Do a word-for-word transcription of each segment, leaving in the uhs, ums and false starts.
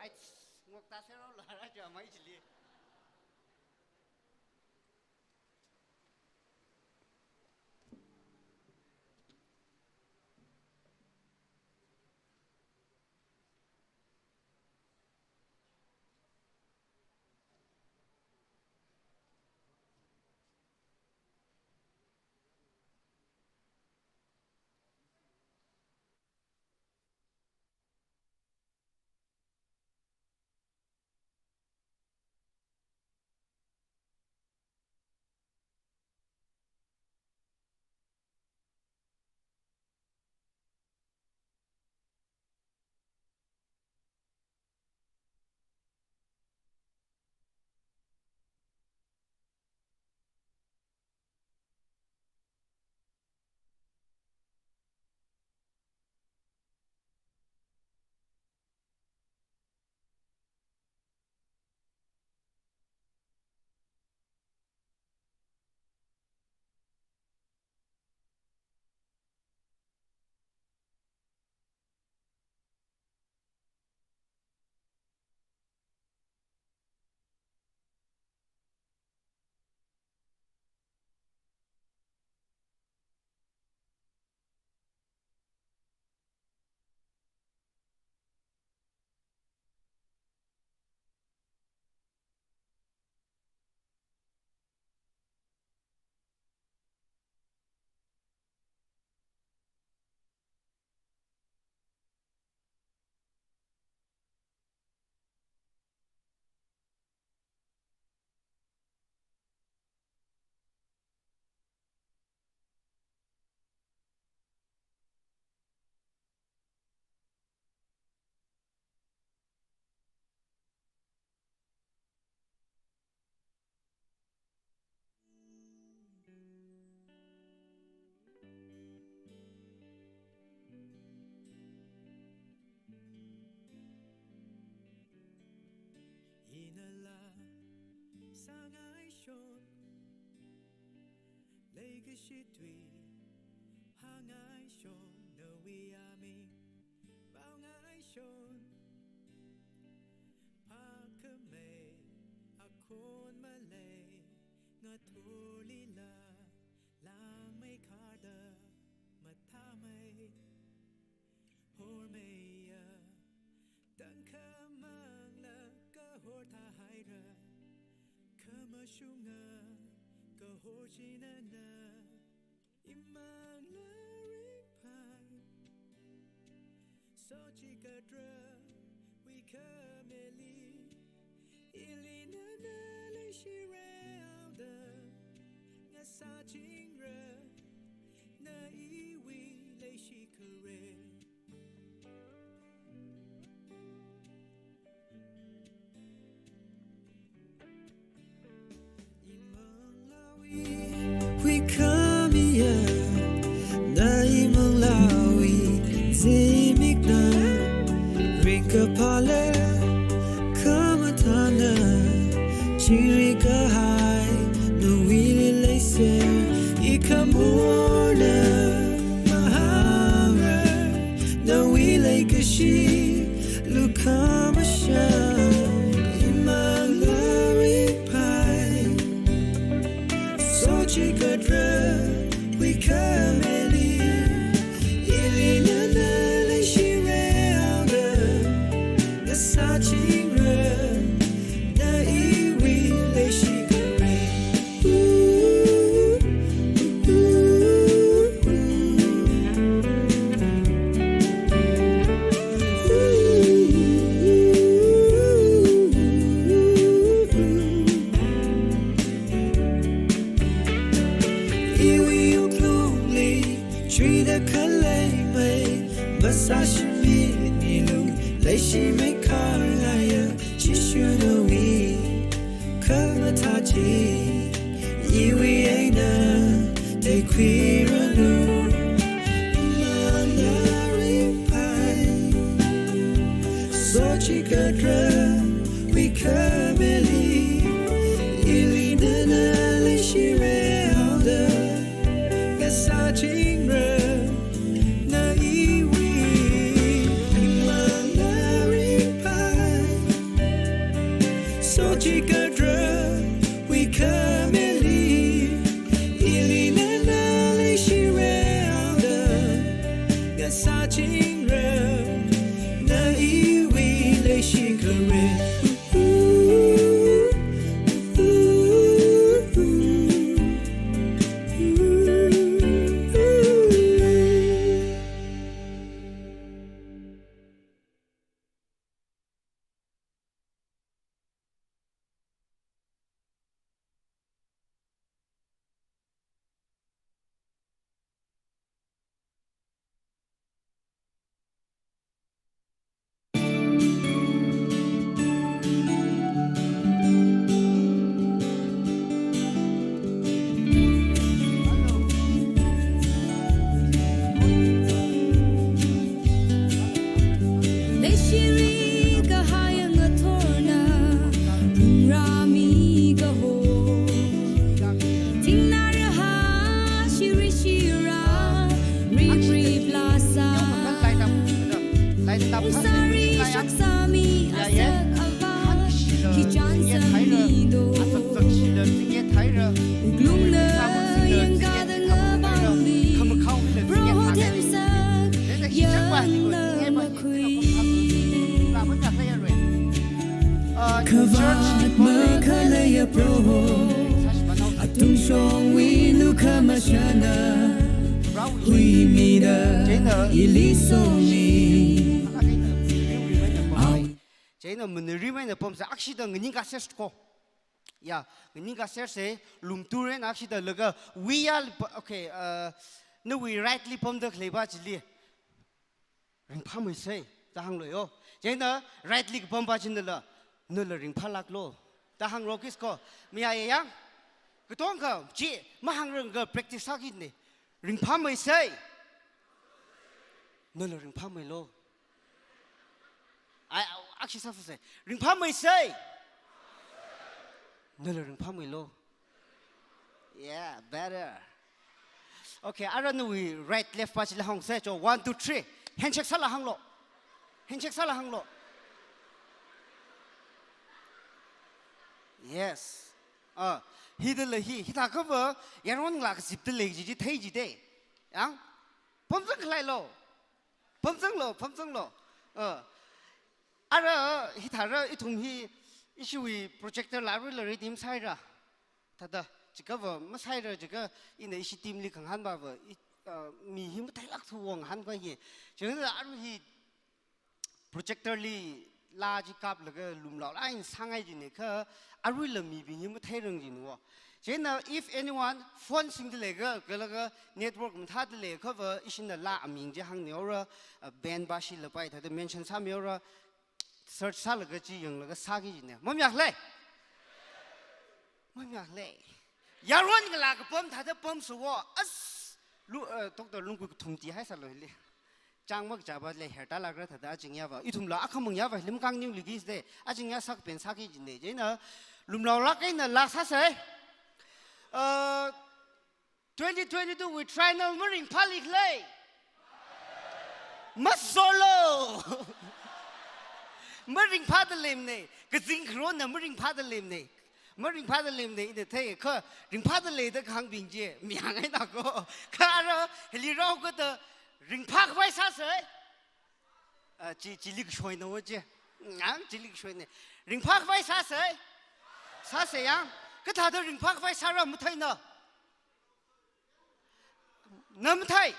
Ai, ngokta sero la ra ja mai chili. Inala sangaishon, leikashi tui hāngaishon, nawui aming pāngaishon. Phākhamei akhon malei, ngathorlila langmeikharda mathāmei. Hormeiya tangkhamangla kahor thāhaira, khamashunga kahor china na. Imangla ringphai, sochikatra huikhamili, ili nana leishira aoda, ngasāchingra na iwui leishi khare. Imanglaowui huikhamiya, na imanglaowui zimikna, ringkaphāla khamathāna, chingri kahai nawuili leiser, ikhamorna mahāngra, nawui leikashi lukhamashan. Imangla ringphai, sochikatra huikhamili, ili nana leishira aoda, ngasāchingra na iwui leishi khare. Iwui wuklungli chuida khalei mei, masāshiminilu leishi meikharlaya, Jishu nawui khamathā chi iwui eina teikhuiranu. Imangla ringphai, sochikatra huikhamili, ili nana leishira aoda, ngasāchingra na iwui. Imangla ringphai, shikare. Leishiri kahai ngathorna, phungrāmi kaho. Thingnā raha shiri shira, rip rip lasa. Ungsari shaksami asak ava, kichan sami do. Wuklungna yangkada ngavali, Proho themsak yangna makhui. Kavāt makhaleiya Proho, atungshongwui lukhamashanna huimida ili somi. Chieina manarimeina pamsa, akshida nganingkā sers ko. Ya, nganingkā serse, lumthureina akshida laga, we are, okay, uh, nawui right li pamda khaleiva chili ringphāmeisei, da hānglo yo. Chieina right li kapamva chinala, nala ringphālāklo, da hānglo kis ko. Mayāya yang? Katonga chi mahāngranga practice sākine. Ringphāmeisei. Nala ringphāmeilo. Ai, akshi sāfuse. Ringphāmeisei. Nala ringphāmeilo. Yeah, better. Okay, ara nawui right, left va chila hāngse cho. One, two, three. Handshake sāla hānglo. Handshake sāla hānglo. Yes. Ah, hidala hi, hithākhava, yaron ngalā kazipdalei kaji chi thei jide. Yang? Pamzang khaleilo. Pamzanglo, pamzanglo. Ah. Ara, hithāra, ithum hi, ishiwui projector la aruila ready masāra. Thāda, chiakha va masāra, chiakha ina ishi team li khangahānva va, i, ah, mi hi matheilākthu ngahānkhui. Chieina aru hi projector li laa chi kaplaga lumlao laa eina sāngai jine kha, aruila mibing hi matheirang jinwo. Chieina if anyone phone singdalei kha, kalaga network mathādalei khava, ishina laa aming chi hāngmihaora, ah, band va shila pai thāda mention sāmihaora, search sālaga chi yanglaga sāki jine. Mamayākhalei? Mamayākhalei? Yaron ngalā kapam thāda pamsa wo. As, lu, eh, Doctor Lungkui kathum ti haisālo hili. Chang makachāva lei, hair tālākra thāda achingyava. Ithumla akhamang yava hili makāngning liki side. Achingyā sākapen sāki jine. Chieina lumlaolāk eina laa sāsei. Uh, twenty twenty-two wui triennial maringphālikhalei? Masolo. Maringphāda leimane. Kazing kharonna maringphāda leimane. Maringphāda leimane, ina thei kha ringphāda leida kahāngbing chi mayāngaina ko. Kha ara hili raokada ringphākhavai sāsei. Ah, chi, chili kashoina wo chi. Yang, chili kashoina. Ringphākhavai sāsei. Sāsei yang. Kathāda ringphākhavai sāra matheina? Na mathei?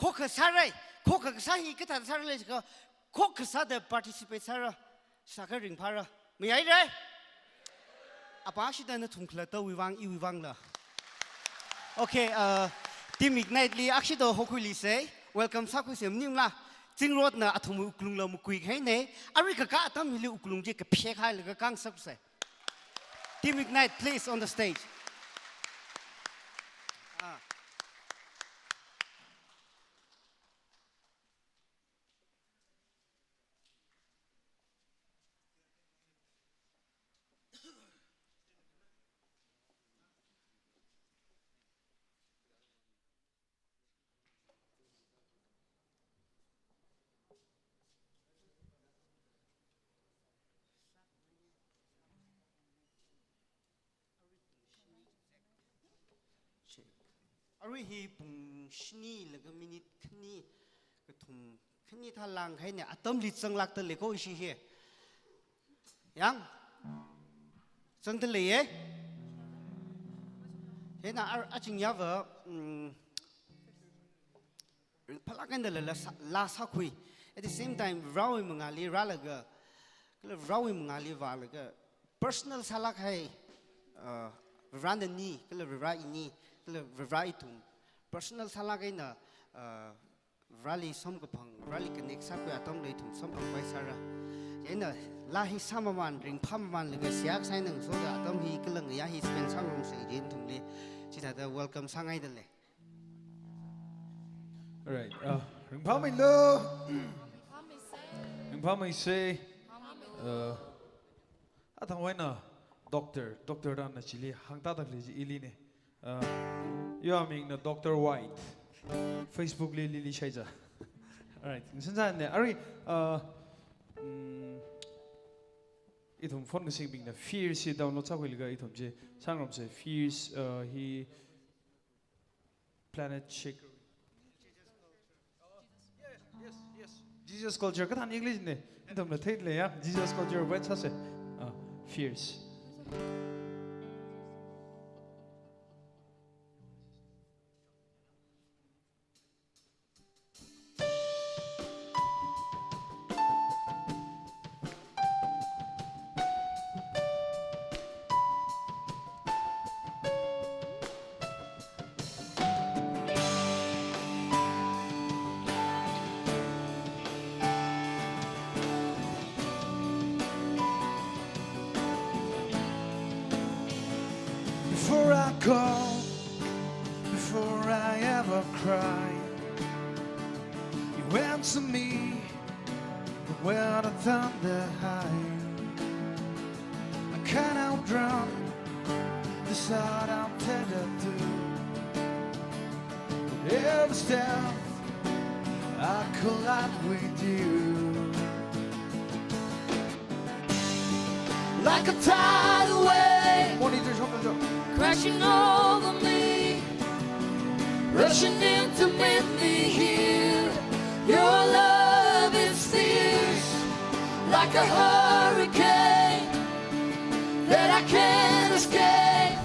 Khokha sārai. Khokha kasā hi kathāda sāralei jiakha, khokha sāda participate sāra. Sākha ringphāra. Mayāirai? Apā shida nathum khalattawui vang, iwui vangla. Okay, uh, Team Ignite li akshida hokhuilisei. Welcome sākhuisei maningla. Zingrotna athum wuklungla makuikahaine. Arui kakā atam hili wuklung chi kaphek hailaga kāngasakse. Team Ignite, please, on the stage. Ah. Check. Arui hi pung shini laga minute khani kathum Khani thalāng haina atamli zanglākda leiko ishi hi. Yang? Zangda leiye? Hina ar-, aching yava, mm, phalak eina laa sā-, laa sākhui. At the same time, Varewui mangāli rālaga, kala Varewui mangāli vālaga, personal sālāk hai, uh, Varena ni, kala Vare ini, kala Vare ithum. Personal sālāk eina, uh, Vareli samkaphang, Vareli connect sākhui atamli ithum samphangpai sāra. Chieina laa hi sāmamān, ringphāmamānlaga seihā kasā eina ngasoda atam hi kala ngayā hi spend sāngarumsa ithumli. Chithāda welcome sāngaida lei. Alright, uh, ringphāmeilu. Ringphāmeisa. Uh, athang eina doctor, doctor rāna chili hāngtāda khalei chi ili ne. Uh, iwui mingna Doctor White. Facebook li ili shaiza. Alright, ngasan sāne. Arui, uh, mm, ithum phone kasingbingna Fierce hi download sākhuilaga ithum chi sāngarumsa Fierce, uh, hi Planet Shake. Yes, yes, yes. Jesus Culture, kathāna English ne. Ithumna theida lei ya. Jesus Culture website sāsa. Ah, Fierce. Before I call, before I ever cry, you answer me when the thunder high. I can't outrun the side I'm tethered to. But every step I collide with you. Like a tidal wave, monitor, crashing over me, rushing in to meet me here. Your love is fierce, like a hurricane that I can't escape.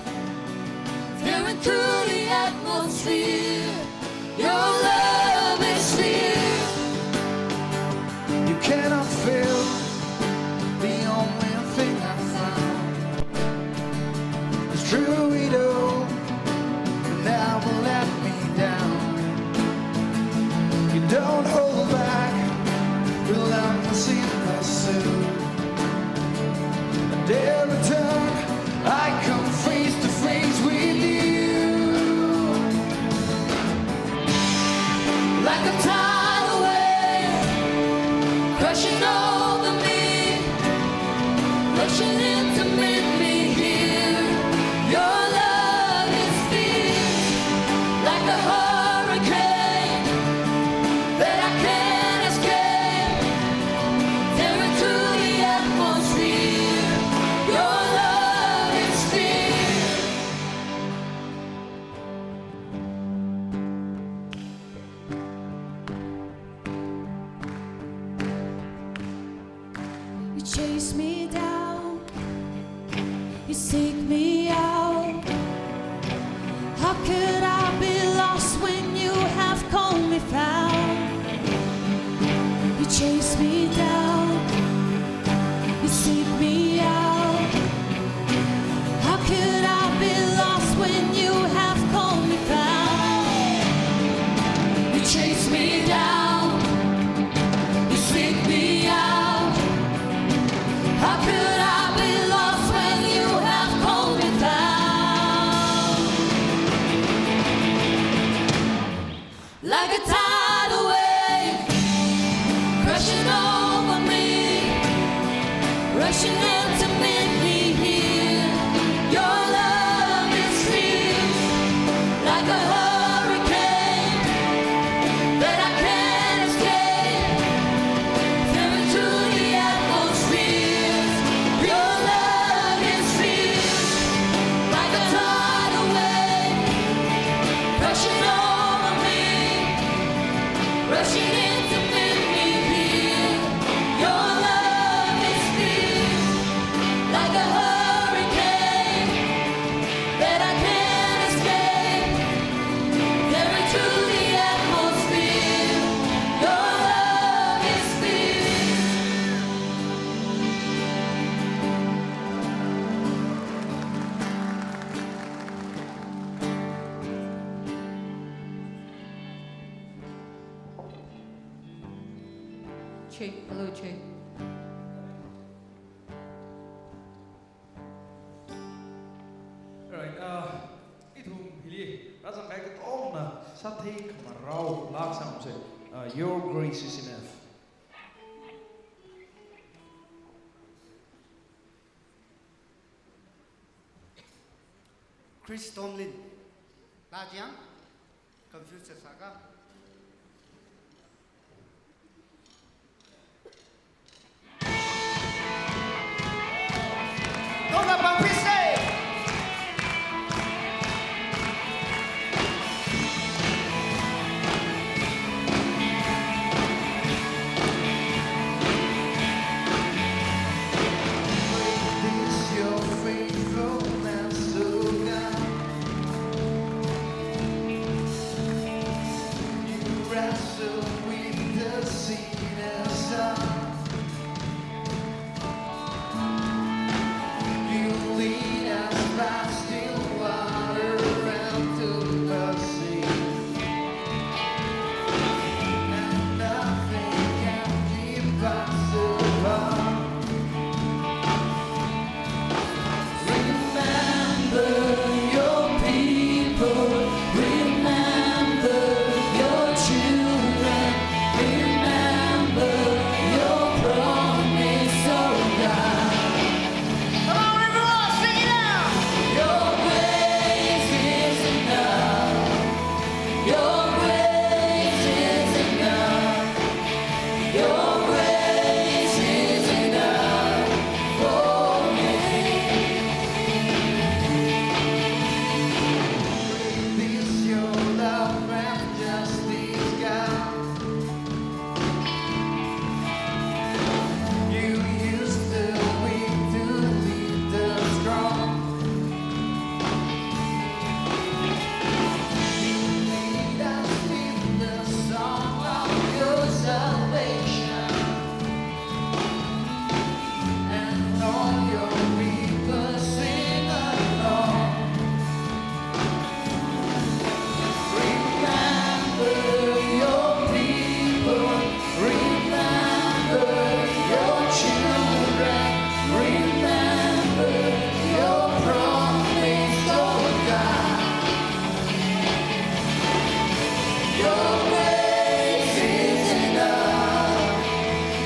Tearing through the atmosphere, your love is fierce. You cannot fail. The only thing I found is through it all, you never let me down. You don't hold back, relentless in pursuit. And every turn, I come face to face with you. Like a tidal wave, crashing over me, rushing in to meet me here. Your love is fierce, like a hurricane that I can't escape. Tearing through the atmosphere, your love is fierce. You chase me down, you seek me out. How could I be lost when you have called me found? You chase me down, you seek me out. How could I be lost when you have called me found? You chase me down, you seek me out. How could I be lost when you have called me found? Like a tidal wave, crashing over me, rushing in to meet me here. Your love is fierce, like a hurricane that I can't escape. Tearing through the atmosphere, your love is fierce, like a tidal wave, rushing over me, rushing in to meet me Che, hello, che. Alright, uh, ithum hili rāzangkahai katongna sāthei khamarao laa sāngarumsa, uh, Your Grace Is Enough. Chris Tomlin. Laa chang? Confuse sāka? Tonga Baptist Day! Great is your faithfulness, O God. You wrestle with the sinner's heart. You lead us by still water and to mercy. And nothing can keep us apart. Remember your people, remember your children, remember your promise, oh God. Come on, everyone, sing it out. Your grace is enough. Your grace is enough. Your grace is enough for me. Great is your love and justice, God. You use the weak to lead the strong. You lead us in the song of your salvation, and all your people sing along. Remember your people, remember your children, remember your promise, oh God. Your grace is enough.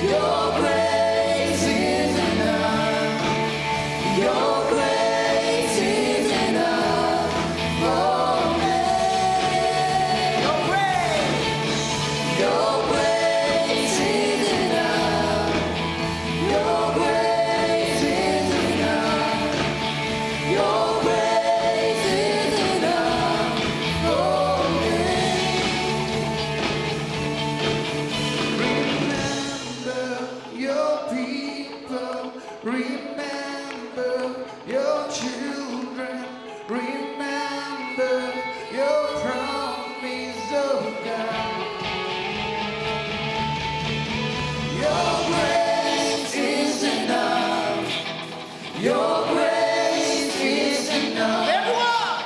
Your grace is enough. Your grace is enough for me. Your grace, your grace is enough. Your grace is enough. Your grace is enough for me. Remember your people, remember your children, remember your promise, oh God. Your grace is enough. Your grace is enough. Everyone!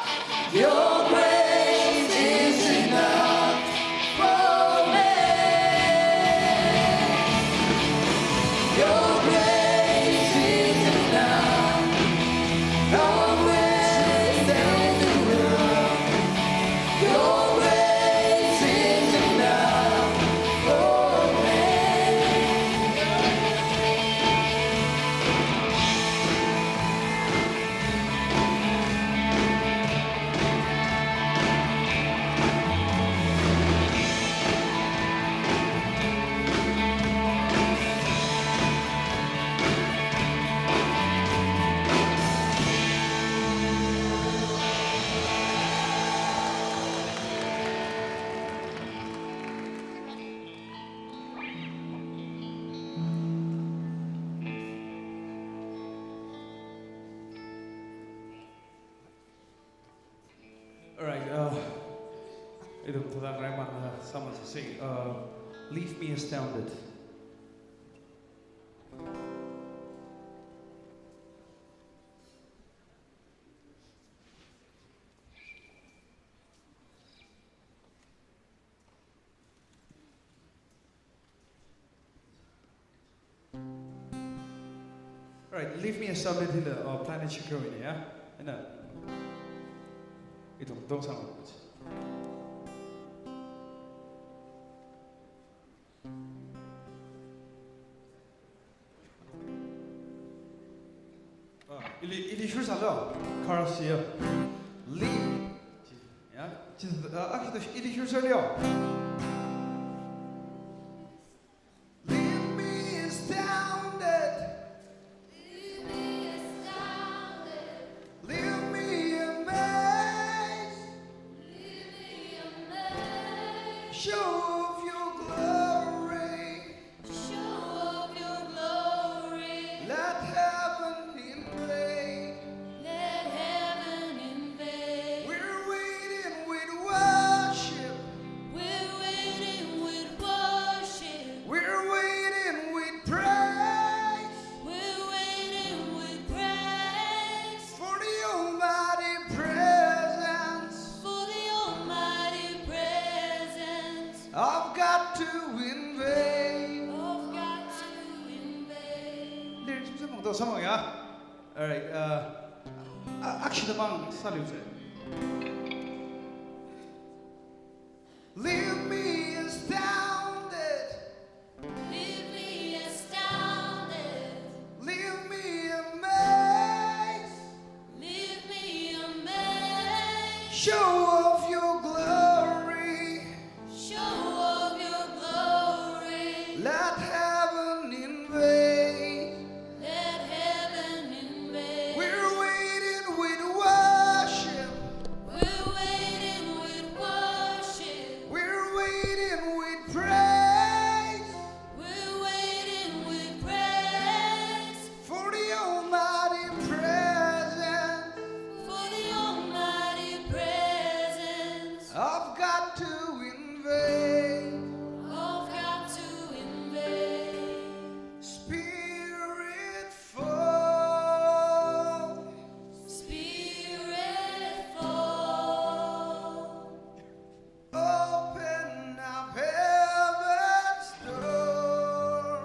Your grace is enough for me. Your grace is enough. Your grace is enough. Your grace is enough for me. Alright, uh, ithum tharan raiman, uh, someone to sing, uh, Leave Me Astounded. Alright, Leave Me Astounded hila, uh, Planet Shakariwuina, ya? Ina. Ithum tong sāngarumsa. Ah, ili, ili shursālu, chorus ya. Leave. Ya, chi, ah, ah, ili shursālu. Leave me astounded. Leave me astounded. Leave me amazed. Leave me amazed. Show of your glory. Show of your glory. Let heaven invade. Let heaven invade. We're waiting with worship. We're waiting with worship. We're waiting with praise. We're waiting with praise. For the almighty presence. For the almighty presence. Of God to invade. Of God to invade. Lyrics mungda samang ya. Alright, uh, a-, akshida mang sālusa. Leave me astounded. Leave me astounded. Leave me amazed. Leave me amazed. Show of your glory. Show of your glory. Let heaven invade. Let heaven invade. We're waiting with worship. We're waiting with worship. We're waiting with praise. We're waiting with praise. For the almighty presence. For the almighty presence. Of God to invade. Of God to invade. Spirit fall. Spirit fall. Open up heaven's door.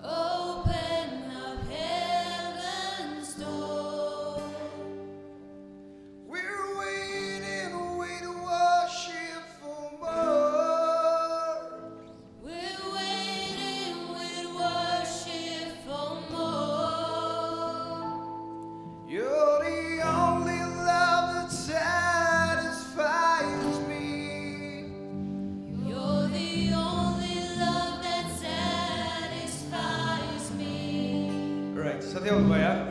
Open up heaven's door. We're waiting with worship for more. We're waiting with worship for more. You're the only love that satisfies me. You're the only love that satisfies me. Right, so there we go, yeah?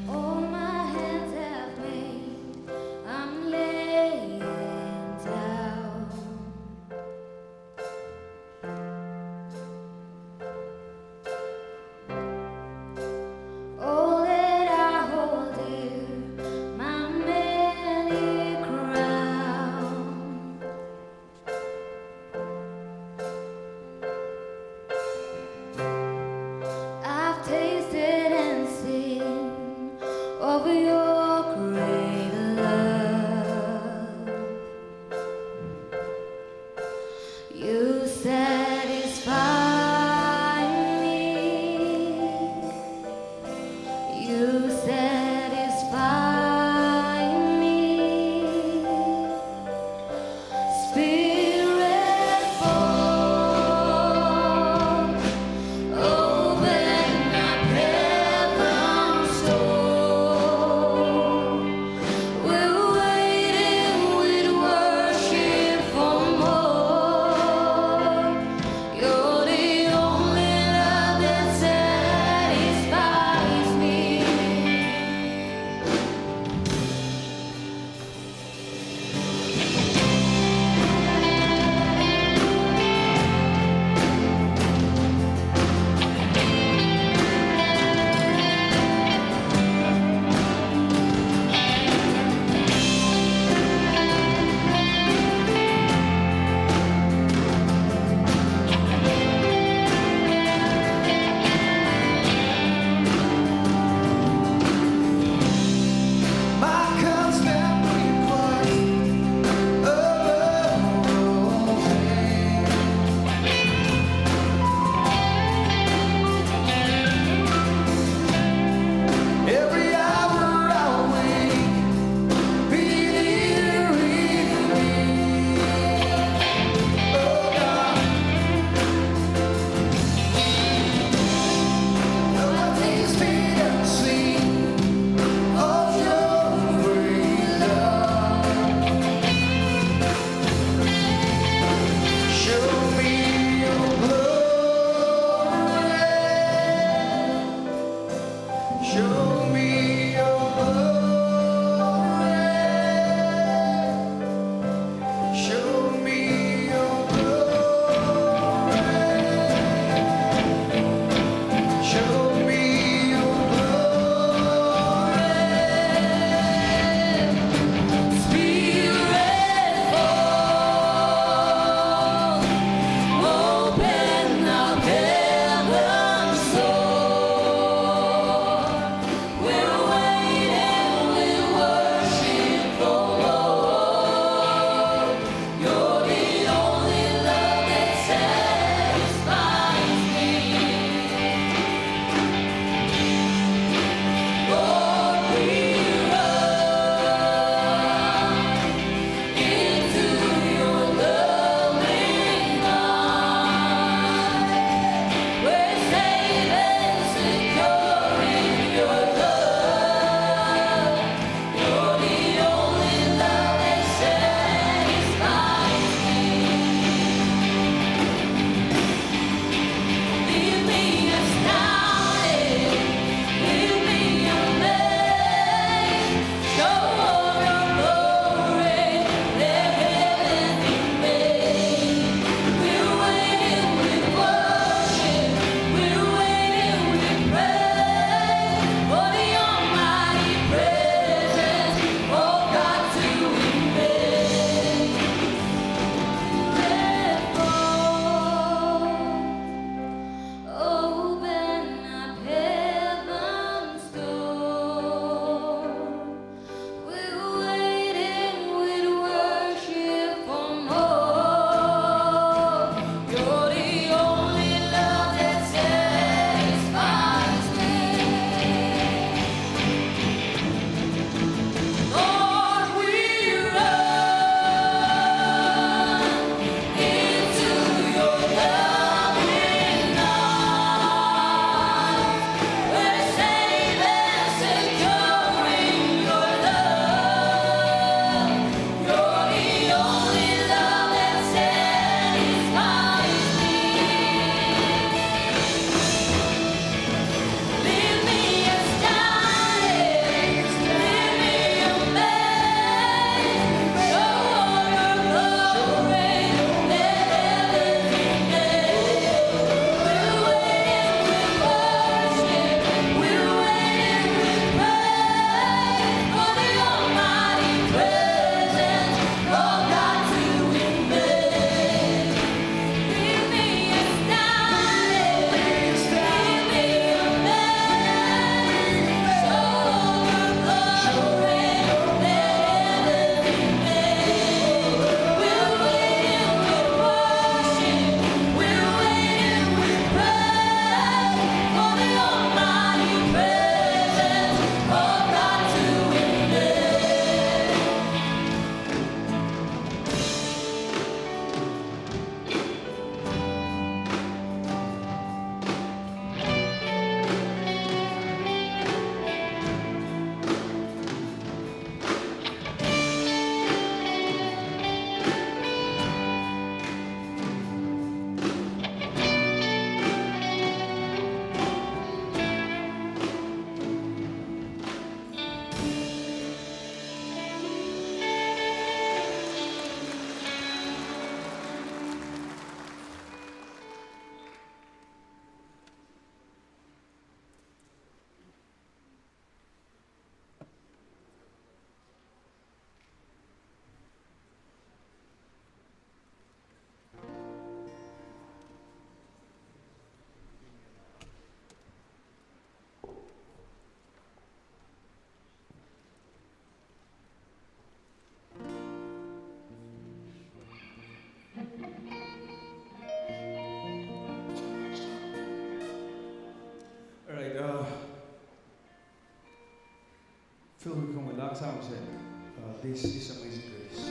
All my hands have made, I'm laying down. All that I hold dear, my manly crown. I've tasted and seen of your great love. You satisfy me. You satisfy me. Spirit fall, open up heaven's door. We're waiting with worship for more. Tukhuikhong lak sāmse, uh, This is Amazing Grace.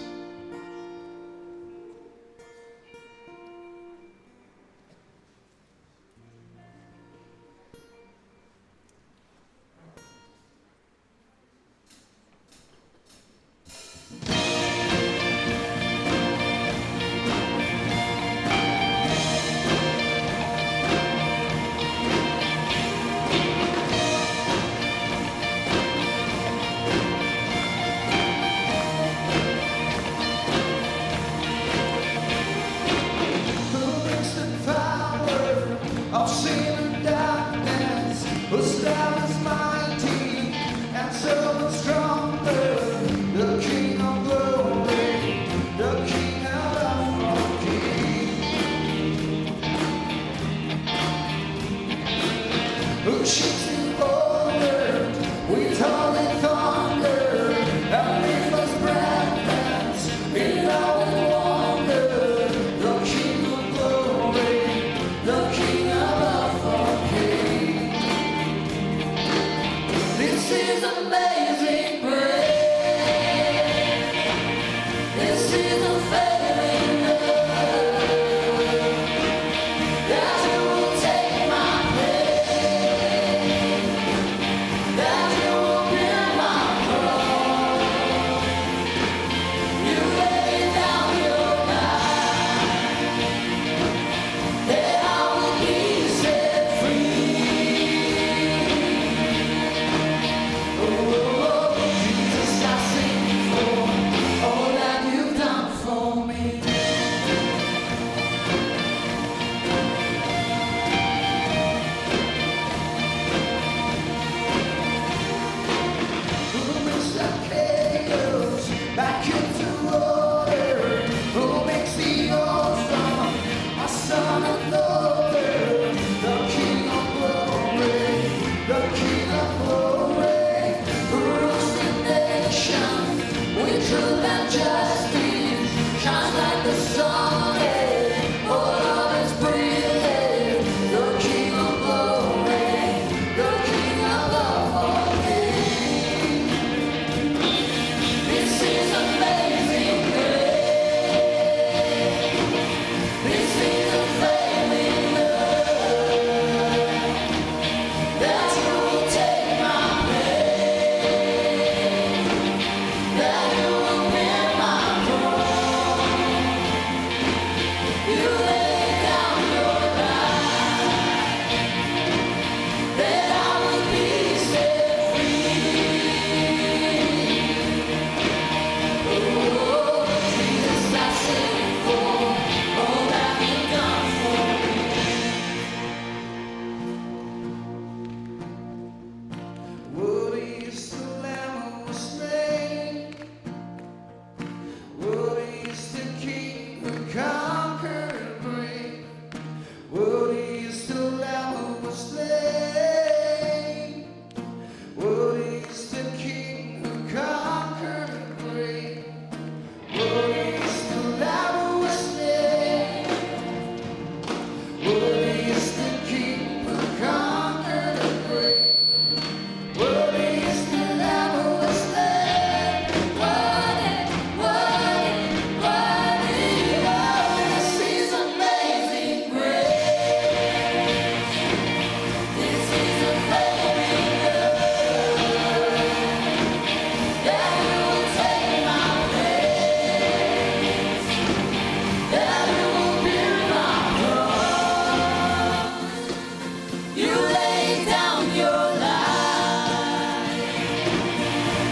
Who breaks the power of sin and darkness, whose love is mighty and so much stronger, the King of glory, the King above all kings. Who shakes the whole earth with holy thunder, and rivers breath dance in awe and wonder, the King of glory, the King above all kings. This is amazing grace. This is unfailing love. That you will take my pain, that you will bear my cross. You lay down your life, that I will be set free. Oh, Jesus, I sing for all that you've done for me. Who makes the chaos back into order? Who makes the old from a son and daughter? The King of glory, the King of glory, who rules the nation with truth and justice, shines like the sun. All of its brilliance, the King of glory, the King of all things. This is amazing grace. This is unfailing love. That you will take my pain, that you will bear my cross. You lay down your life, that I will be set free. Oh, Jesus, I sing for all that you've done for me. Worthy is the Lamb who was slain. Worthy is the King who conquered the grave. Worthy is the Lamb who was slain. Worthy is the King who conquered the grave. Worthy is the Lamb who was slain. Worthy is the King who conquered the grave. Worthy is the Lamb who was slain. Worthy, worthy, worthy. Oh, this is amazing grace. This is a saving love. That you will take my place. That you will bear my cross. You laid down your life,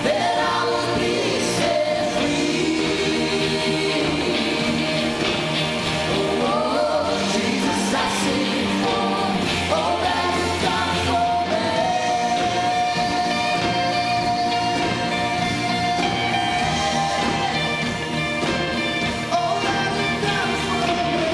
that I would be set free. Oh, Jesus, I sing for all that you've done for me. All that you've done for me.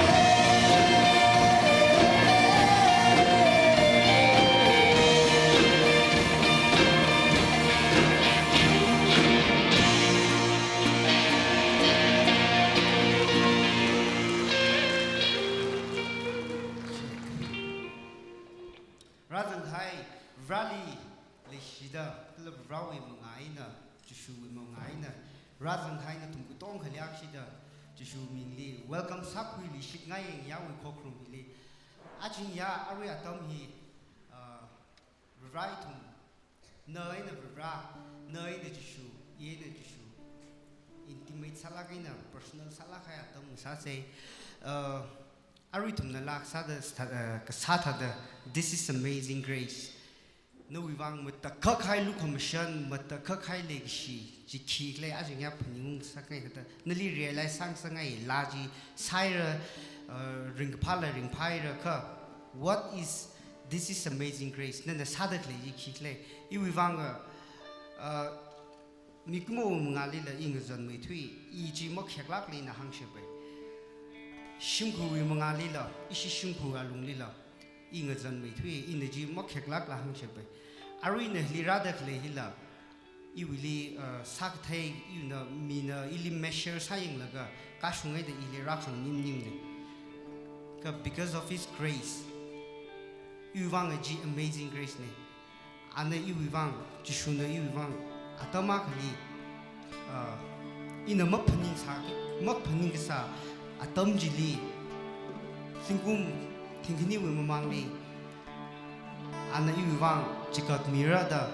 Rāzanghai, Vareli Leishida, kala Varewui mangā eina, Jishuwui mangā eina, rāzangkahai nathum katonga khaliak shida, Jishu mingli, welcome sākhuili shitngai yangya wui khokharum hili. Aja ya, arui atam hi, uh, Vare ithum, na eina Vare, na eina Jishu, i eina Jishu. Intimate sālāk eina, personal sālākkahai atam sāsei. Uh, arui ithumna laa sāda, uh, kasā thāda, This is amazing grace. Nawui vang matakhak kahai lukhamashan, matakhak kahai leikashi, chi khikhala aja ya phaningung sāngai thāda, nali realize sāngasakngai laa chi sāhaira, uh, ringkaphāla ringphāhaira kha. What is, this is amazing grace. Nana sāda khalei chi khikhala. Iwui vang, uh, uh, mikumowui mangālila i ngazanmeithui, i chi makhaklākla ina hāngshappai. Shimkhurwui mangālila, ishi shimkhur alunglila, i ngazanmeithui, ina chi makhaklākla hāngshappai. Arui ina hili rāda khalei hila, iwuili, uh, sākathei, ina mina ili measure sāyanglaga, kashungaida ili rākhanganingmana. Kha because of His grace, iwui vang chi amazing grace na. Ana iwui vang, Jishuna iwui vang, atam akhali, ah, ina maphaningsā, maphaning kasā atam chili, zingkum thingkhaniwui mamangli, ana iwui vang chikatmira da,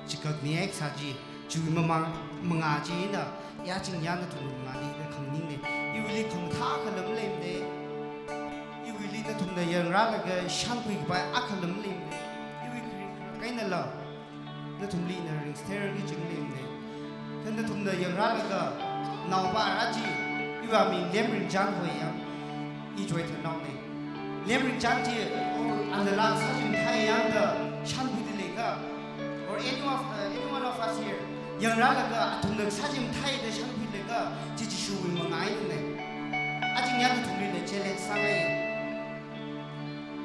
chikatmihai kasā chi, chiwui mamang, mangā chi ina, ya chingya nathumwui mangāli da khanganingna. Iwuili khamathā akhala maleimana. Iwuili nathumna yangrālaga shānkhui kapai akhala maleimana. Iwui kharing kharak einala, nathumli ina ringsther kaji maleimana. Kha nathumna yangrālaga, naopa ara chi, iwui aming Lemringchan hoi yang, i choitharnaona. Lemringchan chi, oh, ana laa sāchimathāya da shānkhuida leikha, or any of, uh, any one of us here, yangrālaga athumna sāchimathāya da shānkhuida leikha, chi Jishuwui mangā einana. Aja ya nathumlila challenge sāngai.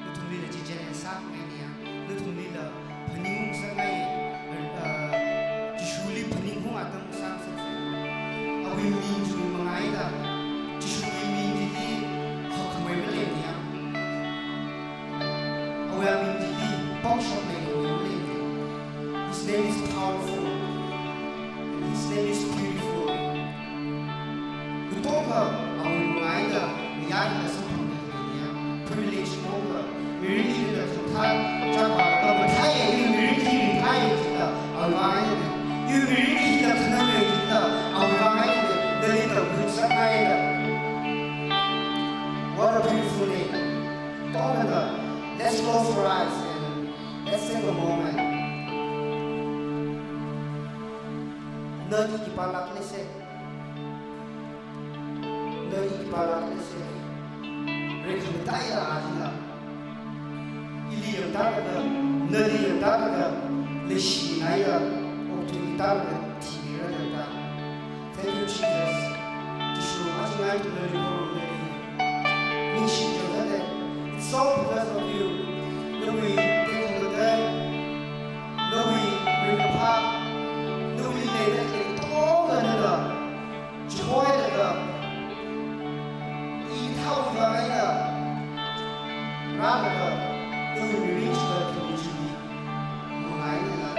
Nathumlila chi challenge sāngaina ya. Nathumlila phaningung sāngai, uh, Jishuli phaningung atam sāngasaksa. Awui ming chiwui mangā eina, Jishuwui ming chili hakkhamei maleimana ya. Awui aming chili pangshap leikhamei maleimana. His name is powerful. And His name is beautiful. Katonga awui mangā eina mayarna samphangda khalei ya, privilege katonga, mirinli ina khamathā chapa, khamathā ya, i mirinli ina thai jida, awui vang eina, i mirinli ina khanang jida, awui vang eina, nali tamkhuisakngaida. What a beautiful name. Katonga, let's close our eyes and let's take a moment. Na i khipālāk leisei. Na i khipālāk leisei. Rai khamataiya ajina. Ili yangtālaga, nali yangtālaga, leishinaya, okathui tālaga, thimira yangtā. Thank you, Jesus. Jishu, aja ngai ithumna ringphā ngai. Ningshi chang nale. It's all because of you. Nawui tekhamatei, nawui ringkaphā, nawui leida katonga nana chihoilaga, i thao vāhaida, rālaga, nawui mirin chikatkhami chili, mangailala.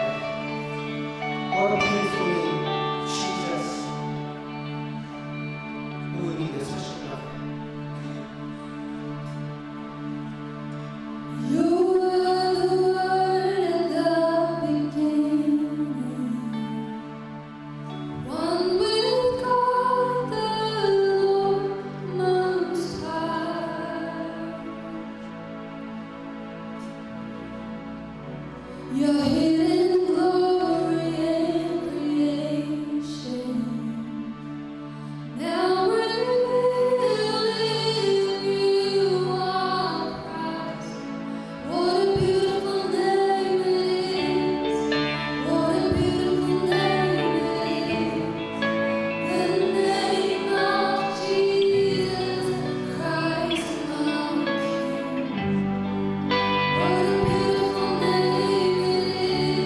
What a beautiful name, Jesus. Nawui ming sāshapra. You were the Word at the beginning, one with God the Lord Most High. Your hidden glory in creation, now revealed in you are Christ. What a beautiful name it is. What a beautiful name it is. The name of Jesus Christ, my King. What a beautiful name it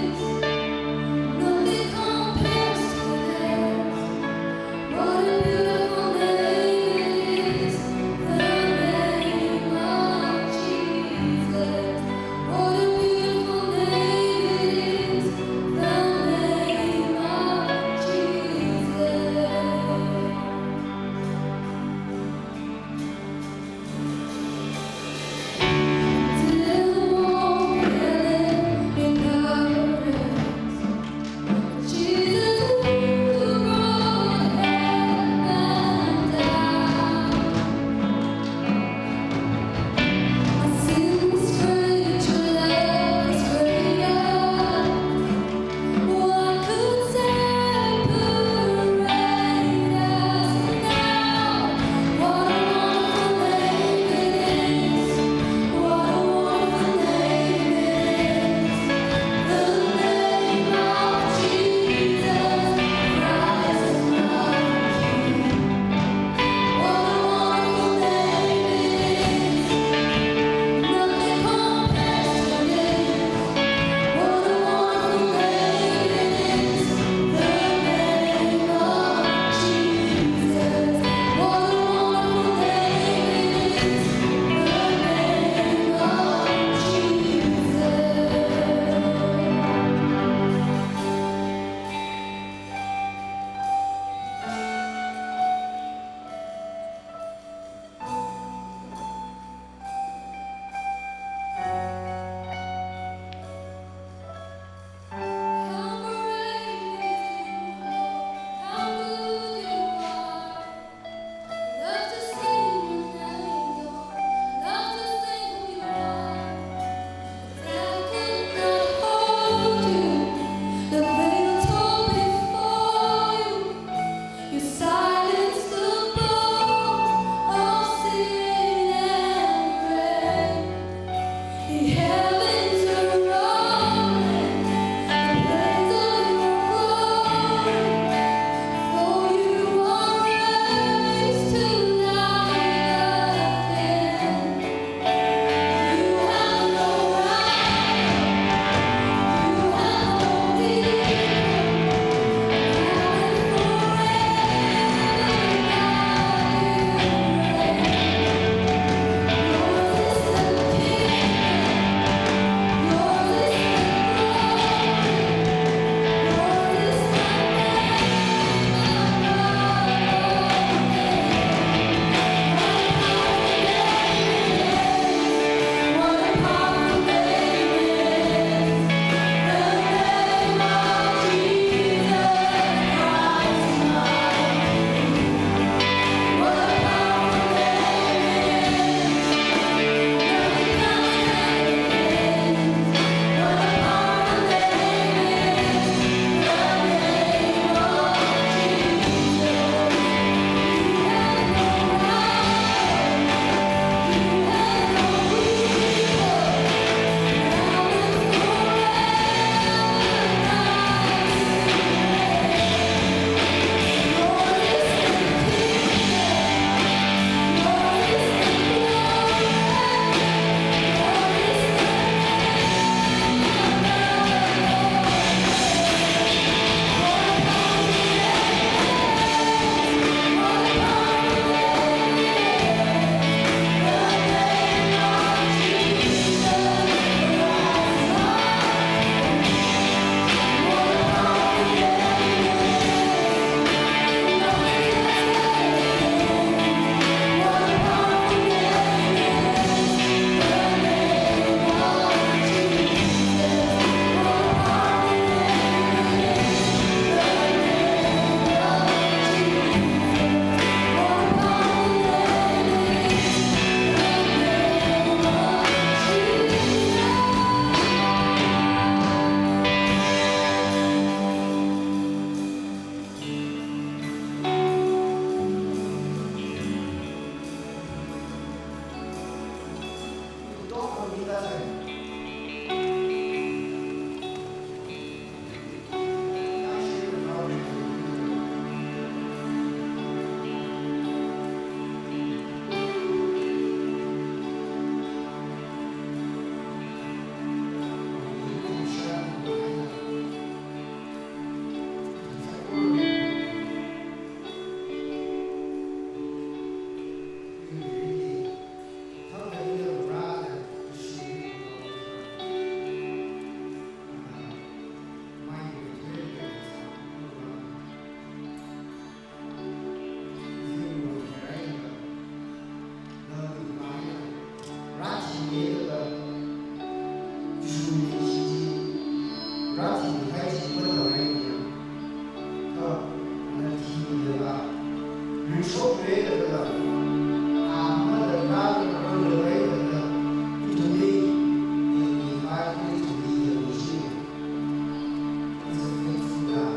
He's a faithful God.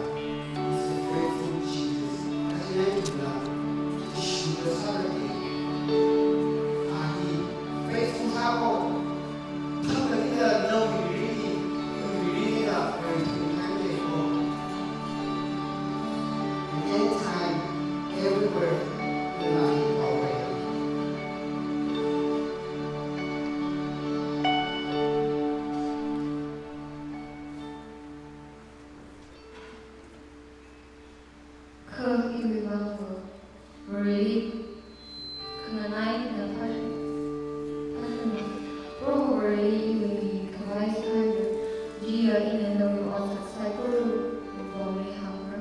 He's a faithful Jesus. Aja ithumna Jishu kasā lāke. A hi faithful sāko. Thangkha ina nawui mirinli, iwui mirinlila, anytime, everywhere, ina hi power. Kha iwui vang Vareli khanganai eina phāshung, phāshungna. Proho Vareli iwui mikhavai sāhaira, chiya ina nawui otsak saikora vāmeihāngra.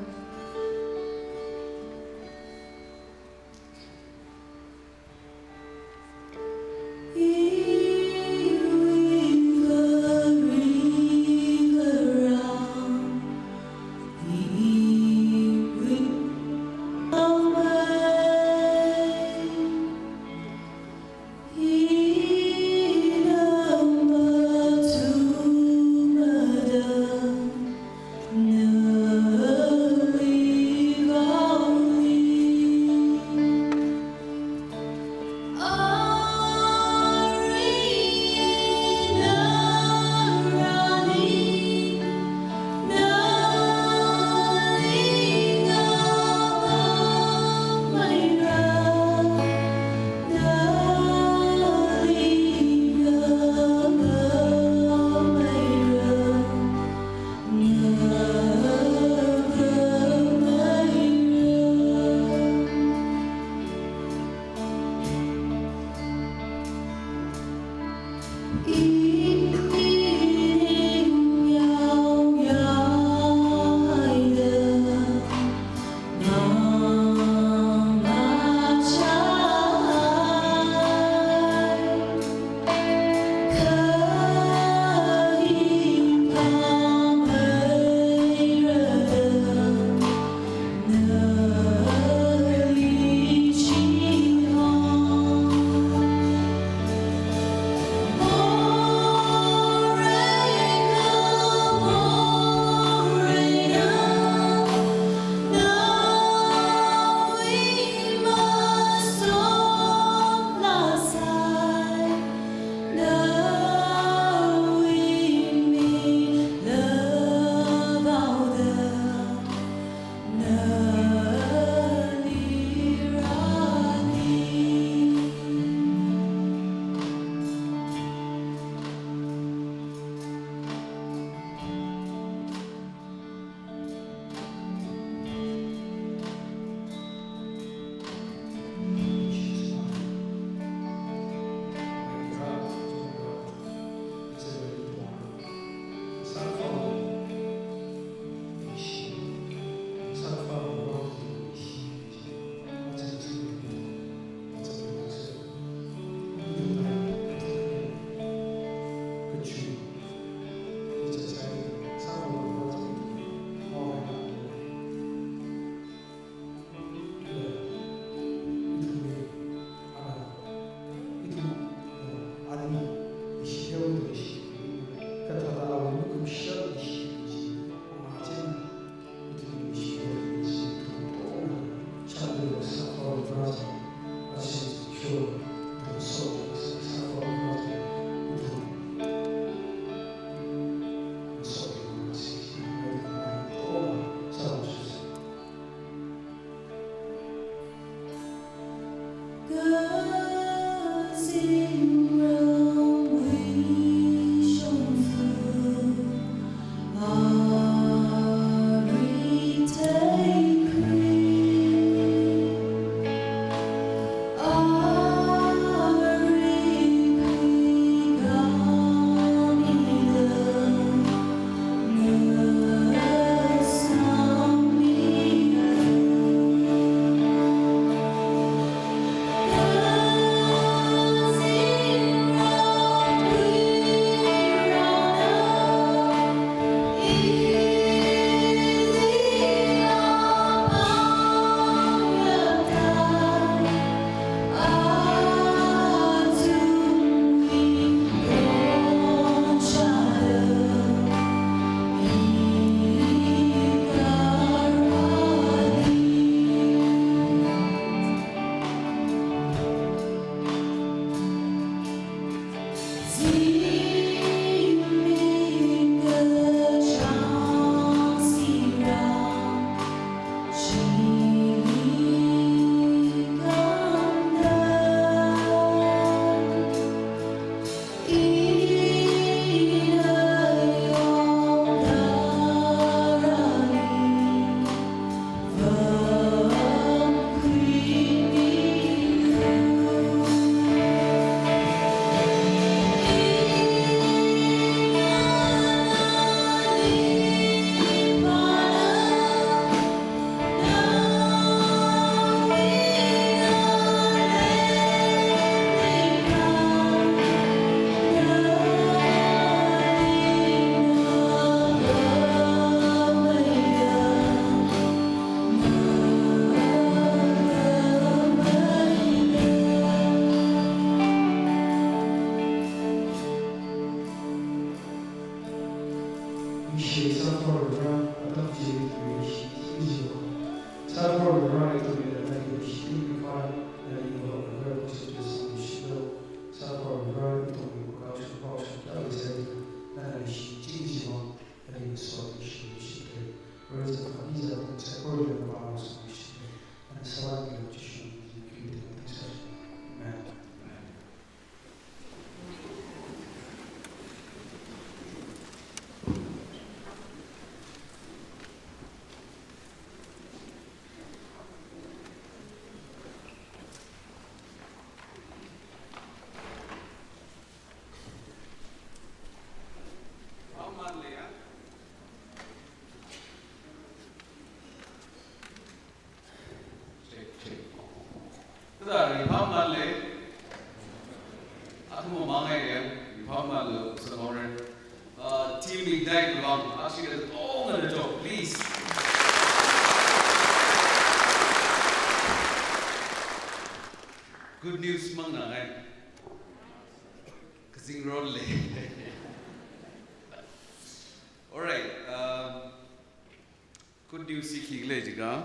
Kada ringphāmale. Athum mang ai ringphāmale, sangore. Uh, team Ignite vang, actually, the tonga the job, please. Good news mang na ngai. Kazing roll le. All right. Um, Good news hi khikhala jiakha,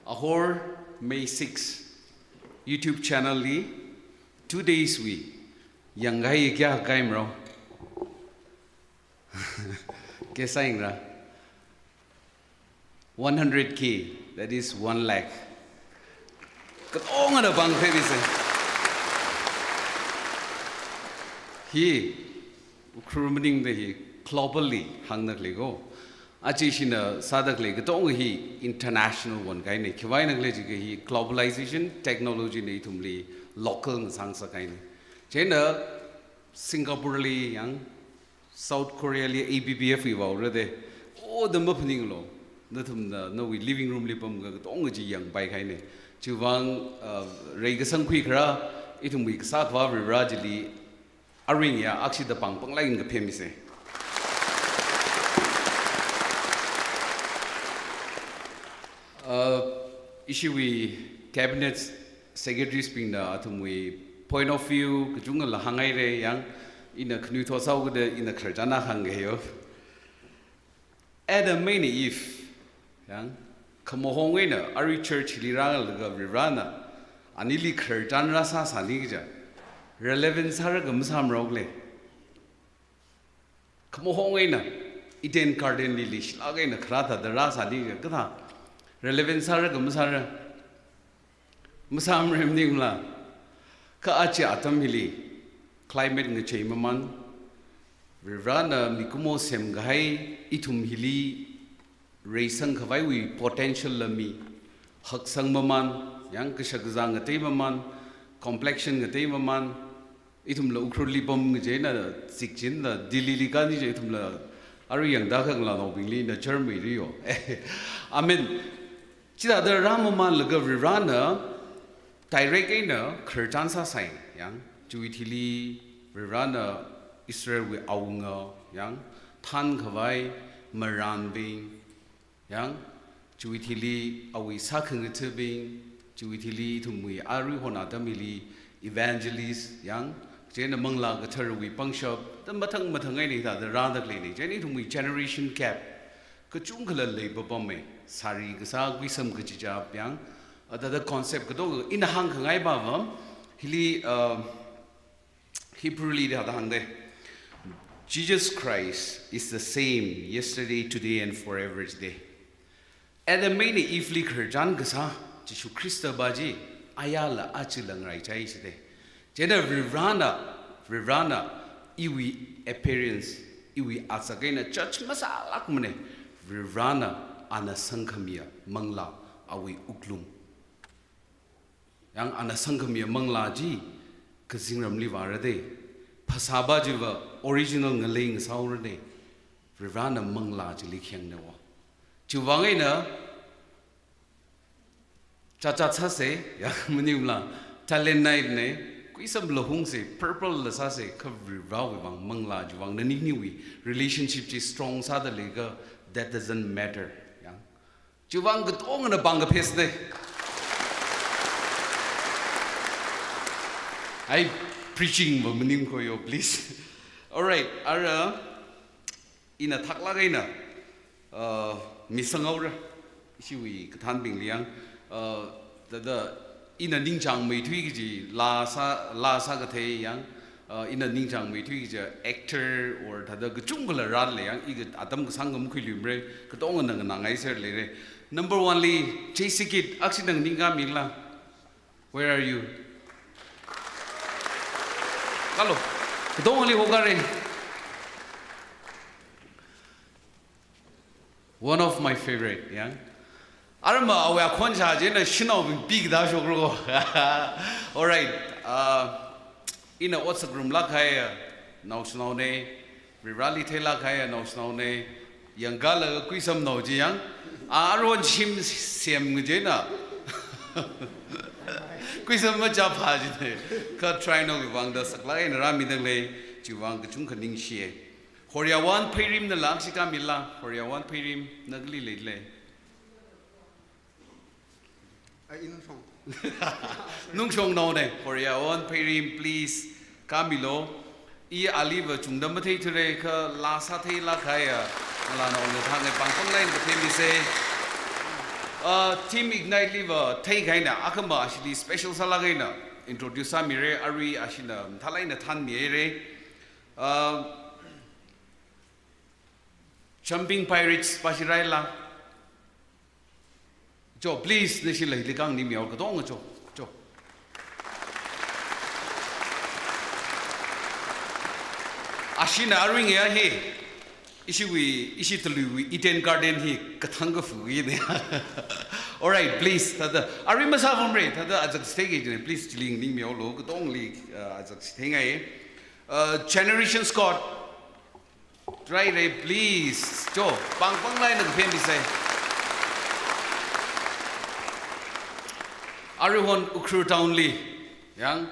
Ahor May six YouTube channel li two days wui yangkahai kayākha mro. Kayākha sāyingra? One hundred K, that is one lakh. Katongana pāng phei bise. Hi Ukhrul maningda hi globally hāngda khalei ko. Aja shina sāda khalei katonga hi international one kahaina. Khiwuivang khala jiakha hi globalization, technology na ithumli local ngasāngasak kahaina. Chieina Singapore li yang, South Korea li A B B F wui vāura de. O, da maphaninglo. Nathumna nawui living room li pamkha katonga chi yangpai kahaina. Chiwuivang, uh, reikasang khuikhara, ithumwui kasā Akhava Varivara chili aring ya, akshida pāng pānglāk eina kaphemise. Uh, ishiwui cabinet secretaries bingna athumwui point of view kachungkhala hānghaira yang, ina khanuithot sāhaokida ina khararchan akha hāngkahai yo. Adam eina Eve, yang, khamahong eina arui church li rālaga Varivarana anili khararchan rāsāsāni kaja, relevant sāra kha masāmara khala. Khamahong eina Eden Garden li leishilāk eina kharā thāda rāsāni kaja, kathā relevant sāra kha masāra? Masāmara maningla. Kha aja atam hili climate ngachei maman, Varivarana mikumo semkahai ithum hili reisang khavaiwui potential la mi, haksang maman, yang kashakazā ngatei maman, complexion ngatei maman, ithumla Ukhrulli pam ngacheina zikchinla Delhili kani je ithumla arui yangda khangla naobingli na charmei riyo. Amen. Chithāda rāmamanlaga Varivarana direct eina khararchan sāsai, yang chiwui thili Varivarana Israelwui awunga, yang thankhavai marānbing, yang chiwui thili awui sākhangathabing, chiwui thili ithumwui aruihon atam hili evangelist, yang chieina Manglā Katharawui pangshap, da mathang mathang eina hithāda rādakhalei ni, chieina ithumwui generation gap kachungkhala leipapamei, sari kasā, kuisam kachichā, yang, a, thāda concept katonga ina hāngkhangai pāva, hili, uh, Hebrewli thāda hāngde, "Jesus Christ is the same yesterday, today, and forever," jide. Adam eina Eveli khararchan kasā Jishu Khrista pa chi, ayāla ajala ngaraichai jide. Chieina Varivarana, Varivarana iwui appearance, iwui azak eina judge masālākmane. Varivarana ana sangkhamiya manglā, awui wuklung. Yang ana sangkhamiya manglā chi kazingramli vārade. Phasā pa chiva original ngalei ngasāhaorade. Varivarana manglā chili khayangnewo. Chiwuivang eina chachat sāse, ya maningla, talent naine, kuisamla hungse, purple la sāse, kha Varivarawui vang manglā chiwuivang naningniwui relationship chi strong sāda leikha, that doesn't matter. Yang chiwuivang katongana pāng kaphesne. Ai preaching va maningkhoyo, please. Alright, ara ina thaklāk eina, uh, misanghaora, ishiwui kathānbingli yang, uh, thāda ina ningchāngmeithui kaji laa sā, laa sākathei yang, uh, ina ningchāngmeithui kaji actor or thāda kachungkhala rālei yang, i ka atam kasāngkha makhuiluimare, katongana nganāngai serleire. Number one li, J C Kit, akshi nang ningkhamila. Where are you? Kalo, katongali hokare. One of my favorite, yang. Arma awui akhon shā chieina shanaobing pikda shokro. Alright. Uh, ina ot sāngarumlāk kahai, uh, naoshinaone, Varivarali theilāk kahai naoshinaone, yangkala kuisamnao chi yang, a, aruihon shim semnga chieina kuisam machāpha jine, kha try naowui vang da saklāk eina rāmidalei, chiwuivang kachungkha ningshiye. Horyawan Pheirim nala akshi khamila, Horyawan Pheirim na kali leilei? Ai, i Nungshong. Nungshongnaone, Horyawan Pheirim, please, khamilo. I aliva chungda matheithura, kha laa sātheilāk kahaiya ngalānaona thāngai, pāng panglāk eina kaphemise. Uh, Team Ignite liva theikahaina, akhama ashili special sālāk eina introduce sāmire, arui ashina mathālāk eina thānmihaire. Uh, Jumping Pirates pa shiraila. Cho, please, nashi leili khanganingmihaowa katonga cho, cho. Ashina aruinga hi, ishiwui, ishi Taluiwui Eden Garden hi kathang kafu hine. Alright, please, thāda, arui masāpamre, thāda azak chitheiki jine, please, chili nganingmihaolu, katongli, uh, azak chitheingai. Uh, Generation Squad, Try re, please. Cho, pāng panglāk eina kaphemise. Aruihon Ukhrul town li, yang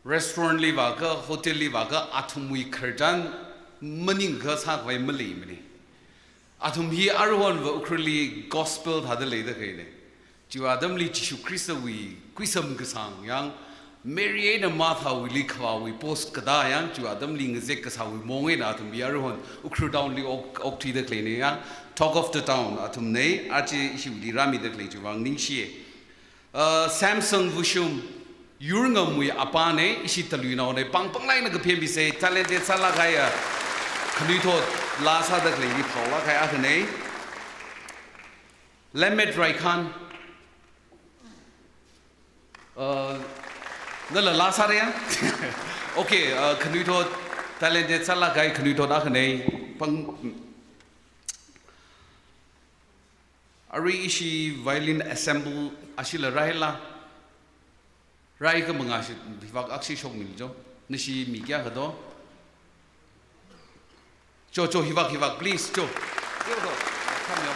restaurant li vākha, hotel li vākha, athumwui khararchan maningkha sākhavai maleimane. Athum hi aruihonva Ukhrulli gospel thāda leida khalei ne. Chiwui atamli Jishu Khristawui kuisam kasāng yang, Mary eina Marthawuili khavāwui post katā yang, chiwui atamli ngazek kasāwui maong eina athum hi aruihon Ukhrul town li ok, okthuida khaleina yang, talk of the town athumna, aja ishiwuili rāmida khalei chiwuivang ningshiya. Uh, Samson Vushum, Yurngamwui apāna, ishi Taluinaona, pāng panglāk eina kaphemise, talented sālāk kahaiya, khanuithot laa sāda khaleili phaolāk kahai akhana. Lammet Raikhan, uh, Nala laa sāra ya? Okay, uh, khanuithot, talented sālāk kahai khanuithot akhana. Pang, arui ishi violin ensemble ashila rāhaila. Rāhai khamang ashi, hivak akshi shokmilu cho. Nashi mi kayākha do? Cho, cho, hivak, hivak, please, cho. Yo, yo. Come here.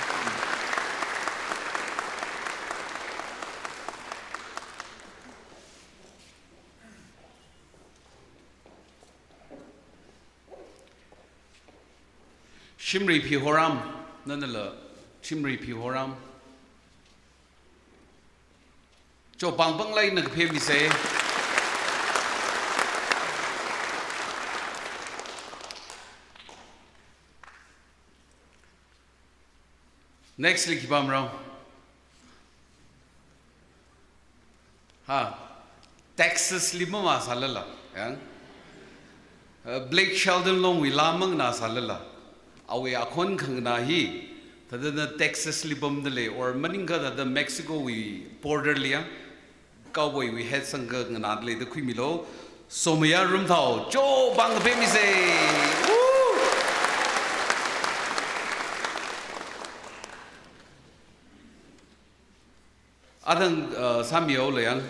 Shimriphi Horam, nanala, Shimriphi Horam. Cho, pāng pāng eina kaphemisei. Next li khipā marao? Ha. Texas li mamā sālala, yang? Uh, Blake Shelton Longwui laa manganā sālala. Awui akhon khanganā hi, thāda na Texas li pamda lei, or maningakha thāda Mexico wui border li ya, cowboy wui hat sangkhanganāda lei da khuimilu. Somaya Rumthao, cho pāng kaphemisei. Woo! Athang, uh, sāmihaolu yang,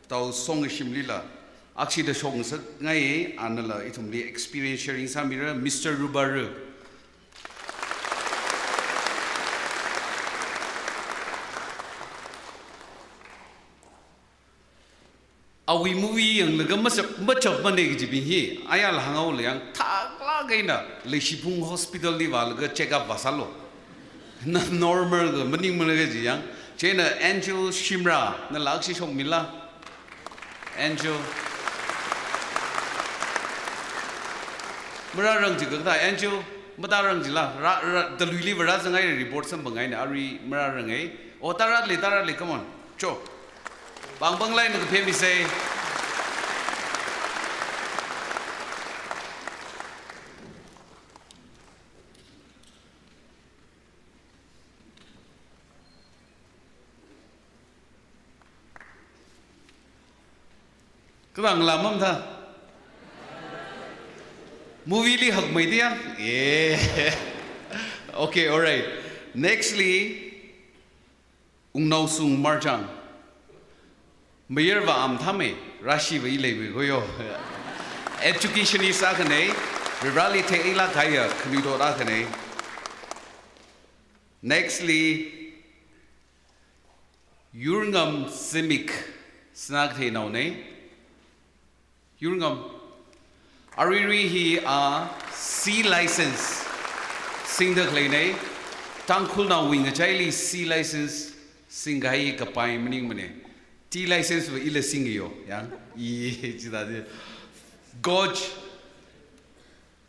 tao song shimlila. Akshida shong sāngai, anala ithumli experience sharing sāmira, Mister Rubaru. Awui movie yanglaga machap, machapmana kajibing hi, ayāla hānghaolu yang, thaklāk eina, Leishiphung Hospital li vālaga check up vāsālu. Na normal ga maningmana kaji yang. Chieina Angel Shimrah, nala akshi shokmila. Angel. Marārang jikha kathā, Angel, matārang jila, rā, rā, taluili vārāzanghai report samphanghai na, arui marāranghai. O, tārāli, tārāli, come on. Cho. Pāng pāng eina kaphemisei. Kathāla mamtha? Movie li hakmei tiya? Yeah. Okay, all right. Next li, Wungnaosung Marjang. Mayarva amthame, rashiva ileiwe koyo. Education is akhana, Vareli theilāk kahaiya khanuithot akhana. Next li, Yurngam Zimik, Sinakeithei naona. Yurngam. Aruirui hi a C license singda khaleina. Tangkhulnaowui ngachaili C license singkahai kapai maningmana. T license va ila singyo, yang. I, chithāda. Goj.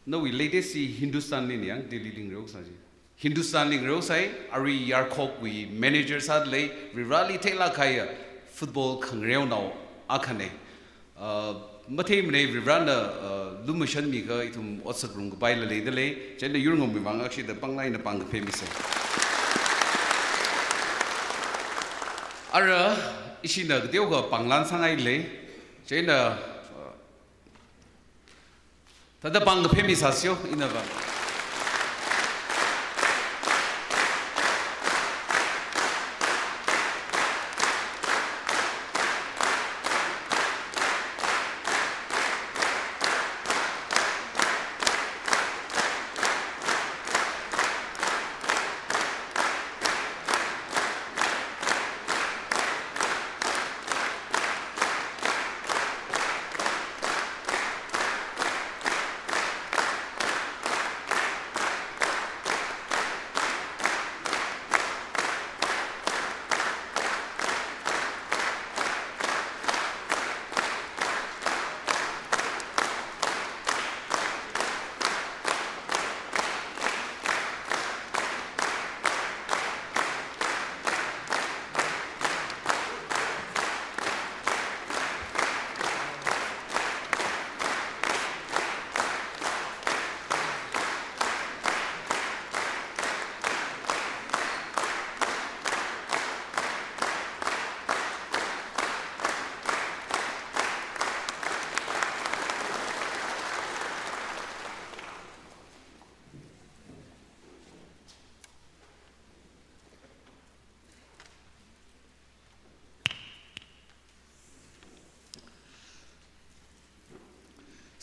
Nawui latest hi Hindustan lina yang, Delhi li ngareosai chi. Hindustan li ngareosai, arui Yarkhokwui manager sāda lei, Vareli theilāk kahaiya football khangareonao akhana. Uh, matheimana Varena, uh, lumashanmikha ithum otsak ngarumkapaila leida lei, chieina Yurngamwui vang akshida pāng eina pāng kaphemisei. Ara, ishina kateokha pānglan sāngai lei, chieina, uh, thāda pāng kaphemi sāseo, inava.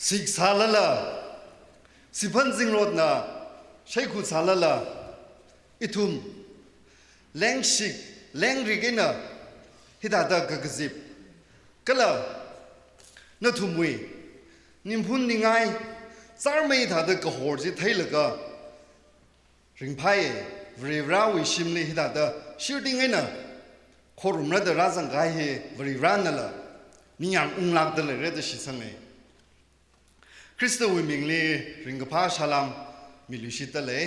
Sik sālala, siphan zingrotna shaikhu sālala, ithum lengshik, lengrik eina hithāda kakazip, kala nathumwui ningphun ningai, sārmei thāda kahor chi theilaga ringphai, Varivarāwui shimli hithāda shirding eina khorumra da rāzangkahai hi Varivarānala ningyāng unglākda leira da shitsanga. Khristawui mingli ringkaphā salām miluishitdalei.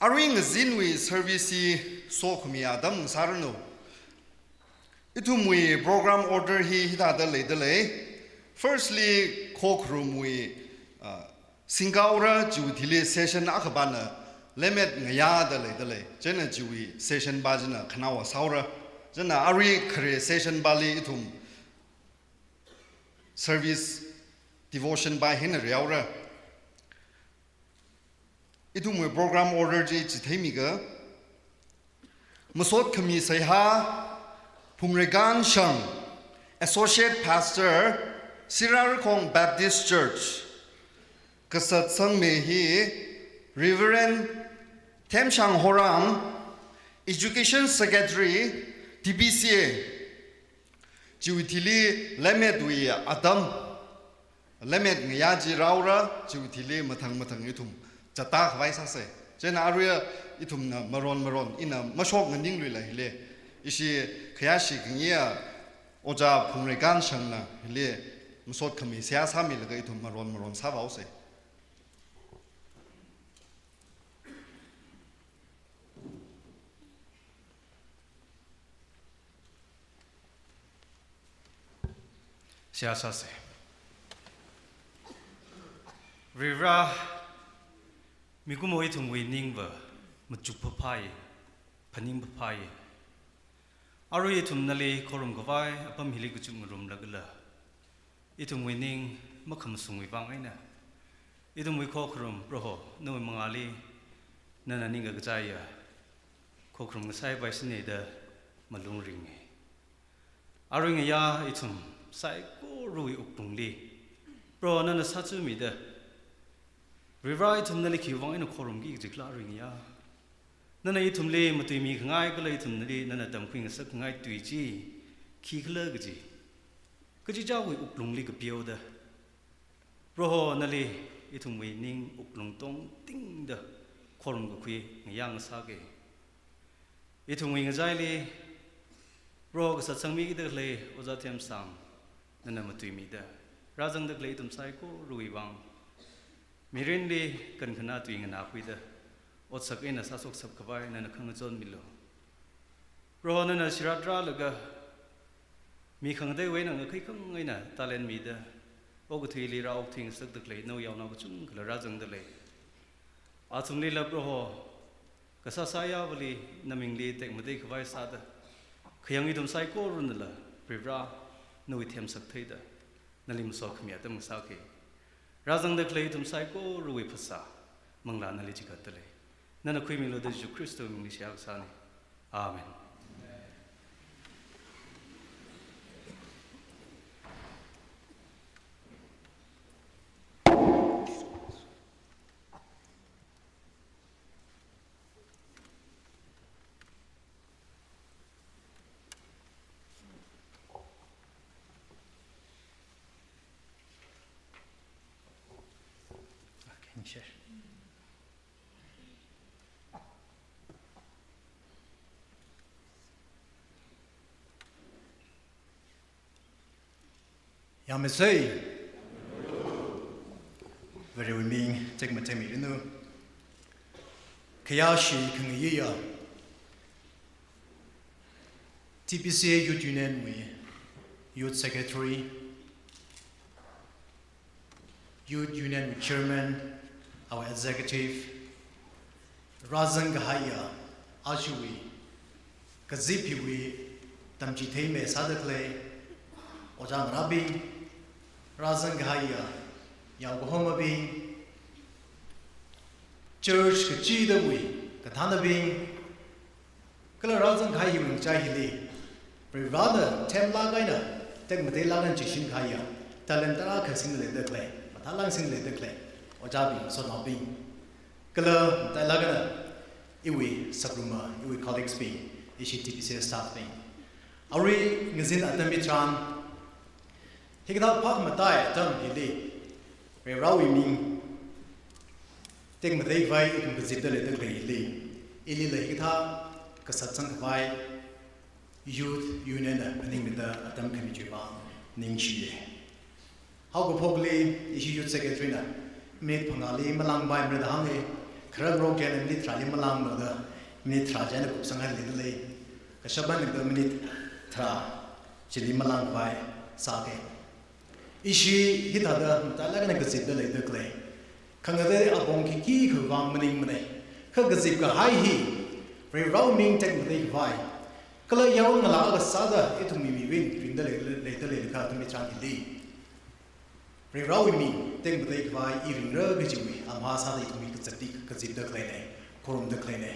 Arui ngazinwui service hi sokhami atam sāranu. Ithumwui program order hi hithāda leidalei. Firstly, khokharumwui, ah, singkaora, chiwui thili session akhapana lemmet ngayā da leidalei. Chieina chiwui session pa china khanaowa sāhaora. Chieina arui khare session pali ithum service, devotion pa hina reihaora. Ithumwui program order chi chitheimiga, masot khami seihā, Phumreikan Shang, Associate Pastor, Sirarakhong Baptist Church. Kasat sangmi hi Reverend Themshang Horam, Education Secretary, T B C A. Chiwui thili lemmetwui atam, lemmet ngayā chi rāhaora, chiwui thili mathang mathang ithum zatda khavai sāsa. Chieina arui ithumna maron maron, ina mashok nganingluila hili, ishi khayāshi khangayi Ojā Phumreikan Shangna hili masot khami seihā sāmilaga ithum maron maron sāvāhaosa. Seihā sāsa. Varivarā, mikumo ithumwui ningva machuk phaphai, phaning phaphai. Arui ithum nali khorum khavai apam hili kachuk ngarumlagala, ithumwui ning makhamasungwui vang eina, ithumwui khokharum Proho, nawui mangāli nana ningkakachaiya khokharum ngasai paisine da malung ringa. Arui ngayā ithum saikorawui wuklungli, Proho nana sāchumida, Varivarā ithum nali khiwui vang eina khorumki kajikhala arui ngayā. Nana ithumli matuimi khangai kala ithum nali nana tamkhui ngasak khangai tui chi khikhala kaji, kachichāwui wuklungli kapihaoda, Proho nali ithumwui ning wuklung tongtingda khorum kakhui ngayā ngasaka. Ithumwui ngachaili, Proho kasat sangmida khalei Ojā Themshang, nana matuimida, rāzangda khalei ithum saikorawui vang, mirinli kankhana tui nganākhuida, otsak eina sāshokshap khavai nana khangachon milu. Proho nana shirat rālaga, mi khangateiwui eina ngakhai khangai eina talent mida, okathuili rāokthui ngasakda khalei nawui yaonao kachungkhala rāzangdalei. Athumlila Proho, kasā sāyāvali namingli tekmatei khavai sāda, khayang ithum saikoranala, Varivarā, nawui themsak theida, nali masot khami atam ngasaka. Rāzangda khalei ithum saikorawui phasā, manglā nali chikatdalei. Nana khuimilu da Jesu Khristawui mingli seihā kasāna. Amen. Okay, share. Yāmsei. Varewui ming tekmateimi rinu. Khayāshi khangayiya T B C A Youth Union wui Youth Secretary, Youth Union wui Chairman, our Executive, rāzang kahaiya ajawui kazip hiwui tamchitheimi sāda khalei ojā ngarābing, rāzang kahaiya yaokahomabing, church kachidawui kathānabing, kala rāzang kahai hiwui ngachai hili, Varivarāna themlāk eina tekmateilāk eina chishin kahaiya talent tarākha singda leida khalei, mathālāk singda leida khalei, ojābing, sotnaobing, kala matailāk eina iwui sakruma, iwui colleagues bing, ishi T B C S staff bing. Arui ngazin atam hitharan, hikathā phākamatai atam hili, Varivarāwui ming tekmatei khavai ithum kazipda leida khalei hili, ilila hikathā kasat sangkhavai Youth Union na phaningmida atam khami chiwui vang ningshiya. Haokaphokli ishi Youth Secretary na minute phangāli malāngpaimara da hānga, khararngarok chieina minute tharāli malānglu da, minute tharā chieina kupsanghaida leida lei. Kashap eina da minute tharā chili malāngpai sāga. Ishi hithāda matailāk eina kazipda leida khalei, khangatei apong khikhi khavai vang maningmana. Kha kazip kahai hi, Varivarāwui ming tekmatei khavai, kala yaron ngalā akha sāda ithumwui mirin ringda lei, leida leilakha atam hitharan hili, Varivarāwui ming tekmatei khavai i ringra kajiwui amha sāda ithumwui kazipda, kazipda khaleina, khorumda khaleina.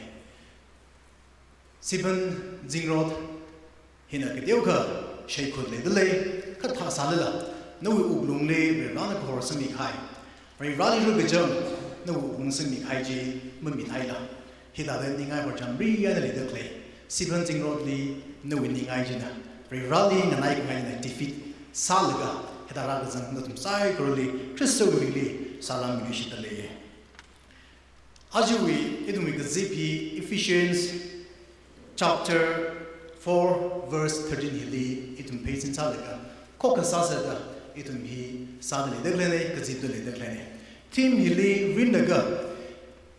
Siphan Zingrot hina kateokha shaikhut leida lei, kha thāsālala, nawui wuklungli Varivarāna kahor sangmi kahai, Varivarāli rukacham nawui wuklung sangmi kahai chi mamithāla, hithāda ningai horchamri eina leida khalei Siphan Zingrotli nawui ningai china, Varivarāli nganai khangai eina defeat sālaga, hithāda rākazang nathum saikorali Khristawui mingli salam nganingshida lei. Ajawui ithumwui kazip hi Ephesians chapter four verse thirteen hili ithum pheisin sālaga, khokkha sāsāda ithum hi sāda leida khaleina, kazipda leida khaleina. Theme hili rinlaga,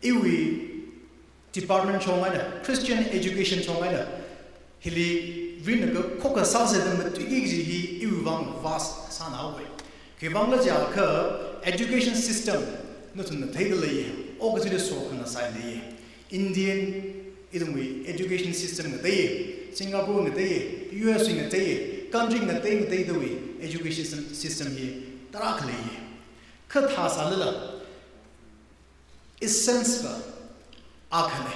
iwui department chong eina, Christian education chong eina, hili rinlaga khokkha sāsāda matuiki kaji hi iwui vang vast sānahaowa. Khiwuivangkhala jiakha education system nathumna theida leiya, okathuili sokhana sāi leiya. Indian ithumwui education system ngateiya, Singapore ngateiya, U S ngateiya, country ngatei ngateidawui education system, system hi tarākha leiya. Kha thāsālala, essence va akhana.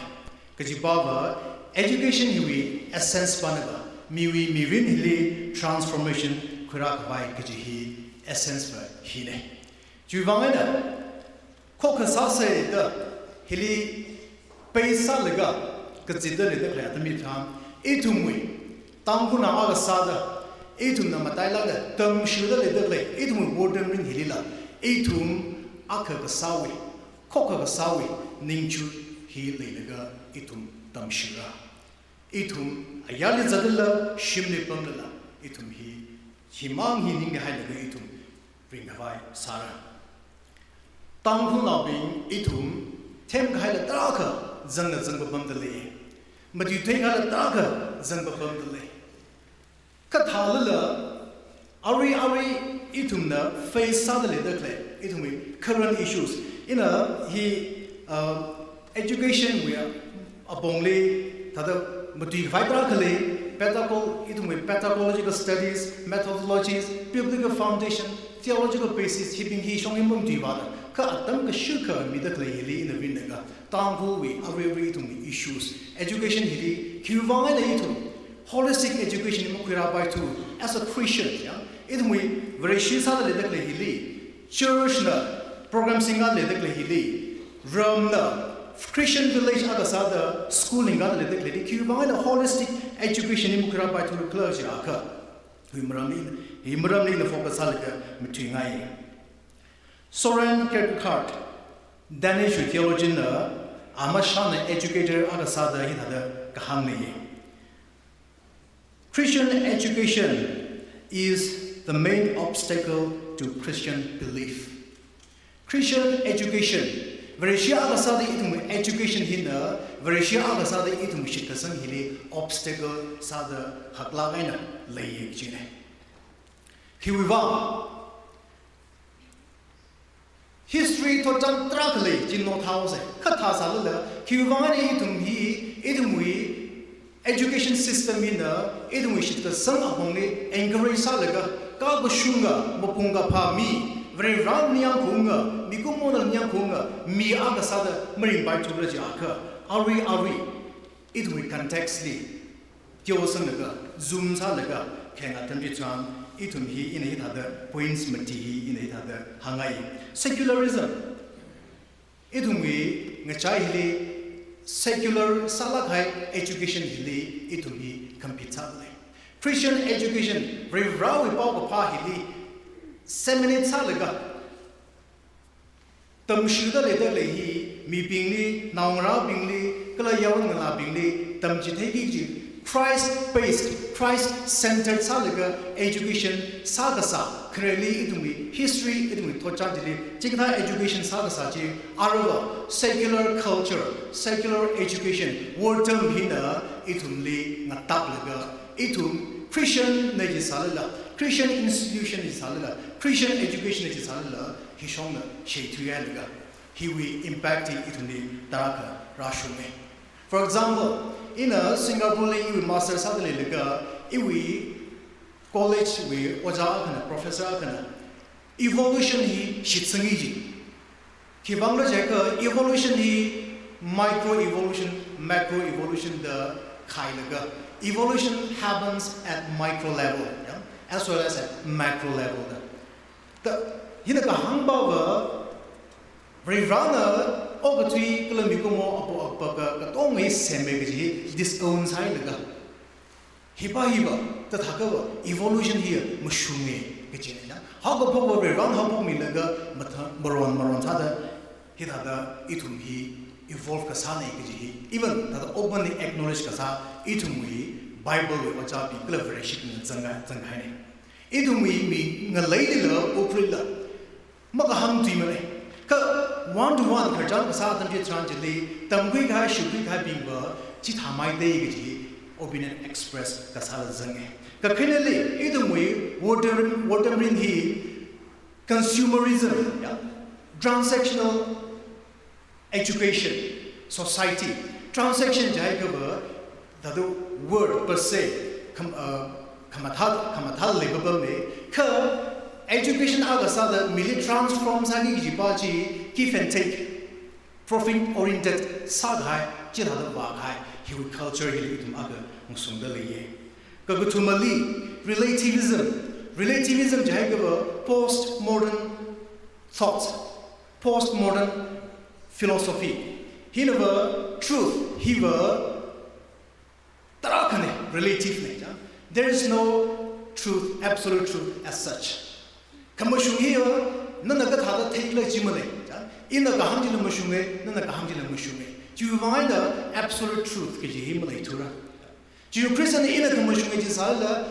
Kajipava education hiwui essence pana va miwui mirin hili transformation khuirā khavai kaji hi essence va hina. Chiwuivang eina khokkha sāsāda hili phei sālaga kazipda leida khalei atam hitharan, ithumwui Tangkhulnao akha sāda, ithumna matailākda tamshurda leida khalei ithumwui warden mirin hilila, ithum akha kasāwui, khokkha kasāwui ningchuk hi leilaga ithum tamshura. Ithum ayarli zatlala, shimli pamlala, ithum hi, himang hi ningkahailaga ithum ringkhavai sāra. Tangkhulnaobing ithum themkahaila tarākha zangna zangpapamda lei. Matuithei kahaila tarākha zangpapamda lei. Kha thālala, arui arui ithumna face sāda leida khalei ithumwui current issues, ina hi, uh, education wui apongli thāda matuikhavai tarākha lei, pedagogy, ithumwui pedagogical studies, methodologies, biblical foundation, theological basis, hibing hi shong hi mamatuivāda, kha atam kashikha mida khalei hili ina rinlaga, Tangkhulwui arui arui ithumwui issues, education hili khiwuivang eina ithum holistic education hi makhuirāpaithu, as a Christian, ya, ithumwui Vareshi sāda leida khalei hili, church na program singa leida khalei hili, ramna Christian village akha sāda school lingkada leida khalei hili, khiwuivang eina holistic education hi makhuirāpaithu khala jiakha, hi maramli, hi maramli ina focus sālaga matuingai. Soren Kierkegaard, Danish theologian na, amashana educator akha sāda hithāda kahāng lei. Christian education is the main obstacle to Christian belief. Christian education, Vareshi akha sāda ithumwui education hina, Vareshi akha sāda ithumwui shitkasang hili obstacle sāda haklāk eina leiya kajina. Khiwuivang, history thotchan tarākha lei, chi note sāhaosa. Kha thāsālala, khiwuivang eina ithum hi, ithumwui education system hina, ithumwui shitkasang apongli encourage sālaga, kakashunga, mapung kaphā mi, Varena ningyāng khaunga, mikumona ningyāng khaunga mi akha sāda maringpaithura jiakha, arui arui ithumwui context li teosanglaga, zoom sālaga, khenga tamchithang Ithum hi ina hithāda points mati hi ina hithāda hāngngai. Secularism. Ithumwui ngachai hili secular sālāk kahai education hili ithum hi compete sālei. Christian education, Varivarāwui paokaphā hili seminate sālaga, tamshida leida lei hi, mibingli, naongarābingli, kala yaron ngalābingli tamchitheiki kaji, Christ based, Christ centered sālaga education sākasā, khareli ithumwui history, ithumwui thotchan chili, chikathā education sākasā chi, aruiva secular culture, secular education, wortam hina ithumli ngataplaga, ithum Christian na chi sālala, Christian institution na chi sālala, Christian education na chi sālala, hishongna sheithuilaga, hiwui impact hi ithumli tarākha rāshunge. For example, ina Singapore li iwui master sāda leilaga, iwui college wui ojā akhana, professor akhana, evolution hi shitsangi ji. Khiwuivangla jiakha evolution hi micro evolution, macro evolution da khailaga, evolution happens at micro level, yeah, as well as at macro level da. Ta, hina kahāngva, Varivarāna okathui kala mikumo apo apaka katonga hi semme kaji hi disown sāhailaga, hiva hiva, tathākhava evolution hi mashunge kajina. Haokaphokva Varivarāna haophokmilaga matha-, maron maron sāda, hithāda ithum hi evolve kasāne kaji hi, even thāda openly acknowledge kasā ithumwui Bible wui ojābing kala Vareshibingna zanga-, zanghaine. Ithumwui mi ngaleilila, uprila, makahāng tuimane. Kha one to one khararchan kasā atam chitharan chili, tamkhui kahai, shukhui kahaibingva chithāmeida kaji opinion express kasāla zange. Kakhaneli, ithumwui wortam, wortam mirin hi consumerism, yeah, transactional education, society, transaction jiakhava, that the word per se, kham-, uh, khamathā, khamathā leipapame, kha education akha sāda mili transform sāki kajipa chi, give and take, profit oriented sākahai, chithāda vākahai, hiwui culture hili ithum akha ngasungda leiye. Kakathumali, relativism. Relativism jiakhava postmodern thoughts, postmodern philosophy. Hinava truth hiva tarākhane, relative ne, ja. There is no truth, absolute truth as such. Khamashung hiya, nana kathāda theila chi male, ja. Ina kahāng chila mashunge, nana kahāng chila mashunge. Chiwuivang eina absolute truth kaji hi maleithura. Jishu Khristana ina khamashunge chi sālala,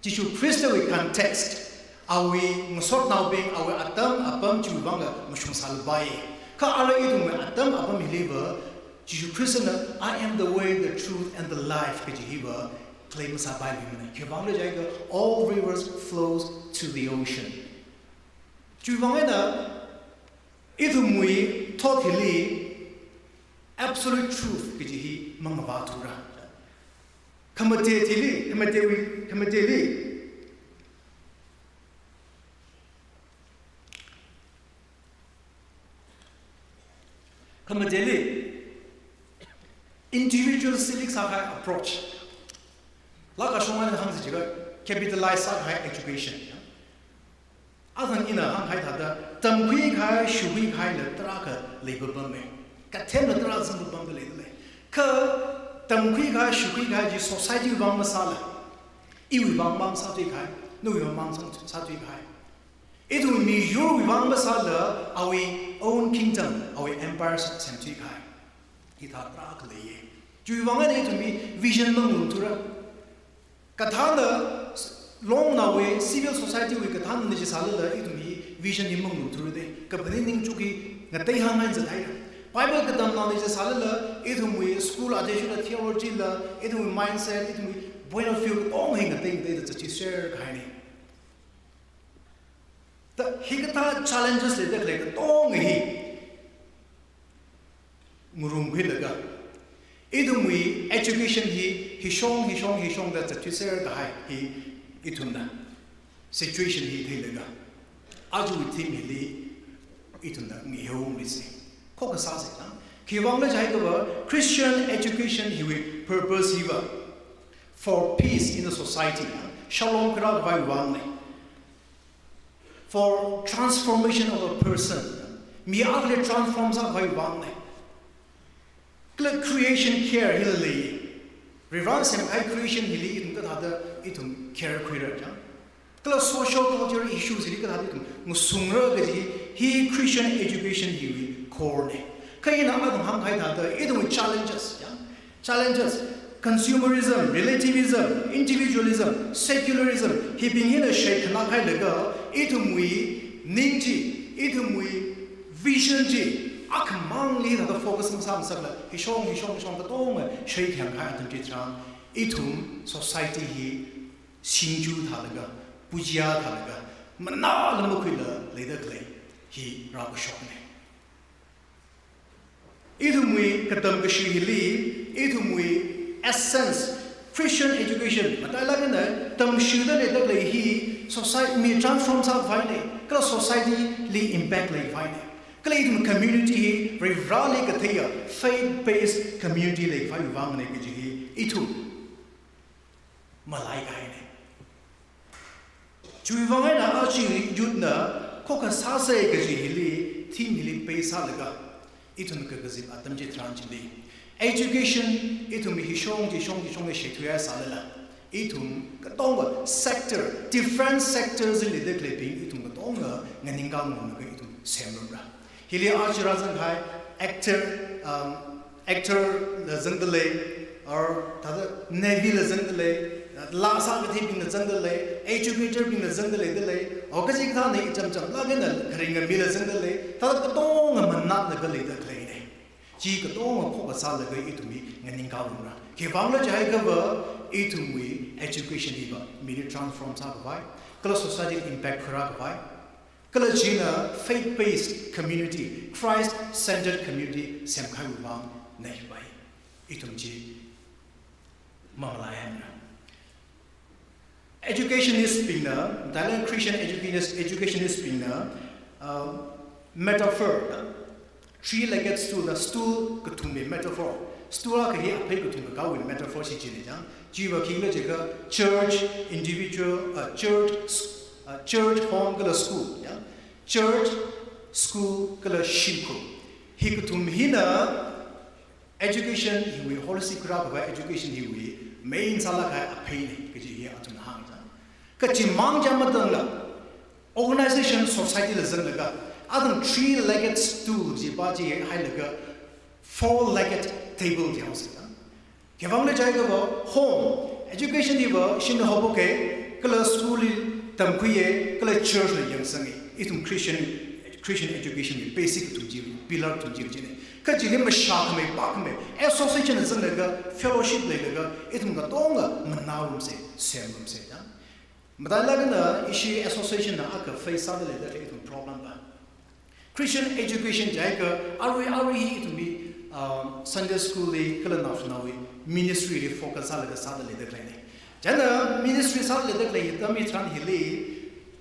Jishu Khristawui context, awui ngasotnaobing, awui atam apam chiwuivangla mashung sālapai. Kha arui ithumwui atam apam hiliva, Jishu Khristana, "I am the way, the truth, and the life," kaji hiva claim masāpailuimane. Khiwuivangla jiakha, "All rivers flows to the ocean." Chiwuivang eina, ithumwui thot hili absolute truth kaji hi mangavāthura. Khamate thili, khamatewui, khamateli. Khamateli, individualistic sākahai approach. Laga shongana hāngsa jiakha, capitalize sākahai education. Athang ina hāngkahai thāda, tamkhui kahai, shukhui kahaila tarākha leipapame. Kathemla tarākha zangpapamda leidalei. Kha tamkhui kahai, shukhui kahai chi society vang masāla, iwui vang mang sāthuikahai, nawui vang mang sā-, sāthuikahai. Ithum miyurwui vang masāla, awui own kingdom, awui empire sem-, semthuikahai. Hithā tarākha leiye. Chiwuivang eina ithumwui vision manglungthura. Kathāna, longnaowui, civil society wui kathāna chi sālala ithumwui vision hi manglungthura de. Kaphaning ningchuk hi ngatei hānghaida zathaira. Bible katamnao chi sālala, ithumwui school athishurda theology la, ithumwui mindset, ithumwui point of view katonga hi ngatei ngateida zatchiser kahaine. Ta hikathā challenges leida khalei katonga hi ngarumkhuilaga, ithumwui education hi, hishong, hishong, hishongda zatchiser kahai hi ithumna situation hi theilaga, ajawui theme hili ithumna ngihao misi. Khokha sāsa, na? Khiwuivangla jiakha Christian education hiwui purpose hiva for peace in the society, na? Shalom kharā khavai vangna. For transformation of a person. Mi akhali transform sākhavai vangna. Kala creation care hili. Varivarana semkahai creation hili ithum kathāda ithum care khuira chang. Kala social cultural issues hili kathāda ithum ngasungra kaji hi Christian education hiwui core na. Kha ina athum hāngkahai thāda ithum challenges, ya. Challenges, consumerism, relativism, individualism, secularism, hibing hina shaikhana hailaga, ithumwui ning chi, ithumwui vision chi, akhamangli thāda focus masāngasakla, hishong, hishong, hishong katonga shaikhayang kahai atam chitharan, ithum society hi singju thālaga, pujiya thālaga, manāla makhuila leida khalei hi rākashokna. Ithumwui katam kashi hili, ithumwui essence, Christian education, matailāk eina tamshida leida khalei hi, society mi transform sākhavaina, kala society li impact leikhavai na. Kala ithum community hi, Varivarali katheiya, faith-based community leikhavai vangna kaji hi, ithum malai kahaina. Chiwui vang eina aja youth na khokha sāsa kaji hili, theme hili base sālaga, ithum kakazip atam chitharan chili. Education, ithum hishong chi, shong chi, shong chi shaithuiya sālala. Ithum katonga sector, different sectors li leida khaleibing, ithum katonga nganingkā ngarumlaga ithum semrumra. Hili aja rāzang kahai actor, um, actor la zangda lei, or thāda navy la zangda lei, laa sākatheibing la zangda lei, educator bing la zangda leida lei, or kachikathāna ichamcham, lāk eina kharinga mi la zangda lei, thāda katonga manālaga leida khaleina. Chi katonga khokha sālaga ithum hi nganingkā ngarumra. Khiwuivangla jihaiakhava ithumwui education hiva mili transform sākhavai, kala society impact khuirākhavai, kala china faith-based community, Christ-centered community semkhavai vangna hiva. Ithum chi mamalaihaimana. Educationist bingna, Thailand Christian educationist, educationist bingna, um, metaphor, three-legged stool, the stool kathumwui metaphor. Stool akha hi aphei kathum kakāwui metaphor chi china chang. Chiva khikhala jiakha church, individual, uh, church, s-, uh, church, home, kala school, ya. Church, school, kala shimkhur. Hi kathum hina education hiwui, holistic khuirākhavai education hiwui main sālāk kahai apheina kaji hi athumna hānga. Kachimang chi matangla, organization, society la zanglaga, athum three-legged stool chi pa chi hailaga, four-legged table chi haosa. Khiwuivangla jihaiakhava home, education hiva shimli haophoka, kala school li tamkhuiya, kala church la yangsanga. Ithum Christian, Christian education wui basic kathum chi, pillar kathum chi china. Kha chili mashākhamei, pākhamei, association la zanglaga, fellowship leilaga, ithum katonga manārumsa, semrumsa, ya. Matailāk eina ishi association na akha face sāda leida khalei ithum problem va. Christian education jihaiakha arui arui hi ithumwui, um, Sunday school li kala naoshinaowui ministry li focus sālaga sāda leida khaleina. China ministry sāda leida khalei atam hitharan hili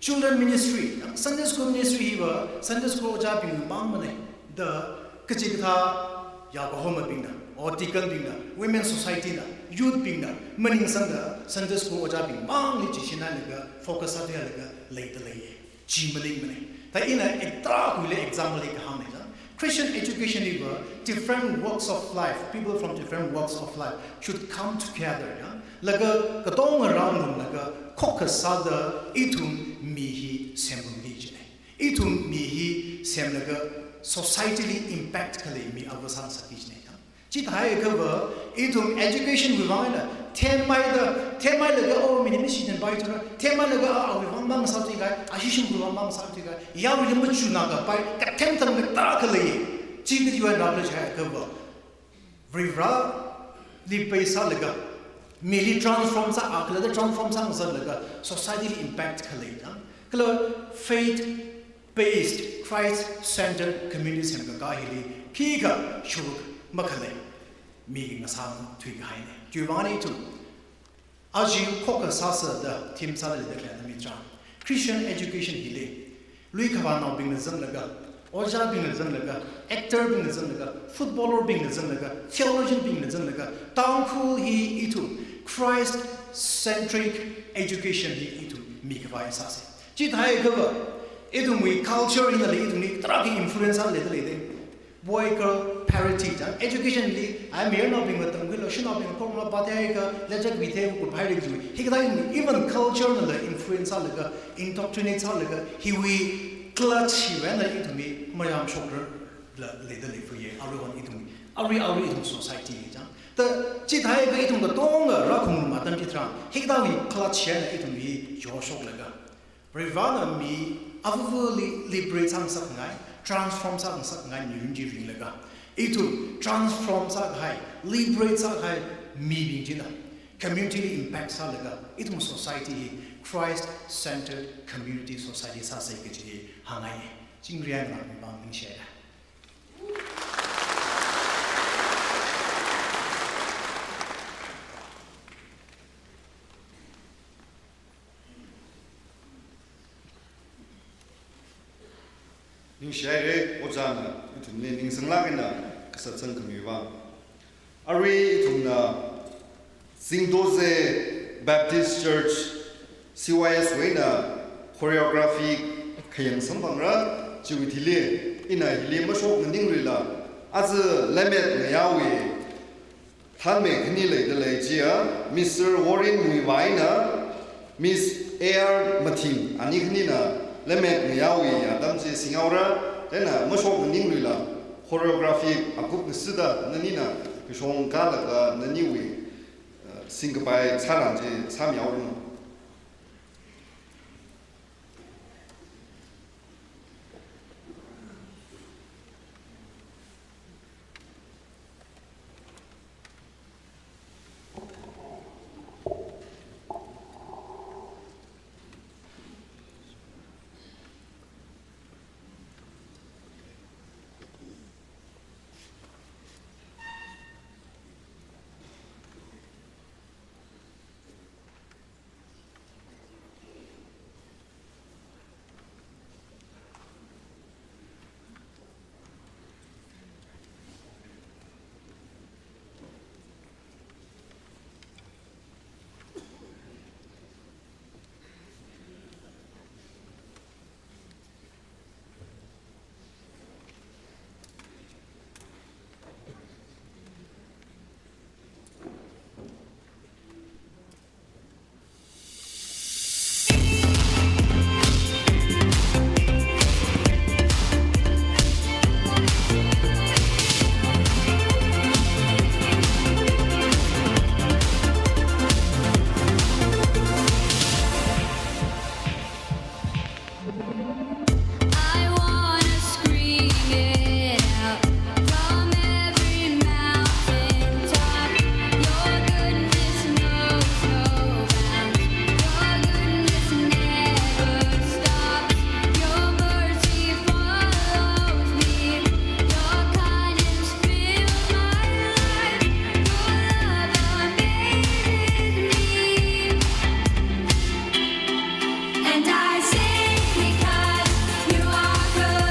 children ministry, Sunday school ministry hiva Sunday school ojābing mangmana, da kachikathā yaokahomabingna, or deacon bingna, women society na, youth bingna, maningsangda Sunday school ojābing mangli chi shinhailaga, focus sāthuihailaga leida leiya. Chi maningmana. Thāda ina ekta khuili example hi kahāngna chang. Christian education hiva different walks of life, people from different walks of life should come together, ya. Laga katonga rāngarumlaga khokha sāda ithum mi hi semrumki kajina. Ithum mi hi semlaga society li impact khalei mi ava sāngasakki kajina, ya. Chithāhaiakhava, ithum education wui vang eina, themmeida, themmeilaga, oh, mini mashichinpaithura, themmeilaga, ah, awui vang mang sāthuikahai, ashi shimkhurwui vang mang sāthuikahai, yaruili machunā kapai, kathem thang kathā khalei, chi kajiwui vang eina jihaiakhava, Varivarali base sālaga, mili transform sā, akhalatta transform sāngasakda, society li impact khalei, ya. Kala faith based, Christ-centered community semkakā hili khikha shuruk makhalei mi ngasāmthuikahaina. Chiwui vang eina ithum aja khokha sāsa da theme sāda leida khalei atam hitharan, Christian education hili, lui khavānaobingna zanglaga, ojābingna zanglaga, actor bingna zanglaga, footballer bingna zanglaga, theologian bingna zanglaga, Tangkhul hi ithum Christ Christ-centric education hi ithum mikhavai sāsa. Chithākha ithumwui culture hinala ithumli tarākha influence sālei da lei de. Boy girl parity chang education li, ai mayarnaobingva tamkhuilu, shanaobingva khorumlu, pātheiakha, letter vithei kuphaira jiwui. Hikathā even culture nala influence sālaga, indoctrinate sālaga, hiwui clutch hiwui eina ithumwui mayamshokra la lei da lei fuye, arui on ithum, arui, arui ithum society hi chang. Ta chithākha ithum katonga rākhungarum atam chitharan, hikathāwui clutch eina ithum hi yoshoklaga, Varivarana mi avuvuli liberate sāngasakngai, transform sāngasakngai mirin chi ringlaga, ithum transform sākahai, liberate sākahai mibing china community li impact sālaga, ithum society hi Christ-centered community society sāsa kaji hi hāngngai. Chingri eina ngarān pam ningshida. Ningshihaira, ojāna ithumli ningsanglāk eina kasā zangkhami vang. Arui ithumna Zingdoze Baptist Church, C Y S wui eina choreography khayang samphangra, chiwui thili ina hili mashok maningluila, aja lemmet ngayāwui thānmei khani leida lei chiya, Mister Warren Muivah eina Miss A R Mathing, ani khanina lemmet ngayāwui atam chi singhaora, chieina mashok maningluila choreography akup ngasida nanina kashong kālaga naniwui, eh, singkapai sāran chi sāmihaoranu. I wanna scream it out from every mountaintop. Your goodness knows no bounds. Your goodness never stops. Your mercy follows me. Your kindness fills my life. Your love amazes me. And I sing because you are good.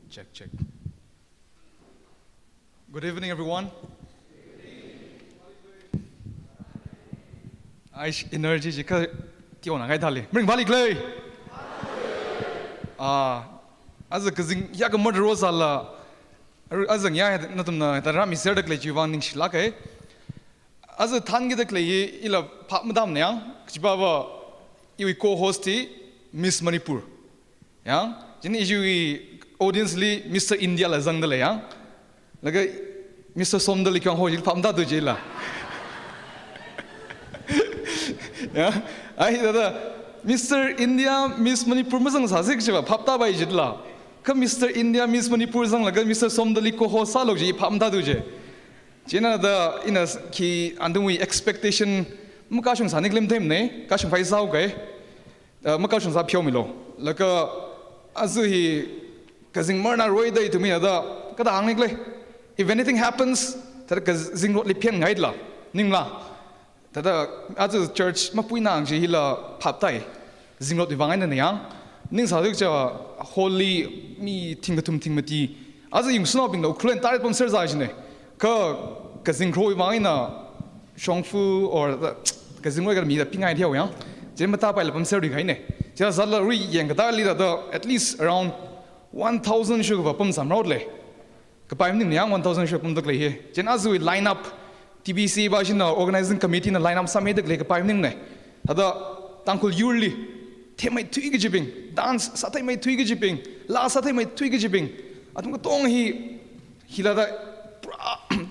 Check, check. Good evening, everyone. Aish, energy chi kha tiona ngai thali. Mring bali klei. Ah, aja kazing ya ka murder rosa la. Aja ya natumna ta rami ser da klei chi vang ningshilak e. Aja thanki da klei ila phap madam ne yang. Kachipa va iwui co-host hi Miss Manipur. Yang, chieina iwui audience li Mister India la zangda lei yang. Laga Mister Somdal li khyang ho jil phap da tu jila. Yang, ai thāda Mister India, Miss Manipur mazang sāsi kachiva phap da bai jila. Kha Mister India, Miss Manipur zanglaga Mister Somdal li co-host sālu ji phap da tu je. Chieina thāda ina khi andungwui expectation makashung sāni klim them ne, kashung phai sāu kai. Uh, makashung sā pheomilu. Laga aja hi kazing marna roi da ithumna thāda kathā hāngni klei. If anything happens, thāda kazing rotli phen ngai la, ningla. Thāda aja church mapuina ang chi hila phap tai. Zing rotwui vang eina ne yang. Ning sā dik cha hall li mi thing kathum thing mati. Aja yungsnaobingla Ukhrul eina taret pam ser za jine. Kha kazing rotwui vang eina shongfa or the, kazing roi ka mi da pingai thiau yang. Chieina matapaila pam ser ri kaine. Chieina zatla rui yang kathāli thāda at least around one thousand shu kava pam sam rot le. Kapai maning yang one thousand shu pam da klei hi. Chieina aja line up T B C va shina organizing committee na line up sāmi da klei kapai maning ne. Thāda Tangkhul yurli themai thui kajibing, dance sāthemai thui kajibing, laa sāthemai thui kajibing. Athum katong hi, hila thāda pra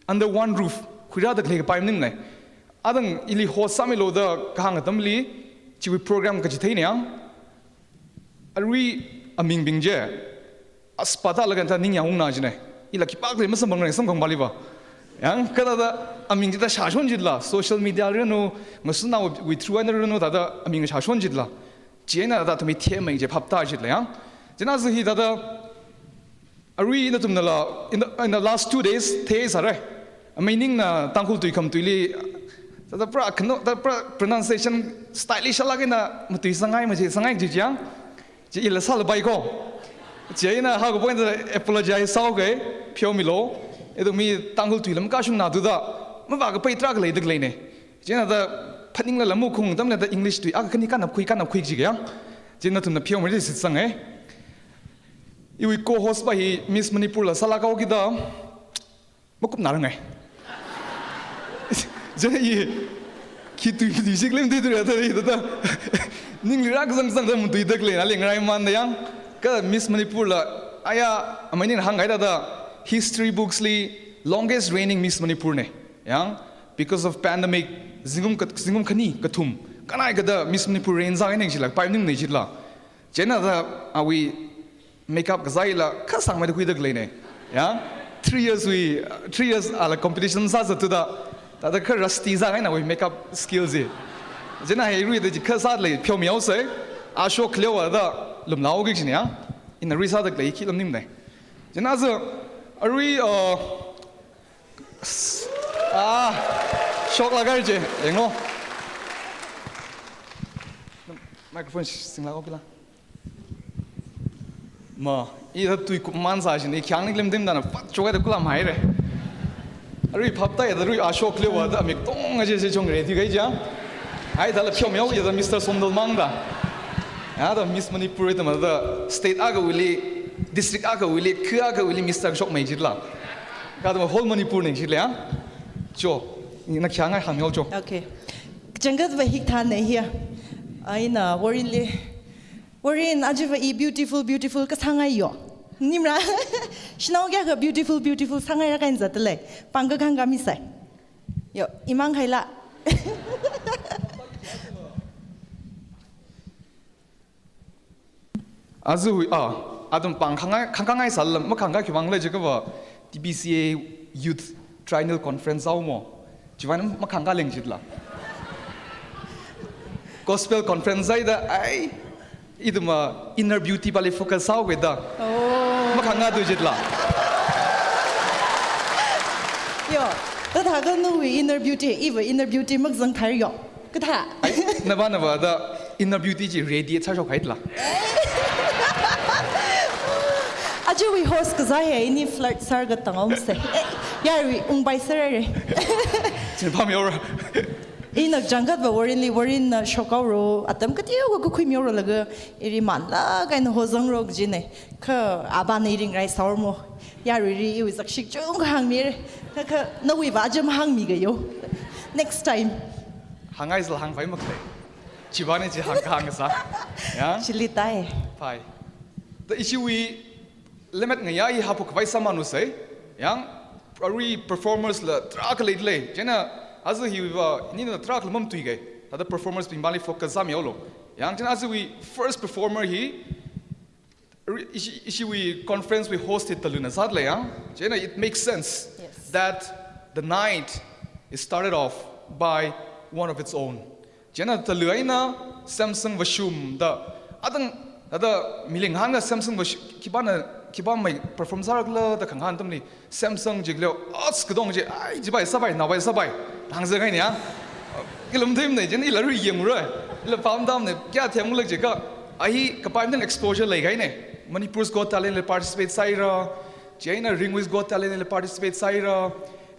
under one roof, khuira da klei kapai maning ne. Adang ili host sāmilu da kahāng atamli, chiwui program kachithei ne yang. Arui amingbing je, aspata laga thāda ning yang ungna jine. Ila khipākli masamphang ne samkang bali va. Yang kathāda aming chi thāda shāshon jila, social media renu, ngasuna wui through eina renu thāda aming shāshon jila. Chieina thāda thami themai je phap ta jila yang. Chieina aja hi thāda arui natumnala, in the, in the last two days, thei sāre. Amei ningna Tangkhul tui kham tuili, thāda pra kano, thāda pra pronunciation style shalak eina matui sāngai maji sāngai ji jiang. Chi ila sāla bai ko. Chieina ha ko point thāda apologize sāu kai, pheomilu. Ithum mi Tangkhul tui lam kashung na tu thāda, mava kapai tra ka lei da klei ne. Chieina thāda phaninglala mukhung atamla thāda English tui akha khani kanap khui, kanap khui ji kayang. Chieina nathumna pheomira sitsang e. Iwui co-host va hi Miss Manipur la sāla kau kida. Makup na rangai. Chieina i khi tui tui sik lem tui tui ra thāda thāda. Ningli rak zang zang da mun tui da klei na leng rai man da yang. Kha Miss Manipur la, aya, amei ningna hāngngai thāda history books li longest reigning Miss Manipur ne. Yang, because of pandemic, zingkum ka, zingkum khani kathum. Kanai kada Miss Manipur reign zang ning jila, pai ning ne jila. Chieina thāda awui makeup kazāla, kasāngmei da khui da klei ne. Yang, three years wui, three years ala competition sā sā tu thāda, thāda kha rusty zang eina awui makeup skills hi. Chieina hi rui da ji kha sā lei pheomi au sai, ashok leo thāda lumlau ki jin yang. Ina rui sā da klei khi lam ning ne. Chieina aja, arui, uh, Ah, shok laga je, yenglo. Microphone singla ko kila. Ma, i thāda tui kup man sā jin, i khyang ning lem dem dana pat chokai da kula mai re. Arui phap ta ya thāda rui ashok leo thāda amik tong aje je chong re thi kai ja. Ai thāla pheomi au ya thāda Mister Somdal mang da. Ya thāda Miss Manipur thāda state akha wuili, district akha wuili, khu akha wuili Mister shokmei jila. Ka thāda whole Manipur ning jila ya. Cho, ina khyang ai hāngmi au cho. Okay. Changkat va hik than ne hiya. Aina Warren li. Warren, aja va i beautiful, beautiful kasāngai yo. Nimra. Shanao kayākha beautiful, beautiful sāngai ra kain zat le. Pang ka khang ka mi sai. Yo, imang khaila. Aja hui, ah, athum pang khangai, khangkhangai sāla, makhangkha khiwuivang le jikha va, T B C A Youth Triennial Conference au mo. Chiwuivang makhangkha leng jila. Gospel conference ai da, ai, ithum, ah, inner beauty pali focus sāu kida. Oh. Makhangkha tu jila. Yo, thāda kha nawui inner beauty, iva inner beauty makzang thar yo. Kathā? Ai, nava, nava thāda inner beauty chi radiate sāshok haila. Ajawui host kazā hi ini flirt sāra katang om se. Eh, yarui ungpai sāra re. Chinpam yaora. Ina changkhat va Warrenli, Warrenna shokhaoro, atam kateokha kakhui mihaoralaga, iri manlāk eina hozangro kajine. Kha abana iri ngarai sāhaoramo. Yaruili iwui zakshik chungkha hāngmire. Kha, kha nawui va aja mahāngmi kayo. Next time. Hāngngai zala hāngpai makhalei. Chibani chi hāngkahāng kasā. Ya? Chili tai. Pai. Da ishiwui lemmet ngayā hi haphok khavai sāmanu sai. Yang, arui performers la tarākha leidalei. Chieina, aja hiva, inina tarākha la mamatuikai. Thāda performers bing bali focus sāmihaolu. Yang, chieina ajawui first performer hi, arui ishi, ishiwui conference wui host hi Taluna sādalei yang. Chieina it makes sense, yes, that the night is started off by one of its own. Chieina Talu eina Samsung Vashum da. Atang, thāda miling hānga Samsung Vashum, khipāna, khipā mai perform sārakhala da khangahān atamli Samsung jik leo, as kadong je, ai, chipai sāpai, naopai sāpai. Hāngzākahaina ya. Khalum thim ne, chieina ila arui yangra. Ila pamdam ne, kayā themlāk jikha. Ai hi kapai mathang exposure leikahaine. Manipur's Got Talent li participate sāhaira. Chieina Ringway's Got Talent li participate sāhaira.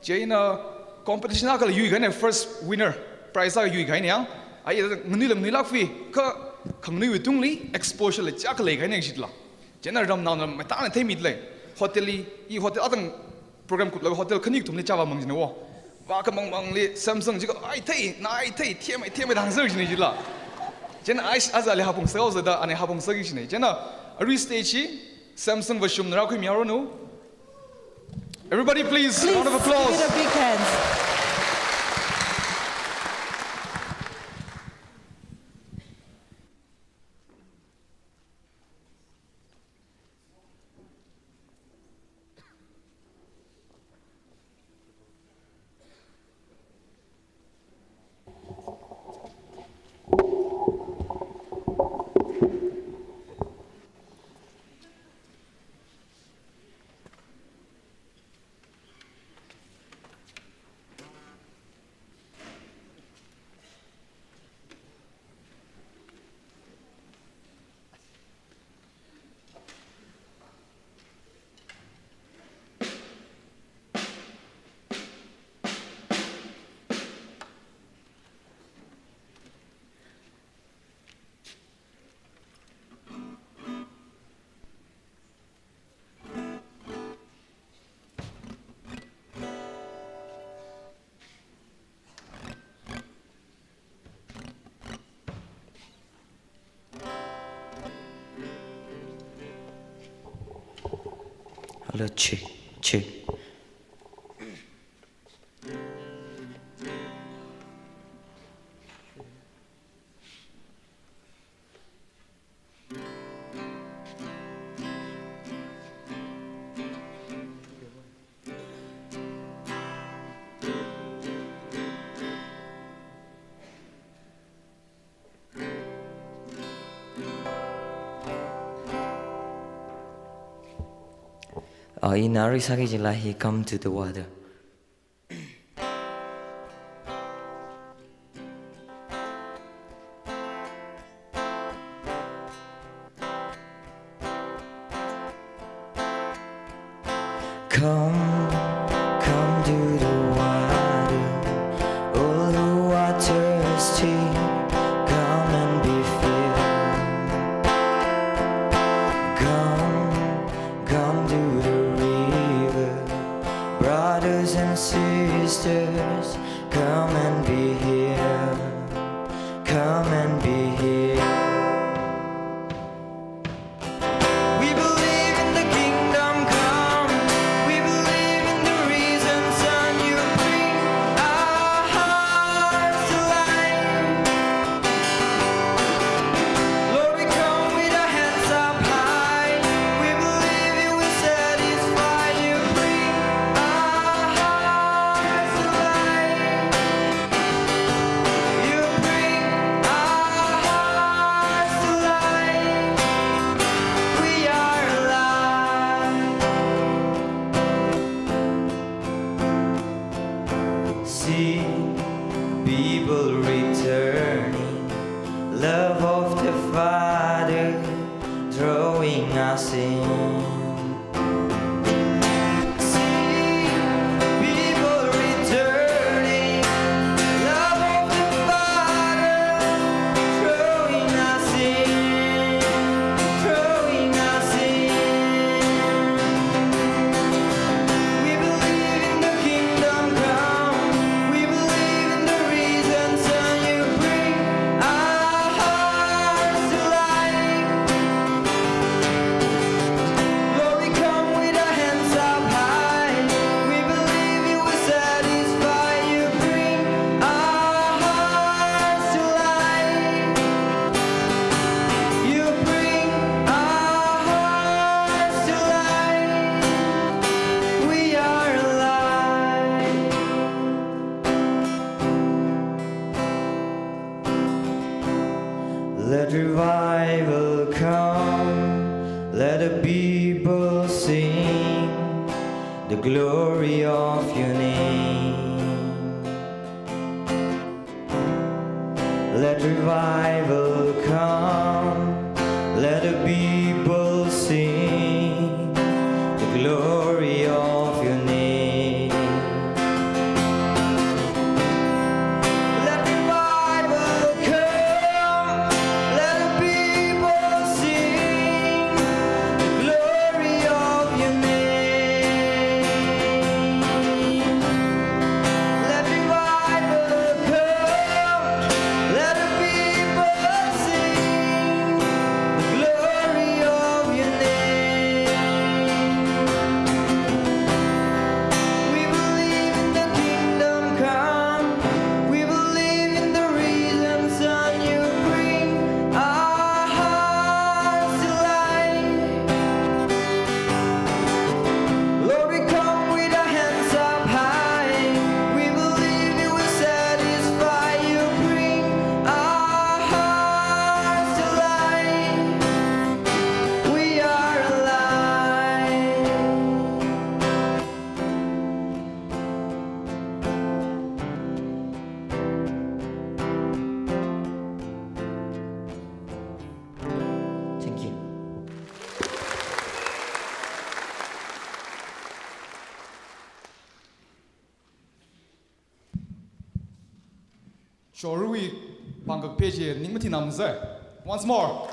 Chieina competition akhala yuikahaine, first winner, prize akha yuikahaine yang. Ai nganuila nganuilāk fi, kha khanganuiwui tungli exposure la chiyākha leikahaine shitla. Chieina ramnaona maitana theimidalei. Hotel li, i hotel atang program kuplaga hotel khani kathumli chāvāmang jina wo. Vākhamangmangli Samsung jikha, ai thei, na ai thei, themai, themai da hāngser jina jila. Chieina ai, ajali haphung sāhaosa da, ani haphung sāki jina. Chieina arui stage hi Samsung Vashumna rākhui mihaoranu. Everybody, please, please, round of applause. Give it a big hand. Hello, check, check. Uh, ina arui sāki jila hi Come to the Water. Come, come to the water, all who are thirsty, come and be filled. Come, come to the river, brothers and sisters, come and be healed. Come and be healed. We believe in the kingdom come. We believe in the risen Son. You bring our hearts to life. Lord, we come with our hands up high. We believe you will satisfy. You bring our hearts to life. You bring our hearts to life. We are alive. See people returning. Love of the Father drawing us in. Let revival come, let the people sing the glory of your name. Let revival come, let the people sing the glory of your name. Let revival come, let the people sing the glory of your name. Let revival come, let the people sing the glory of your name. We believe in the kingdom come. We believe in the risen Son you bring our hearts to life. Lord, we come with our hands up high. We believe you will satisfy. You bring our hearts to life. We are alive. Thank you. Shorui pangkak page ning mathi namzai. Once more.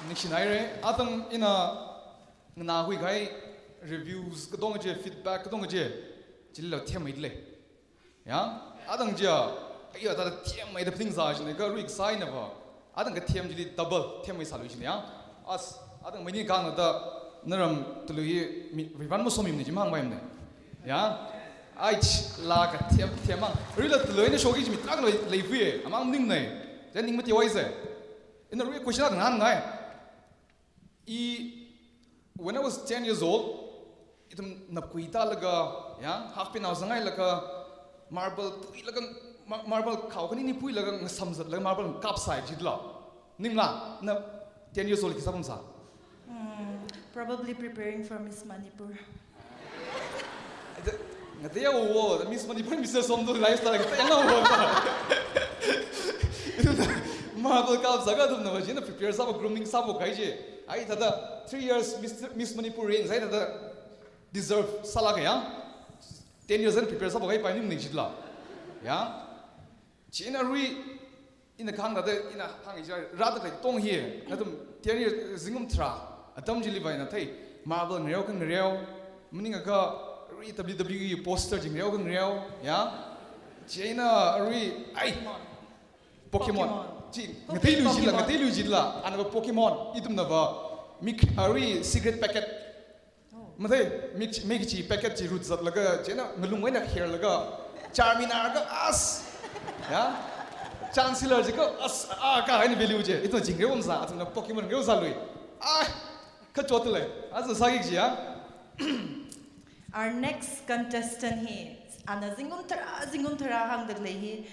Ningshinaire, atang ina nganāhui kahai reviews katonga chi, feedback katonga chi, chilila themmeida lei. Ya, atang chi, aiya, tada themmeida phaning sā shine, ka rui kasā eina va. Atang kathem chili double themmei sālui shine ya. As, atang maini kang da naram tului mi, riban mo somim ne, chimang bai ne. Ya. Ai, ch-, la kathem, themmang. Ruila tului ne shoki chimi trak lei, lei fui e. Amang ning ne. Then ning mati wai se. Ina rui question nganāngai. I, when I was ten years old, ithum napkui tālaga, ya, half pin house ngailaga, marble puilaga, ma-, marble khao khanini puilaga, ngasamzatlaga marble kapsai jitla. Ningla, na ten years old khi sāpam sā? Mm, probably preparing for Miss Manipur. Ngatei ya wo, Miss Manipur, Mister Somdo lifestyle, ngatei ya wo. Marble kap sāga athumna va, china prepare sāva, grooming sāva kahai chi. Ai, tada three years Mister, Miss Manipur reign, ai, tada deserve sālaga ya. Ten years and prepare sāva kahai pai ning jitla. Ya. China rui, ina kahāng tada, ina hāng ija, rāda kaitong hi, nathum, ten years, zingkum tharā, atam chili va ina thei, marble ngareo khangareo, maningakha rui W W E poster chi ngareo khangareo, ya? China rui, ai, Pokemon. Pokemon. Chi, Pokemon. Ngateilui jitla, ngateilui jitla, ana va Pokemon, ithumna va, mik, arui cigarette packet. Oh. Mathei, mik, mik chi packet chi rutzatlaga, china ngalung eina kherlaga, Charminar ga as. Ya? Chancellor chi ga as, a, kahaina value chi. Ithum chi ngareo sā, athumna Pokemon ngareo sālui. Ai, kachot lei. As sāki chi ya. Our next contestant hi, ana zingkum tharā, zingkum tharā hāngda lei hi.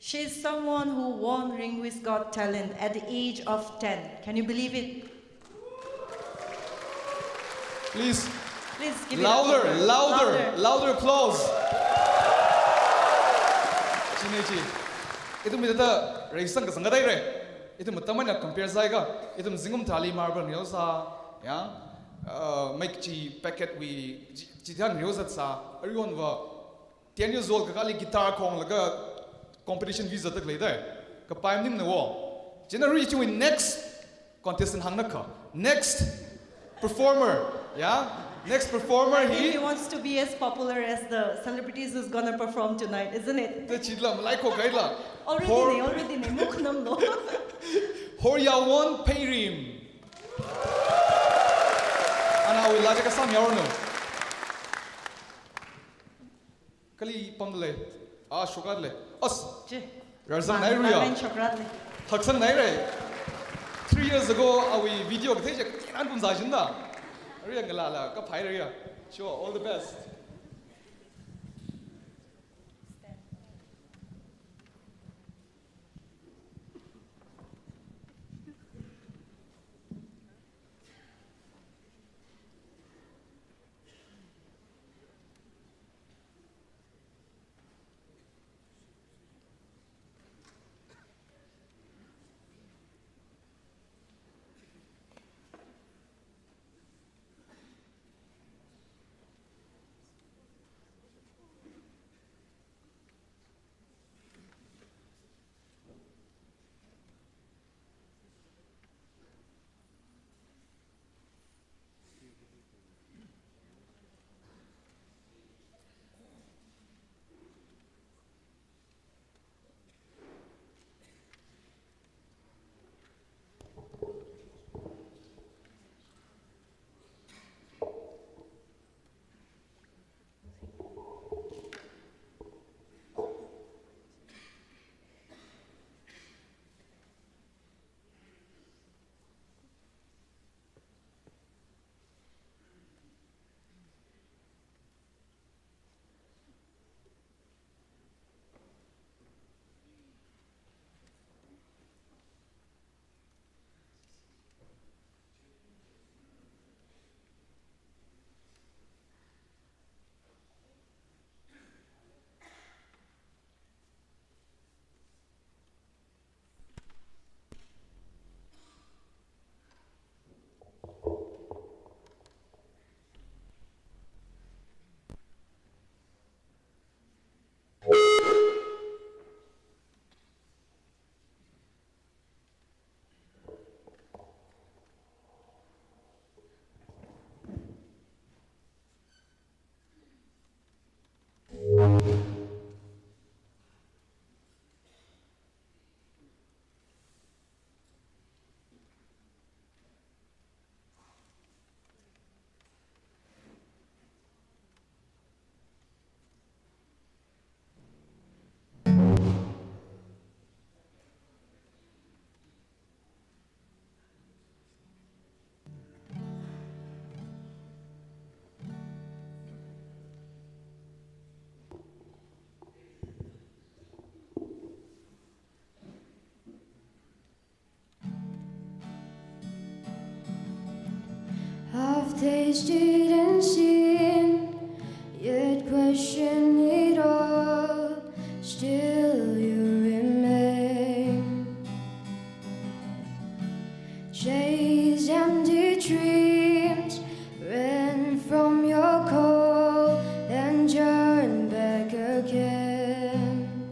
She's someone who won Ringui's Got Talent at the age of ten. Can you believe it? Please. Please give it up for her. Louder, louder, louder. Louder applause. Chine chi. Ithum mi tada reisang kasang kadai re. Ithum matamana compare sāakha, ithum zingkum tharāli marble ngareo sā, ya. Uh, mik chi packet wui, chi, chi thang ngareo zatsā. Aruihon va, ten years old kakāli guitar khonglaga competition visa tak lei dai. Kapai maningna wo. China rui chiwui next contestant hāngna kha. Next performer. Ya? Next performer hi. I think he wants to be as popular as the celebrities who's gonna perform tonight, isn't it? Te chitla, malaiko kaila. Already ne, already ne, muknam lo. Horyawon Peirim. Ana awui lajaka sam yaorno. Kali pamda lei. Ah, shokra lei. As. Chi. Rarzang nai ruya. Nai shokra lei. Haksang nai re. Three years ago, awui video kathei chi, kathei nan pum zajin da. Ruya ngalala, kapai ruya. Sure, all the best. Tasted and seen, yet question it all, still you remain. Chase empty dreams, ran from your call, then turn back again.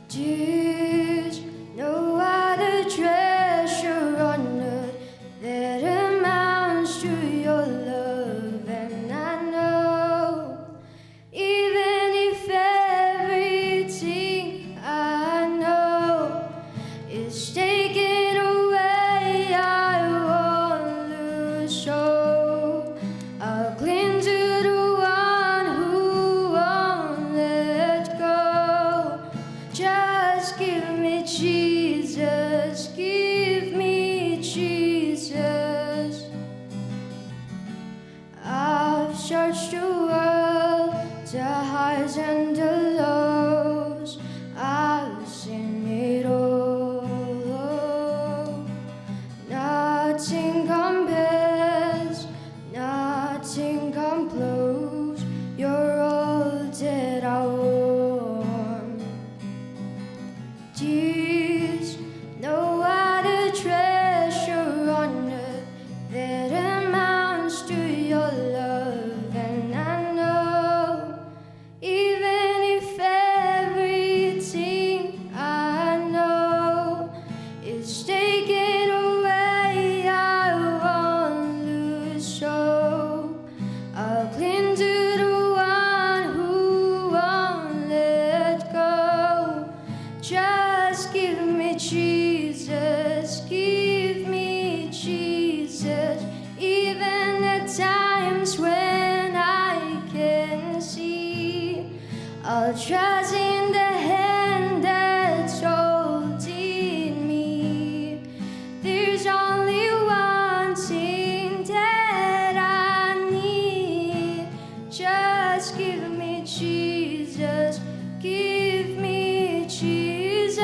There's no other treasure on earth that amounts to your love, and I know, even if everything I know is taken away, I won't lose hope. I'll cling to the one who won't let go. Just give me Jesus, give me Jesus. I've searched the world, the highs and the lows. I've seen it all. Nothing compares, nothing comes close. You're all that I want. There's no other treasure on earth that amounts to your love, and I know, even if everything I know is taken away, I won't lose hope. I'll cling to the one who won't let go. Just give me Jesus, give me Jesus, even at times when I can see. I'll trust in the hand that's holding me. There's only one thing that I need. Just give me Jesus, give me Jesus.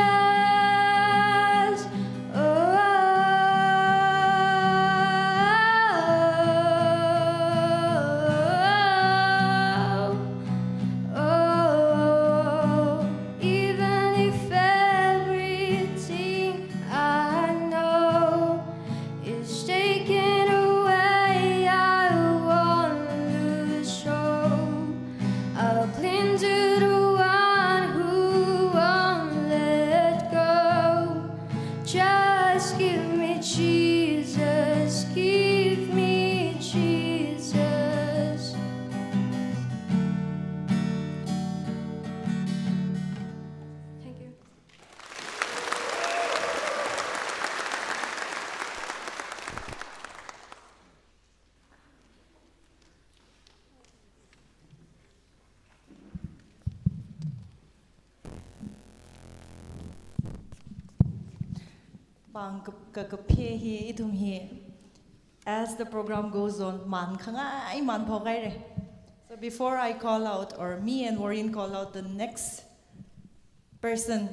Oh, oh, even if everything I know is taken away, I won't lose hope. I'll cling to the one who won't let go. Just give me Jesus, give me Jesus. Thank you. Pāng ka, ka, kaphā hi, ithum hi, as the program goes on, man khangai, man phok haira. So before I call out, or me and Warren call out the next person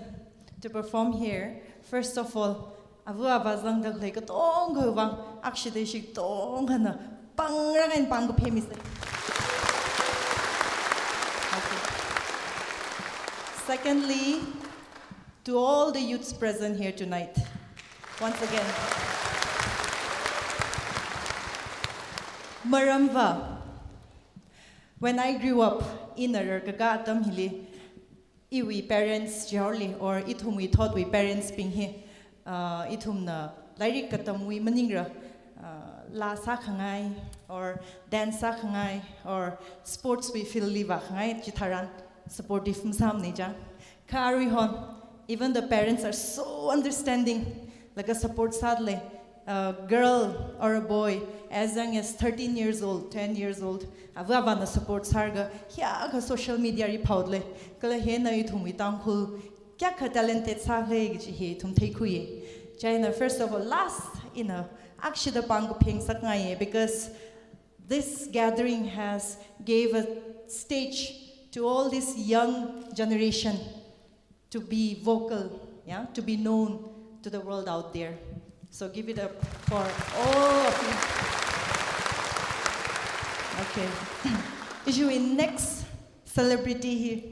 to perform here, first of all, ava avā zangda khalei katongawui vang, akshida ishi katongana pāngrang eina pāng kaphā misa. Okay. Secondly, to all the youths present here tonight, once again, maramva, when I grew up, ina rarkaka atam hili, iwui parents jihaoli, or ithumwui thotwui parents bing hi, uh, ithumna lairik katamwui maningla, uh, laa sākhangai, or dance sākhangai, or sports wui field li vākhangai chitharan supportive masāmana chang. Kha aruihon, even the parents are so understanding, laga support sādalei, a girl or a boy as young as thirteen years old, ten years old, ava avāna support sālaga, hiyākha social media li phaodalei, kala hina ithumwui Tangkhul kayākha talented sākhala kaji hi ithum theikhuiya. Chieina, first of all, last ina akshida pāng kaphā ngasakngaiya, because this gathering has gave a stage to all this young generation to be vocal, yeah, to be known to the world out there. So give it up for all of you. Okay. Ishiwui next celebrity hi,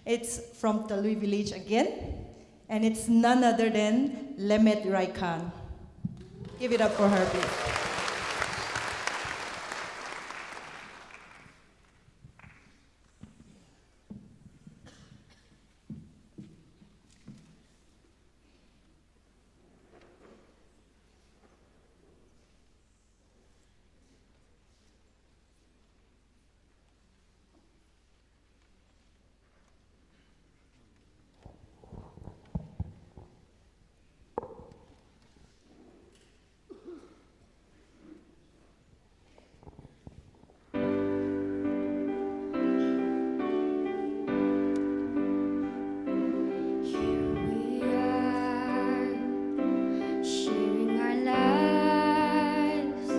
it's from Talui village again, and it's none other than Lemet Raikhan. Give it up for her, please. Here we are, sharing our lives.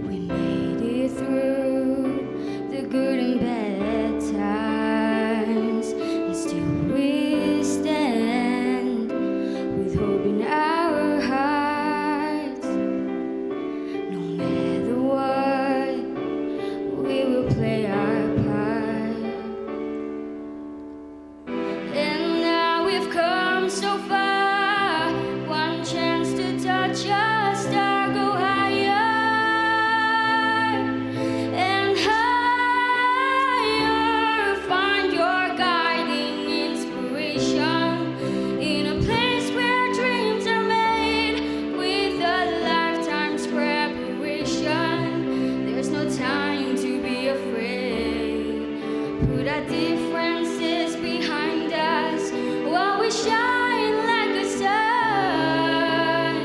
We made it through the good and bad times, and still we stand with hope in our hearts. No matter what, we will play our part. And now we've come so far, one chance to touch a star, go higher and higher, find your guiding inspiration in a place where dreams are made with a lifetime's preparation. There's no time to be afraid. Put our differences behind us while we shine like a sun.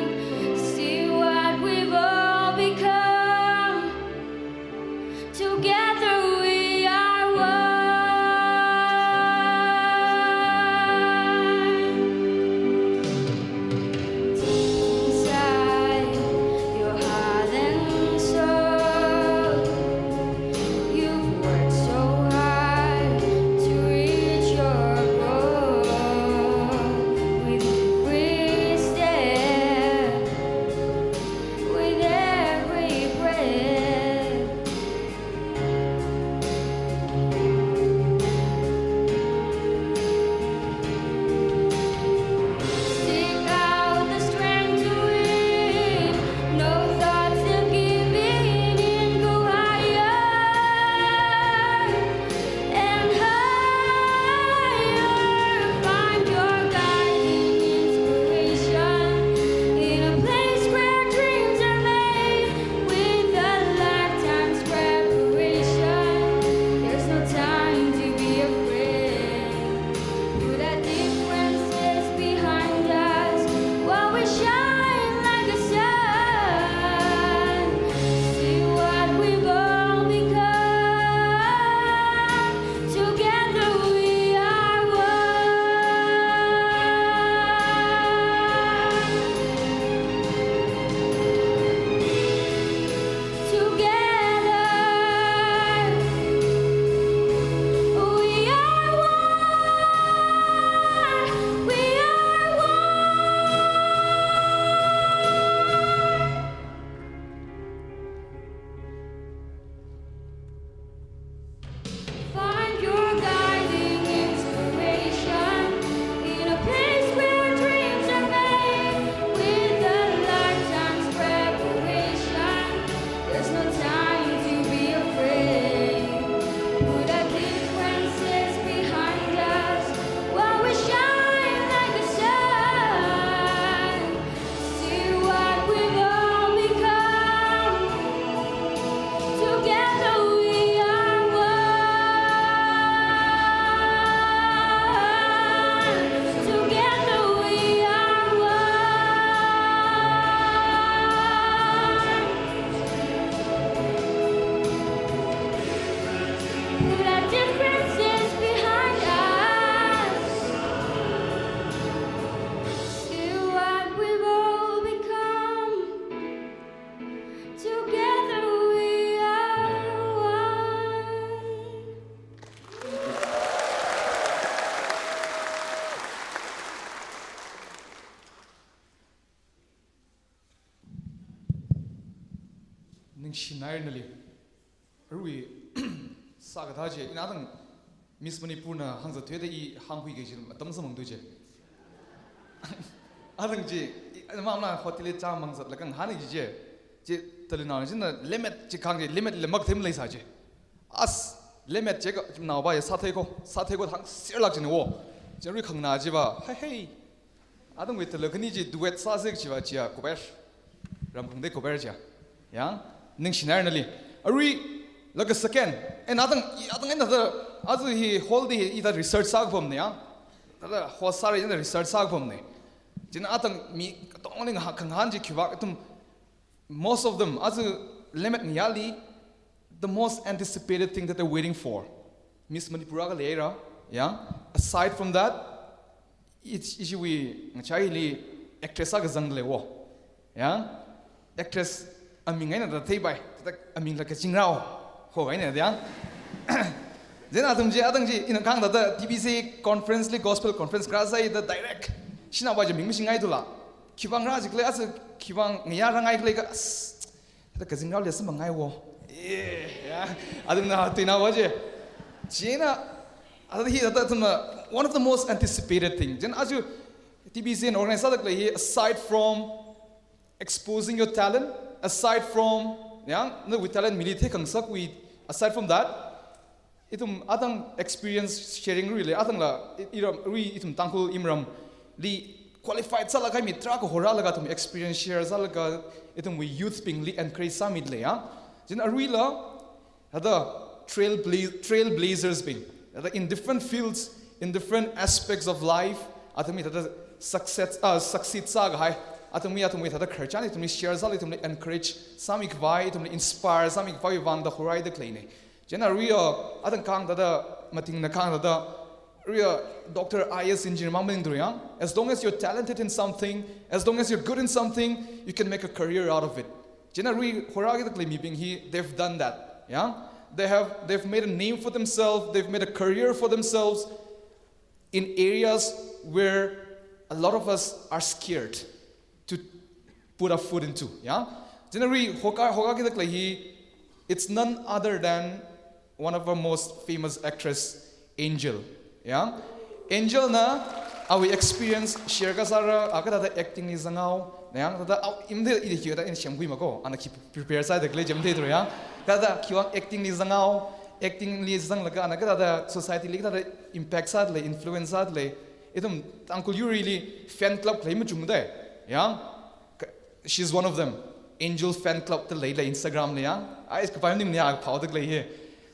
See what we've all become. Together we are one. Deep inside your heart and soul, you've worked so hard to reach your goal. With every step, with every breath, seek out the strength to win. No thoughts of giving in. Go higher and higher. Find your guiding inspiration in a place where dreams are made with a lifetime's preparation. There's no time to be afraid. Put our differences behind us while we shine like a sun. See what we've all become. Together we are one. Together we are one. We are one. Find your guiding inspiration in a place where dreams are made with a lifetime's preparation. There's no time to be afraid. Put our differences behind us while we shine like a sun. See what we've all become. Together we are one. Together we are one. Put our differences behind us. See what we've all become. Together we are one. Ningshinaira nali. Arui sākathā chi, ina atang Miss Manipur na hāngzat thuida i hāngkhuiki kaji atam samphang tu chi. Atang chi, i, mamna hotel li chāmang zatlaga ngahān kaji chi. Chi, Tali nao china lemmet chi khang chi, lemmet lemak them leisā chi. As, lemmet chi kha, naopa ya sāthei ko, sāthei ko hāngserlāk china wo. Chi arui khangna chiva, hei hei. Atungwui tala khani chi duet sāsa kajiva chiya, kuber. Ramkhangda kuber chiya. Yang, ningshina nali. Arui, laga second. Eh, atang, i, atang eina thāda, aja hi hall li hi ithāda research sākapamna yang. Thāda host sāra ithāda research sākapamna. China atang mi katongli ngahā khangahān chi khiwui vang ithum, most of them, aja lemmet ngayāli, the most anticipated thing that they're waiting for. Miss Manipur akha leira, yang, aside from that, i, ishiwui ngachaili actress akha zangda lei wo. Yang, actress aming eina thāda theipai, thāda amingla Kazingrao. Ho eina yang. Chieina athum chi, atang chi, ina khang thāda T B C conference li gospel conference kharā sāda direct. Shanao pa chi ming mashingai tula. Khiwui vang rā jikhala, as khiwui vang ngayā rāngai khala ka, as, thāda Kazingraoli samphangngaiwo. Eh, ya. Athumna tuina wa chi. Chieina, athum hi thāda athumna one of the most anticipated thing. Chieina aja T B C na organize sāda khalei hi, aside from exposing your talent, aside from, yang, nawui talent mili theikhangasakwui, aside from that, ithum atang experience sharing ruili, atangla, i, iram, rui ithum Tangkhul iramli qualified sālaga mi tarākha horālaga athum experience share sālaga ithumwui youth bingli encourage sāmida lei ya. Chieina aruila, thāda trailbla-, trailblazers bing, thāda in different fields, in different aspects of life, athumwui thāda success, ah, succeed sākahai, athumwui, athumwui thāda khararchan ithumli share sālaga ithumli encourage sāmi khavai, ithumli inspire sāmi khavai vang thāda horaida khaleina. Chieina arui, ah, atang khang thāda, matingna khang thāda, arui, ah, doctor, I A S engineer mang maningda lei yang. As long as you're talented in something, as long as you're good in something, you can make a career out of it. Chieina arui horākida khalei mibing hi, they've done that. Yeah? They have, they've made a name for themselves, they've made a career for themselves in areas where a lot of us are scared to put our foot into. Yeah? Chieina arui hoka, hokakida khalei hi, it's none other than one of our most famous actress, Angel. Yeah? Angel na, awui experience share kasāra, a kathāda acting li zanghaowa, yang, thāda, aw, imde, i de kiyo da in shemkhui mako, ana khi prepare sāda khalei jam de tro yang. Thāda, khiwui vang acting li zanghaowa, acting li zanglaga, ana kathāda society li kathāda impact sāda lei, influence sāda lei. Ithum Tangkhul yurli fan club khalei machungda. Yang, ka-, she's one of them. Angel fan club da leilei Instagram li yang. Ai, kapai ning nia phao da khalei hi.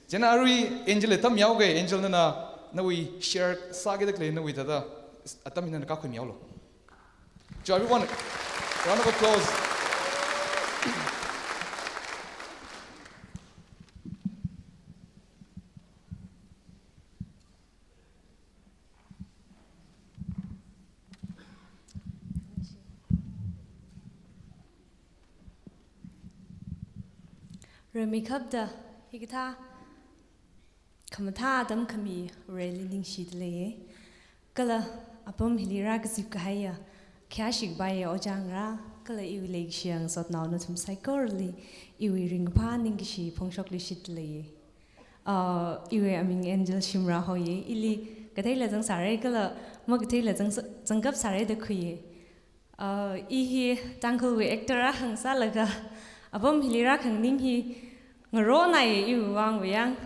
Chieina arui Angel li tam yao ge, Angel nana, nawui share sākida khalei nawui thāda, atam hi nana kakhui mihaolu. So everyone, round of applause. Rimeikapta, hikathā khamathā atam khami Vareli ningshida leiya. Kala apam hili rākazip kahaiya, khayāshi kapaiya ojā ngarā, kala iwui leikashiya ngasotnao nathum saikorali, iwui ringkaphā ningkashi phongshokluishitda leiya. Ah, iwui aming Angel Shimrah hoya, ili katheila zangsāra kala makatheila zang-, zangkap sāra da khuiya. Ah, i hi Tangkhulwui actor akha ngasālaga, apam hili rākhanganing hi ngaronai iwui vang wui yang,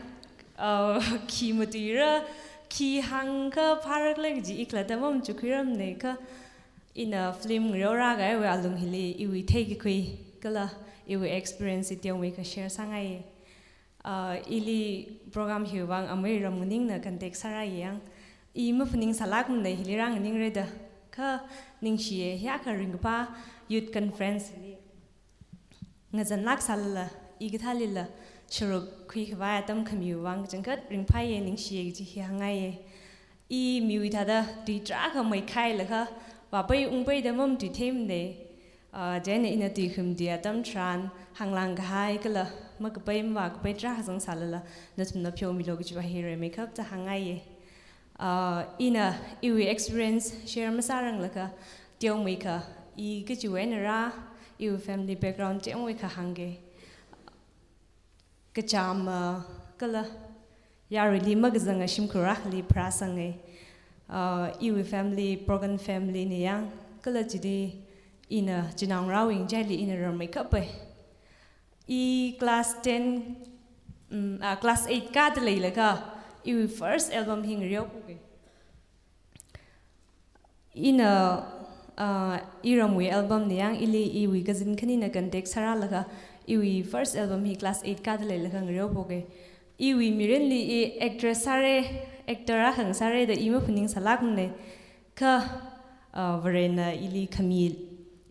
ah, khi matuira, khi hāngkha phārakhala kaji i khalatta mamachukhuiramna kha, ina film ngareorā kahaiwui alung hili iwui theikakhui, kala iwui experience hi teomeikha share sāngaiya. Ah, ili program hiwui vang amei Ramnganingna contact sāra yang. I maphaningsālākmana hili rānganingra da. Kha ningshiya, hiyākha ringkaphā youth conference li ngazanlāk sālala, i kathālila sharuk khuikhavai atam khamiwui vang kachangkhat ringphāya, ningshiya kaji hi hāngngaiya. I miwui thāda tui tarākha meikhailaga, vāpei ungpeida mamatui theimana. Ah, chieina ina tui khum tui atam tharan, hānglāng kahai kala, makapei mavākapei tarākha zangsālala, nathumna pheomilu kajiva hi rimeikapta hāngngaiya. Ah, ina iwui experience share masāranglaga, teomeikha, i kachiwui eina rā, iwui family background teomeikha hāngga. kachāma kala yaruili makazanga shimkhur akhali pharāsanga. Uh, iwui family, broken family na yang, kala chili ina chinaongarāwui ngachaili ina rammeikapa. I class ten, mm, ah, class eight kāda leilakha, iwui first album hi ngareophokei. Ina, ah, iramwui album na yang ili iwui cousin khanina contact sārālaga, iwui first album hi class eight kāda leilakha ngareophokei. Iwui mirinli i actress sāra, actor akha ngasāra da i maphaningsālākmana. Kha, ah, Varena ili khami,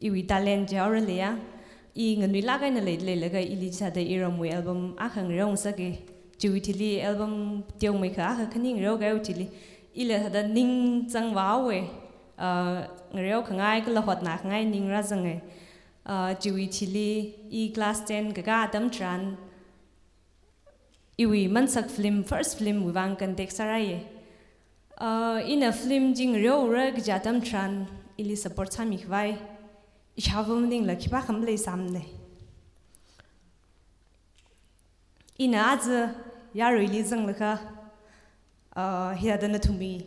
iwui talent jihaorali ya, i nganuilāk eina leida leilaga ili chithāda iramwui album akha ngareongasaka. Chiwui thili album teomeikha akha khani ngareokahaiwui thili, ila thāda ning zangvāhaowa, ah, ngareokhangai kala hotnākhangai ning rāzanga. Ah, chiwui thili i class ten kakā atam tharan, iwui mansak film, first film wui vang contact sārāya. Uh, ina film chi ngareora kaja atam tharan ili support sāmikhavai ishāva maningla khipākha maleisāmana. Ina aja yaruili zanglaga, uh, hithāda nathumwui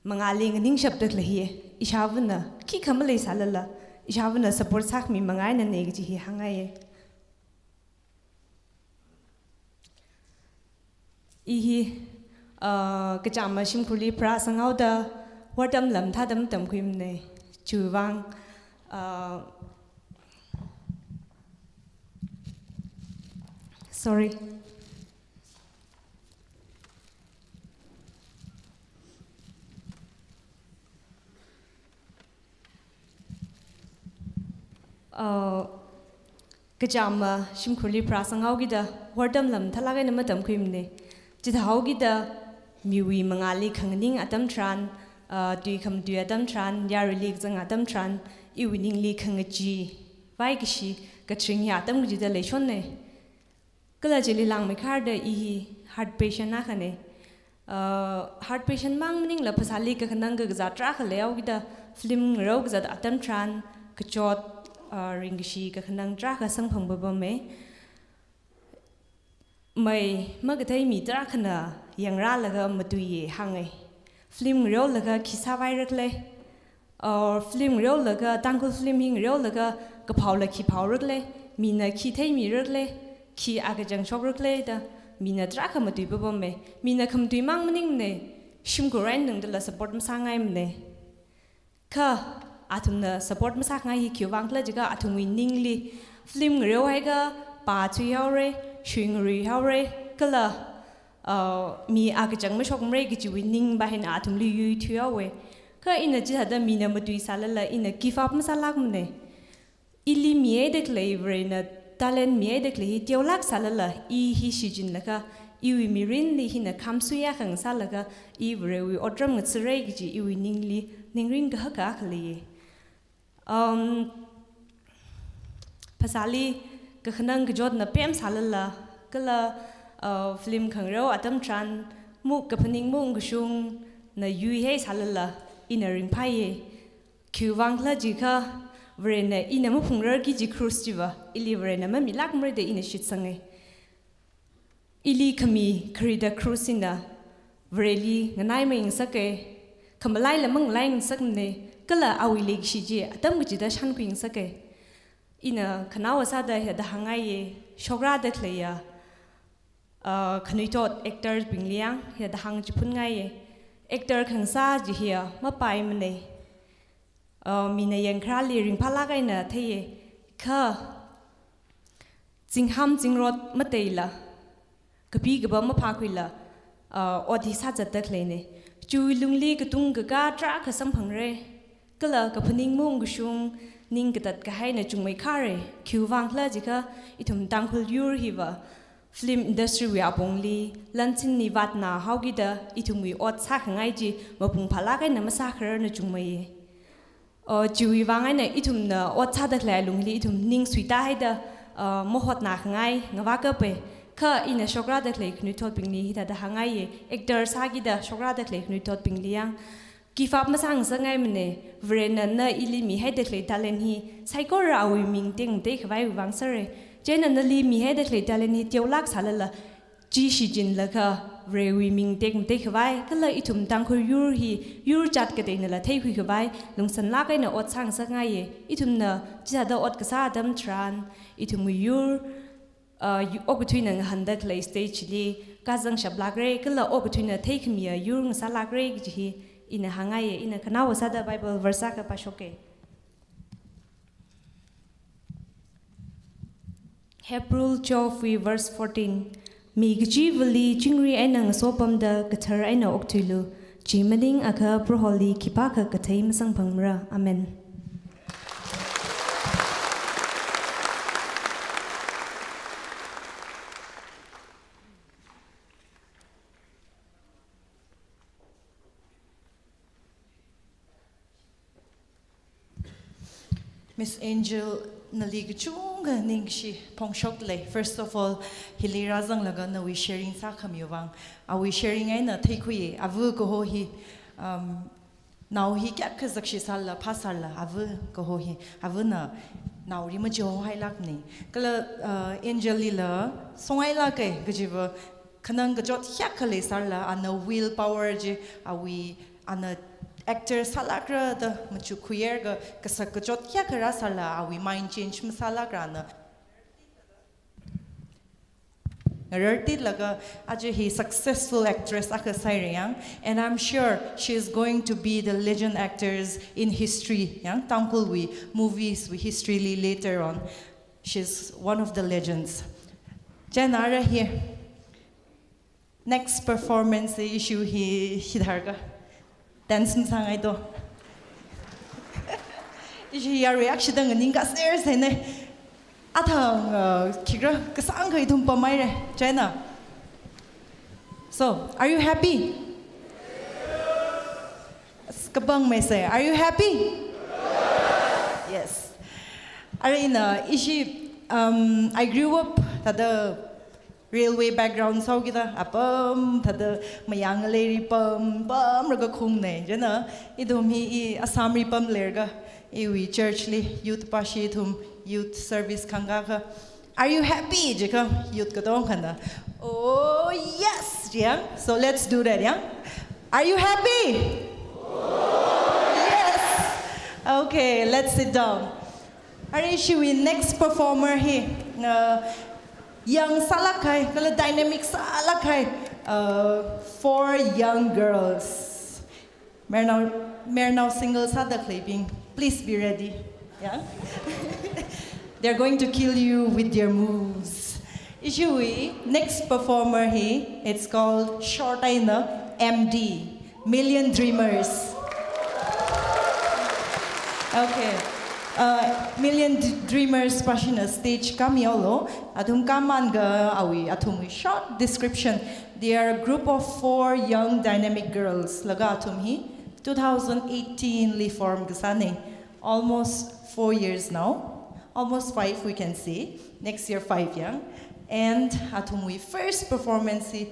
mangāli nganingshapda khalei hi ishāvana khikha maleisālala, ishāvana support sākhami manga einana kaji hi hāngngaiya. I hi, uh, kachāma shimkhurli pharāsanghaoda, wortam lam thāda matamkhuimana. Chiwui vang, uh, sorry. Uh, kachāma shimkhurli pharāsanghaokida, wortam lam thālāk eina matamkhuimana. Chithāhaokida, miwui mangāli khanganing atam tharan, uh, tui khamatui atam tharan, yaruili kazang atam tharan, iwui ningli khangachee, vaikashi, kathring hi atam kachida leishonna. Kala chili langmeikharda i hi heart patient akhana. Uh, heart patient mang maningla phasāli kakhanang kakazā tarākha leihaokida film ngareo kazat atam tharan kachot, uh, ringkashi kakhanang tarākha samphang papama. Mei makathei mi tarākhana yangrālaga matuiya hānga. Film ngareolaga khi sāvairakhala, or film ngareolaga, Tangkhul film hi ngareolaga kaphaola khi phaorakhala, mina khi theimirakhala, khi akachang shokrakhala da, mina tarākha matui papama. Mina khamatui mang maningmana, shimkhur eina tangdala support masāngaimana. Kha athumna support masākhangai hi khiwui vangkhala jiakha athumwui ningli film ngareohaiakha pā thuihaora, shuingaruihaora, kala, uh, mi akachang mashokmara kajiwui ningva hina athumli yuithuihaowa. Kha ina chithāda mina matuisālala ina give up masālākmana. Ili mihaida khalei Varena talent mihaida khalei hi teolāksālala, i hi shichinlaga, iwui mirinli hina khamsui akha ngasālaga, i Varewui otram ngathara kaji iwui ningli ningrin kahaka akha leiya. Um, phasāli kakhanang kachotna pemsālala, kala, uh, film khangareo atam tharan, muk kaphaning muk kashungna yuihaisālala, ina ringphāya. Khiwui vangkhala jiakha, Varena ina maphungrarki kaji cross chiva, ili Varena mamilākmara da ina shitsanga. Ili khami kharida cross hina, Vareli nganai maingasaka, khamalaila mangalai ngasakmana, kala awui leikashi chi atam kachida shānkhuingasaka. Ina khanaowa sāda hithāda hāngngaiya, shokrāda khaleiya, uh, khanuithot actor bingli yang hithāda hāngchiphunngai. Actor khangasā chi hiya mapaimana. Uh, mina yangkharāli ringphālāk eina theiya. Kha zingham zingrot mateila, kapi kapa maphākhuila, uh, ot hi sāzatda khaleina. Chiwui lungli katung kakā tarākha samphangra. Kala kaphaning maungkashung, ning katat kahaina chungmeikhara. Khiwui vangkhala jiakha ithum Tangkhul yur hiva film industry wui apongli lansinli vātnā haokida ithumwui ot sākhangai chi mapung phālāk eina masākhararna chungmeiya. Uh, chiwui vang eina ithumna ot sāda khalei lungli ithum ning suitāhaida, uh, mahotnākhangai ngavākapa. Kha ina shokrāda khalei khanuithotbingli hithāda hāngngaiya, actor sākida shokrāda khalei khanuithotbingli yang, give up masāngasakngaimana, Varena ili mihaida khalei talent hi saikora awui ming tengtei khavaiwui vang sāra. Chieina nali mihaida khalei talent hi teolāk sālala, chi shichinlaga Varewui ming tekmateikhavai, kala ithum Tangkhul yur hi, yur jat kateinala theikhuikhavai, lungsanlāk eina ot sāngasakngaiye. Ithumna chithāda ot kasā atam tharan, ithumwui yur, uh, yu-, okathuina ngahānda khalei stage li kazang shaplākre, kala okathuina theikhamiya yur ngasālākre kaji hi ina hāngngaiye. Ina khanaowa sāda Bible verse akha pāshokge. Hebrew twelve wui verse fourteen. Mi kachivali chingri eina ngasopamda kathar eina okthuilu. Chi maningakha Proholi khipākha kathei masangphangmara. Amen. Miss Angel, nali kachungkha ningshi phongshokle. First of all, hili rāzanglaga nawui sharing sākhamiwui vang, awui sharing eina theikhuiye, ava kaho hi, um, nao hi kayākha zakshi sālala, phāsālala, ava kaho hi, avana nao ri machihohailākne. Kala, uh, Angel lila songailāke kajiva, khanang kachot hiyākha leisālala, ana will power chi, awui, ana actor sālākra da machukkhuihairaka, kasak kachot hiyākha rāsālala, awui mind change masālākra, ana ngarartitlaga aja hi successful actress akha sāhaira yang, and I'm sure she is going to be the legend actors in history, yang, Tangkhulwui movies wui history li later on. She's one of the legends. Chieina ara hi next performance hi ishi hi hithākha dance masāngai do. Ishi yarui akha shida nganingkaser sāne. Athang, uh, khikha kasāngkha ithum pamhaire, chieina. So, are you happy? As kapangmei sāi, are you happy? Yes. Ara ina ishi, um, I grew up thāda railway background sāhaokida, apam thāda mayang leiri pam, pamlaga khaungne. Chieina ithum hi i Assam li pamlaga, iwui church li youth pāshi ithum youth service khangakha, "Are you happy?" jiakha, youth katongkhana, "Oh, yes," jiya. So let's do that, yeah? Are you happy? Yes. Okay, let's sit down. Ara ishiwui next performer hi, uh, young sālāk kahai, kala dynamic sālāk kahai, uh, four young girls. Mayarnao, mayarnao single sāda khaleibing, please be ready. Yeah? They're going to kill you with their moves. Ishiwui next performer hi, it's called short eina M D, Million Dreamers. Okay. Uh, Million D-, Dreamers pāshina stage kāmihaolu. Athum kāmānlaga awui, athumwui short description. They are a group of four young dynamic girls. Laga athum hi two thousand eighteen li form kasāne. Almost four years now. Almost five, we can say. Next year, five, yeah. And athumwui first performance hi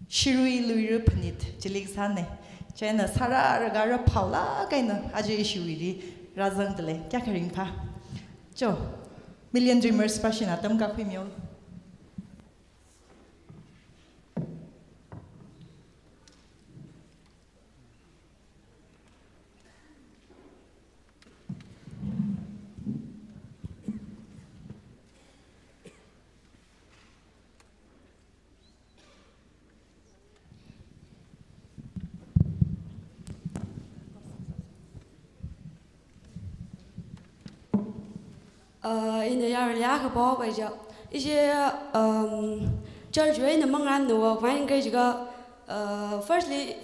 Shirui Luira Phanit chili kasāne. Chieina sārālaga rāphaolāk eina aja ishiwuili rāzangdalei. Kayākha ringphā. Cho, Million Dreamers pāshina atam kākhuimihaolu. Uh, ina yaruili akha pao bai ja. Ishi, um, church wui eina mangānna wa, why ngai jiakha, uh, firstly,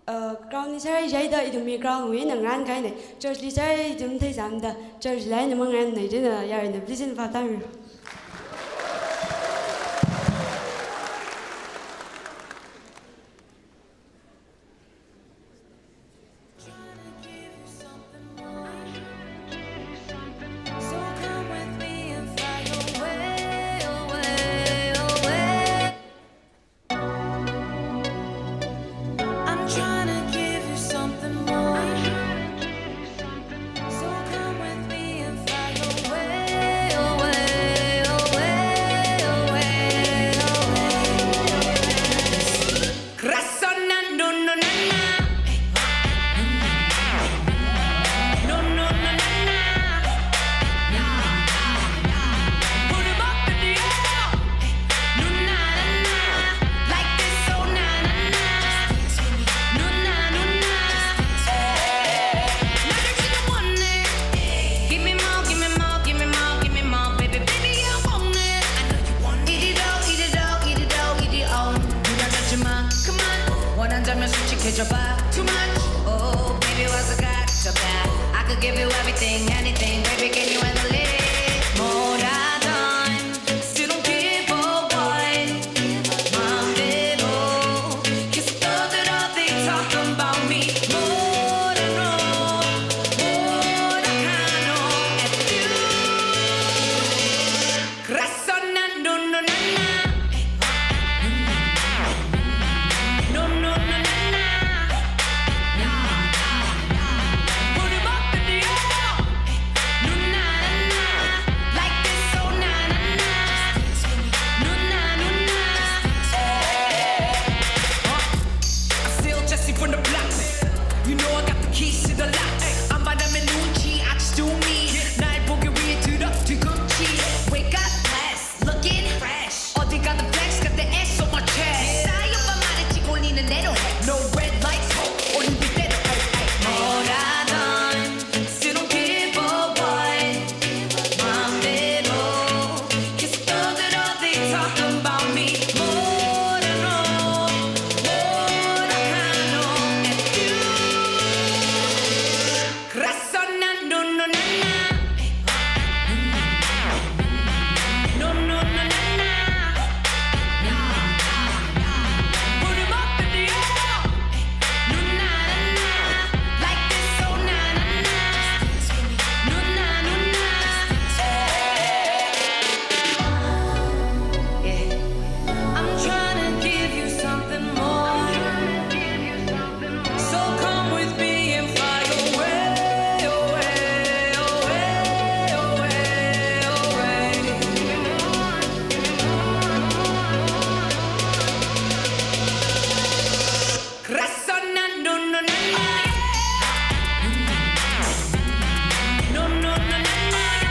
uh, ground li chai jaida ithum mi ground wui eina ngānkahaine. Church li chai ithum theisāmada, church li eina mangānna, chieina yaruina please in fatam. I'm trying to give you something more. So come with me and fly away, away, Too much. Oh, baby, what's it got to be? I could give you everything, anything, baby, can you handle it? More than, still don't give a what. My baby, kiss the other, they talking about me. More than, oh, more than I know, and you. Krasana, no, no, na, na. No, no, no, na, na. Put 'em up in the air. No, na, na, na. Like this, oh, na, na, na. No, na, no, na. Hey. Still Jesse from the block. You know I got the keys to the lock. I'm by the Minucci, I just do me. 나의 보기 위해 들어 뒤꿈치. Wake up, blessed, looking fresh. 어디 가든 flex, got the S on my chest. Desire, but 말했지, 꼴리는 내 노래. No red lights, only be there. More than, still don't give a what. 맘대로 계속 떠들어, they talking about me. 뭐라노, 뭐라카노, and you. 그래서 난 no, no, 나, 나. No, no, no, 나, 나. Put 'em up in the air. No, na, na, na. Like this, oh, na, na, na. No, na, no, na. Yeah. I'm trying to give you something more. So come with me and fly away, away, away, away, away. Krasana, no, no, na, na. No, no, no, na, na.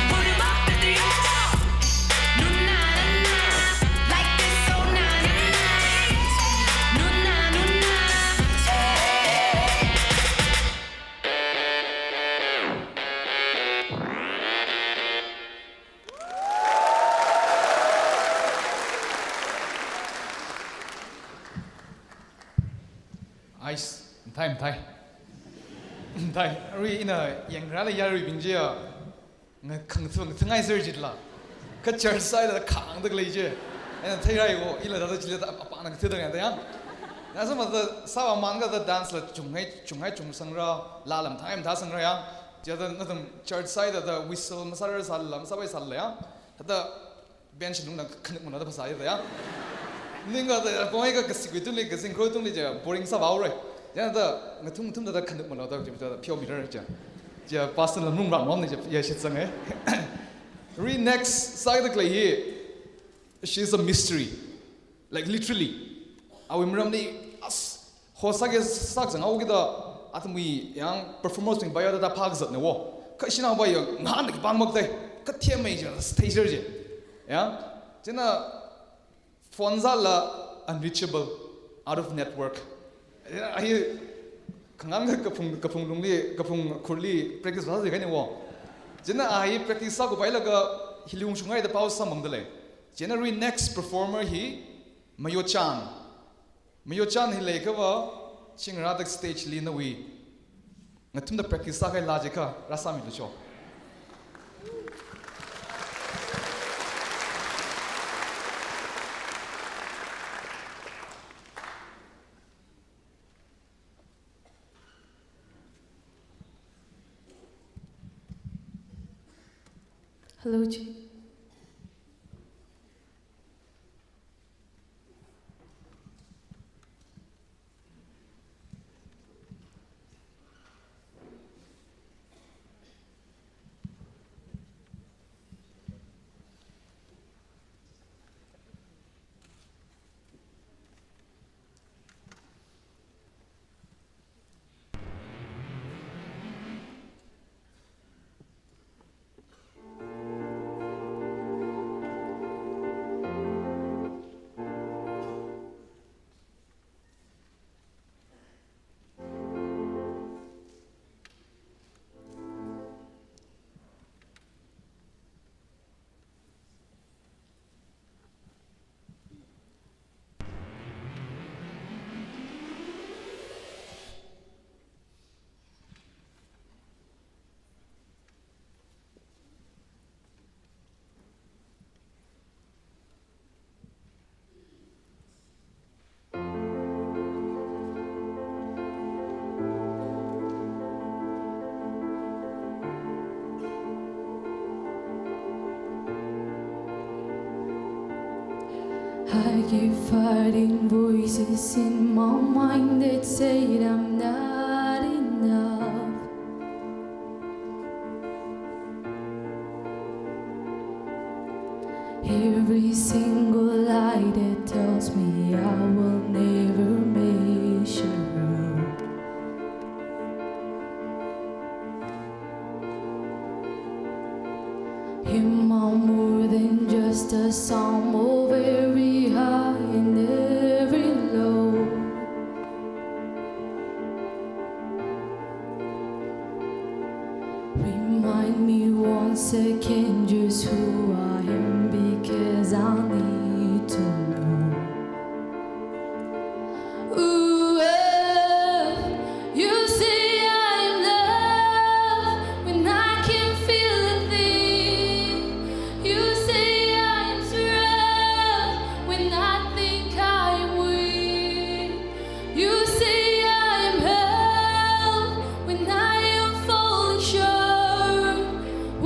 Put 'em up in the air. No, na, na, na. Like this, oh, na, na, na. No, na, no, na. Hey. Ais, mathei, mathei. Mathei, arui ina yangrāla yaruibing chiya. Nga khangthung, thungai sir jitla. Kha church sāhaida khangda khalei chi. Ina theirai ko, ila da chila da apa na thida ngada ya. Nasa mada sāva manga da dance la chungai, chungai chungsangra, lāla mathei matheisangra ya. Chida nathum church sāhaida da whistle masāra sāla, masāpai sāla ya. Thāda bench lungna khanuk mano da phasā ya. Ninga da poi ka kasi kui tungli, kasi khro tungli ja boring sāvaora. Chida ngathum ngathumda khanuk mano da, da pheomirar ja. Ja pastor la nung ram ni ja, ya shitsang eh. Re next sāda khalei hi. She's a mystery. Like, literally. Awui maramli, as, ho sāki sākazang haokida, athumwui yang performance bing paya da phākazatna wo. Kha ishinaopa ya, ngahānda khipā makatei, kathemei chi, theisir chi. Ya, china phone sāla unreachable, out of network. Ya, ahi, khangang kaphung, kaphung lungli, kaphung khurli practice sāsi kaini wo. China ahi practice sākupailaga, hili ungshungaida pao sāmangda lei. China re next performer hi, Mayochan. Mayochan hi leikhava, chingrāda stage li nawui. Ngathumda practice sākahai lā jikha, rāsāmilu cho. Hello, chi. I keep fighting voices in my mind that say I'm not enough. Every single lie that tells me I will never measure up. Am I more than just a sum of every high and every low? Remind me once again just who I am, because I need to know. Ooh, eh, you say I'm love when I can't feel a thing. You say I'm strength when I think I'm weak. You say I'm help when I am falling short,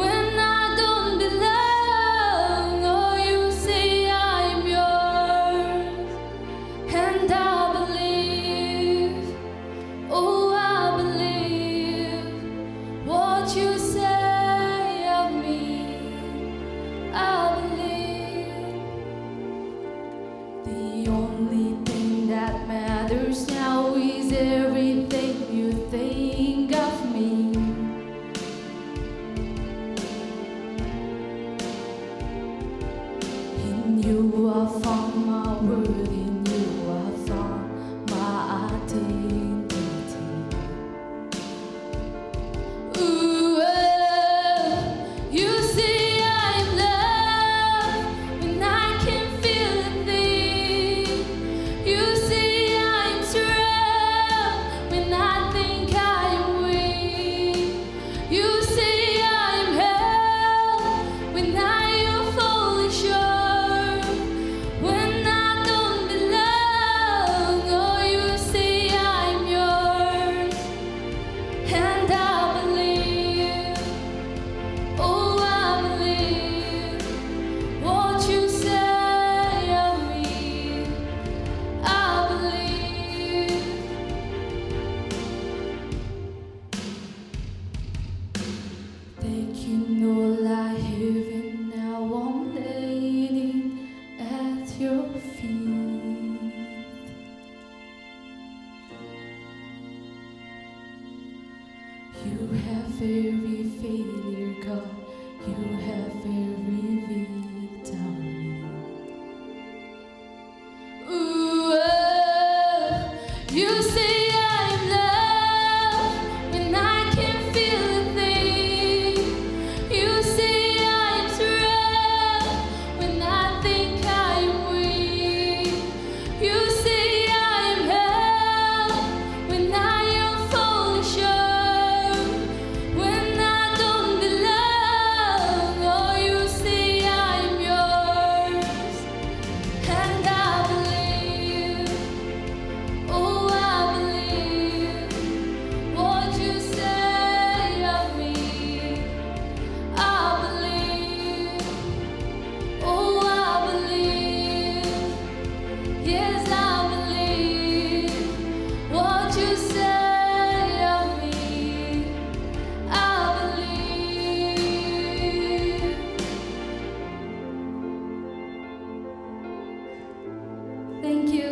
when I don't belong. Oh, you say I'm yours, and I believe. Oh, I believe what you say of me. I believe. The only thing that matters now is everything you think of me. In you I found my worth, in you I found my identity. Ooh, eh, you say I'm love when I can't feel a thing. You say I'm strong when I think I'm weak. You say I'm help when I am falling short, when I don't belong. Oh, you say I'm yours. And I believe, oh, I believe what you say of me. I believe that you know I have, and now I'm laying at your feet. You have every failure, God. You have every victory. Ooh, oh, you say I'm love when I can't feel a thing. You say I'm strong when I think I'm weak. You say I'm held when I am falling short, when I don't belong. Oh, you say I'm yours, and I believe. Oh, I believe what you say of me. I believe. Oh, I believe. Yes, I believe what you say of me. I believe. Thank you.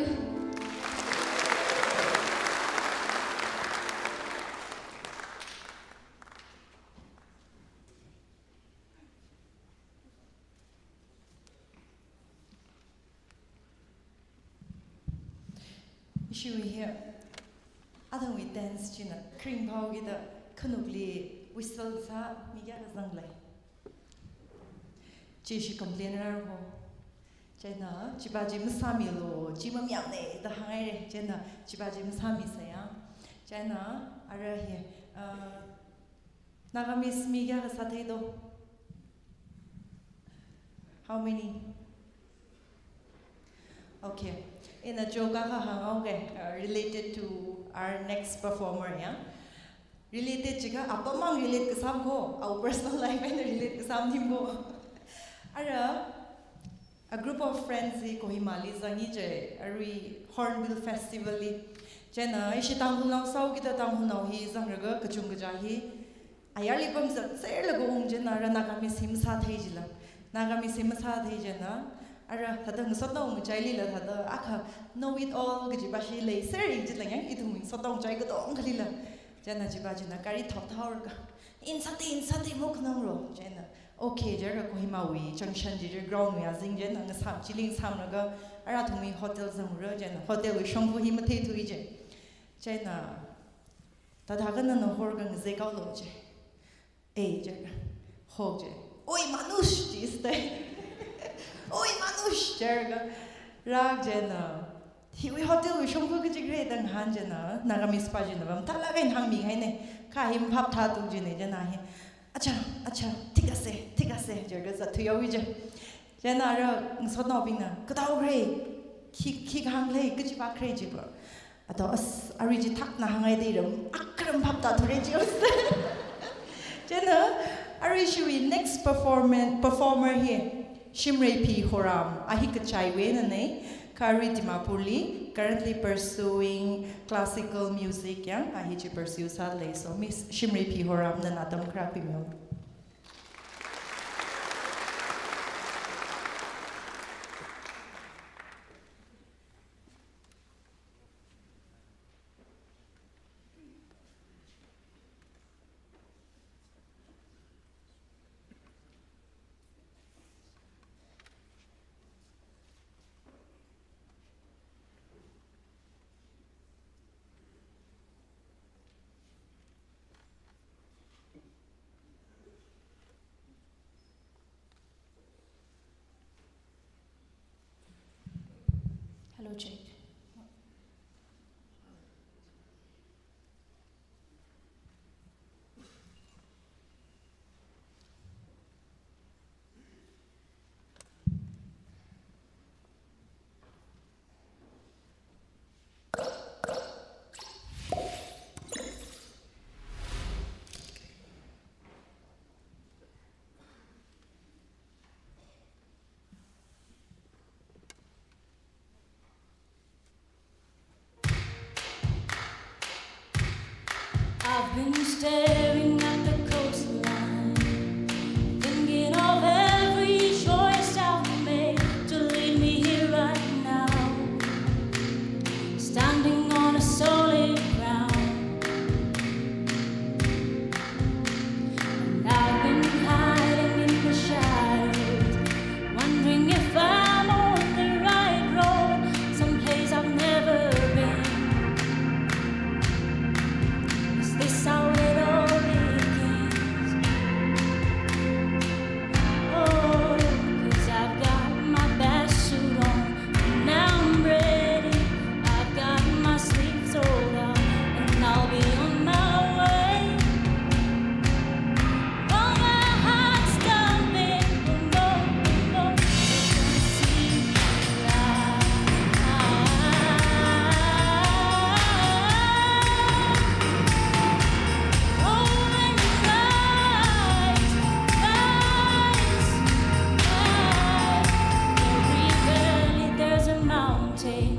Ishiwui hi, athangwui dance china kharing phao kida khanukli whistle sāmi kayākha zanglei. Chi ishi complain rāra ho. Chieina, chiva chi masāmilu, chi mamayāmana da hānghaira. Chieina, chiva chi masāmisāya. Chieina, ara hi, uh, Nagamese mi kayākha sāthei do? How many? Okay. Ina joke akha hānghaoga, uh, related to our next performer, ya. Related jiakha, apam mang relate kasā ko, our personal life eina relate kasā ning ko. Ara, A group of friends hi Kohima li zangi je, arui Hornbill Festival li. Chieina ishi Tangkhulnao sāhaokida Tangkhulnao hi zangraga kachungkha hi ayarli pamzatserlaga ung chieina ara Nagamese hi masāthei jila. Nagamese hi masāthei chieina ara thāda ngasotnao ngachailila thāda akha know it all kaji pa shi leiser jila yang ithum ngasotnao ngachai katongkhalila. Chieina chipa china gari thaothaoraga, "Ina sāthei, ina sāthei, mukhanangro," chieina. Okay, jiakha Kohimawui junction chi ground wui azing chieina ngasam, chili ngasamlaga ara athumwui hotel zangra chieina hotel wui shongfa hi matheithui je. Chieina, "Thāda kha nana horga ngazek haolu," je. "Eh," jiakha, "Ho," je. "Oi, manush," ji sāthei. "Oi, manush," jiakha, rāka chieina, "Hiwui hotel wui shongfa kachi khala?" da ngahān chieina, Nagamese pa china pam thālāk eina hāngmihaina. "Kha hi maphap thāthu," jina chieina hi, "Acha, acha, thik ase, thik ase," jiakha zatthuihaowa je. Chieina ara ngasotnaobingna, "Kathāda khala? Khi, khi kahāng khala, kachi pa khala?" jipa. Ato, "As, arui chithākna hānghaida iram, akharam phap tāthura," ji. Chieina, arui ishiwui next performance, performer hi Shimreiphi Horam, a hi kachaiwui einana, kha arui Dimapurli currently pursuing classical music yang, a hi chi pursue sālei. So Miss Shimreiphi Horam, nana atam kharā khuimilu. Hello, check. I've been staring at the coastline, thinking of every choice I've made to lead me here right now, standing on a solid ground. And I've been hiding in the shadows, wondering if I'm on the right road, someplace I've never been. Is this how it all begins? Oh, 'cause I've got my best suit on and I'm ready. I've got my sleeves rolled up and I'll be on my way. While my heart's thumping, boom, boom, boom, boom, you can see me rise. Oh, and rise, rise, rise. Every valley there's a mountain.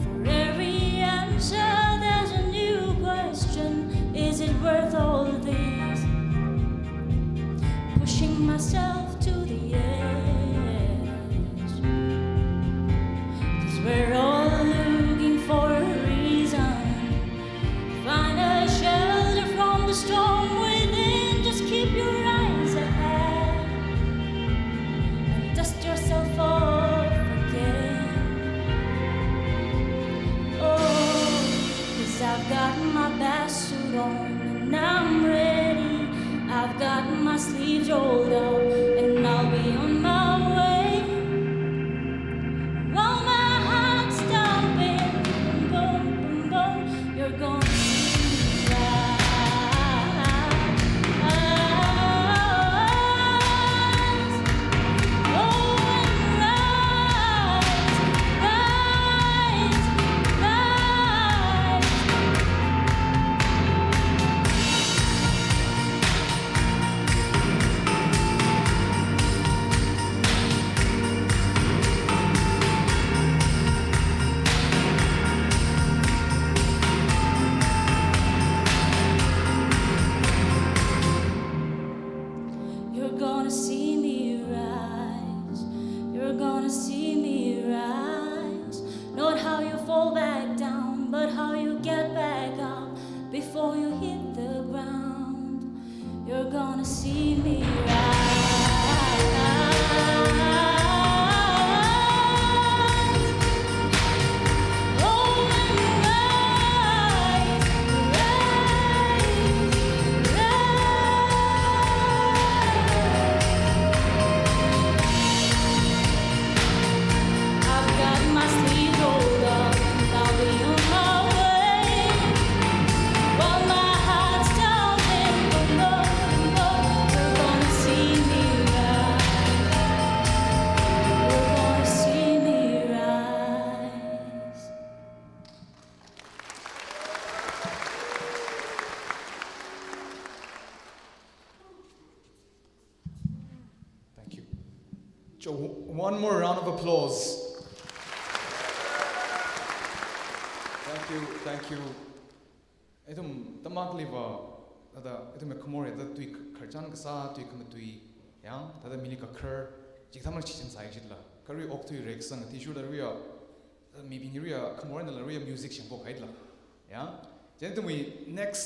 For every answer there's a new question. Is it worth all this? Pushing myself to the edge. 'Cause we're all looking for a reason. Find a shelter from the storm within. Just keep your eyes ahead and dust yourself off again. Oh, 'cause I've got my best suit on and I'm ready. I've got my sleeves rolled up and I'll be on my way. While my heart's thumping, boom, boom, boom, boom, you're gonna see me rise. Oh, and rise, rise, rise. You're gonna see me rise. Not how you fall back down, but how you get back up before you hit the ground. You're gonna see me rise. Oh, and rise, rise, rise. I've got my sleeves rolled up and I'll be on my way. While my heart's thumping, boom, boom, boom, you're gonna see me rise. You're gonna see me rise. Thank you. So, one more round of applause. Thank you, thank you. Ithum tamakliva, thāda, ithum khamor thāda tui kharchan kasā, tui khamatui, yang, thāda mili kakhar, chikathā machichin sai chitla. Kha ri okthui reksang, athishurda ria, mibing ria, khamor eina la ria music shangpok haitla. Yang, chieina ithumwui next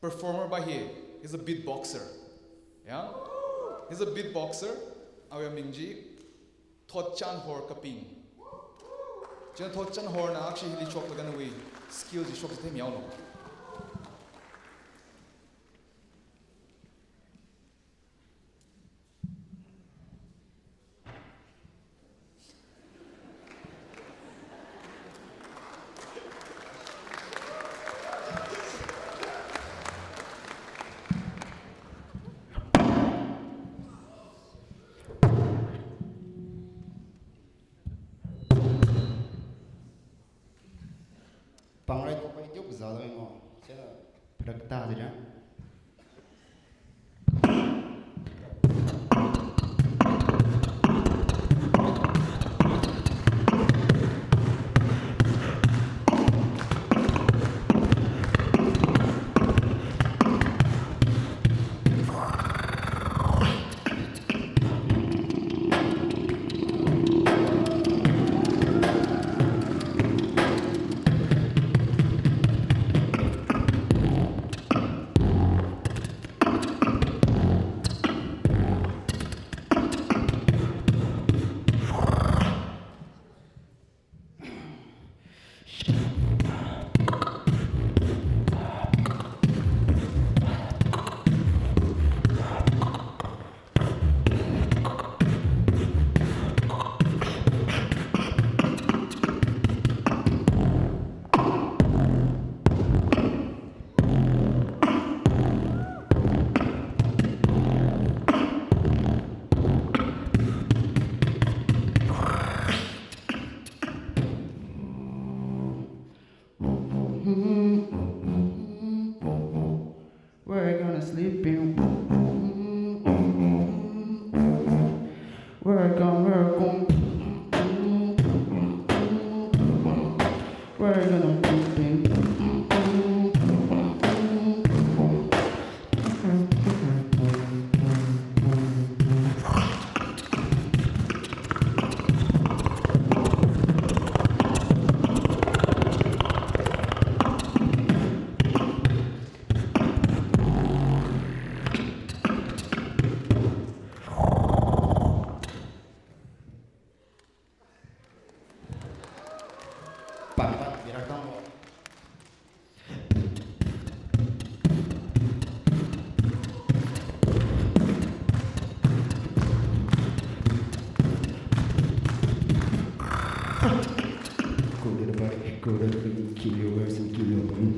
performer pa hi, he's a beatboxer. Yeah? He's a beatboxer. Awui aming chi Thotchanhor Kaping. Chieina Thotchanhorna akhashi hili shoklaga nawui skill chi shok theimihaolu. Pāngrei kopai tio kazāloi mo. Chieina phatak ta dira. We're gonna sleep in. We're gonna, we're gonna, we're gonna sleep in. Pat, pat, birak tang. Go to the body, go to the body, kill your words and kill your brain.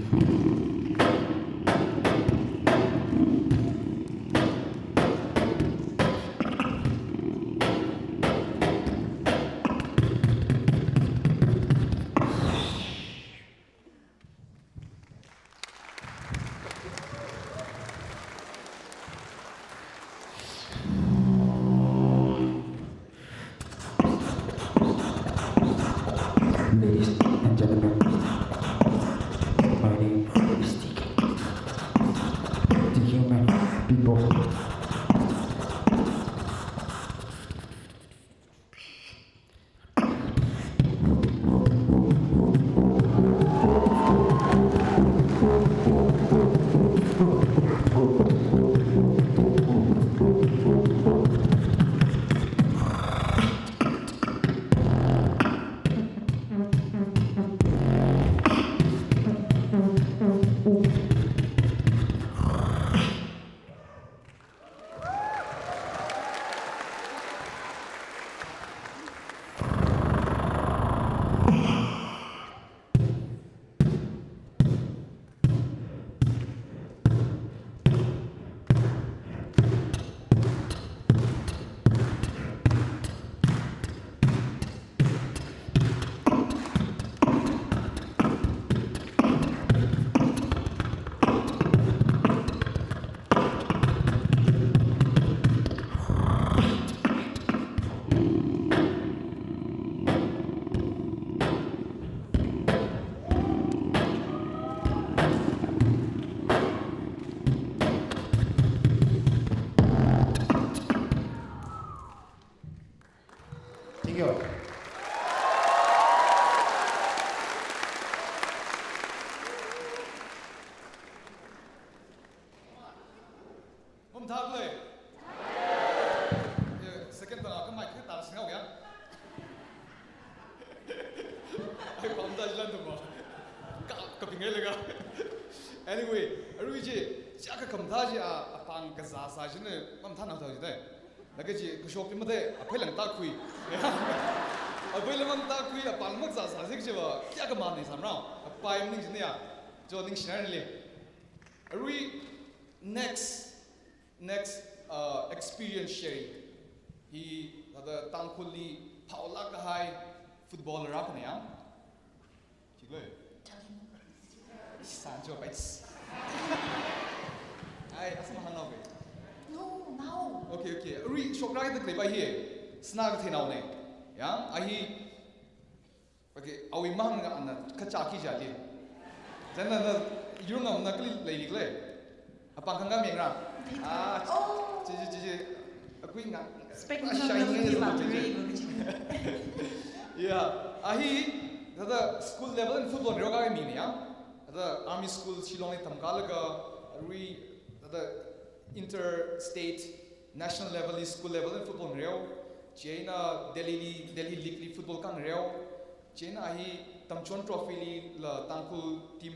Ladies and gentlemen, my name is T K. The human people. Yo. Mum thak le. Eh, second tang akam mic thak sing ya. Ai, pam da jilan tu ma. Ka, kapingai le ka. Anyway, arui chi, chi akha khamathā chi a, apāng kazā sā chi ne, mum thak nao thao chi dai. Laga chi kashok chi mate, aphei lang tākhui. Aphei lang mang tākhui, apāng mang zāzā sik chi va, kayākha mān ni samrao. Apai maning chi ne ya. Jo ningshi na le. Arui next, next, uh, experience sharing. Hi, thāda Tangkhulli phaolāk kahai footballer akhana ya. Chiklo. Sancho Bites. Ai, asam hāngnao be. No, no. Okay, okay. Arui shokra da kleipai hi. Sna katheinao ne. Ya, a hi. Okay, awui mahāng ana kachā khi jali. Chieina na yurngam na kali leili kle. Apāng khangam yang ra. Ah, oh, chi, chi, chi, chi. Akui nga. Spec ah, na shine nang ni ki lo ma chi. Turi lo chi. Yeah, a hi, thāda school level in football reo ka mi ni ya. Thāda army school Shillong li tamkalaga, arui, thāda inter state, national level li school level in football reo. Chieina Delhi li, Delhi league li football khangareo. Chieina a hi Tamchon Trophy li la Tangkhul team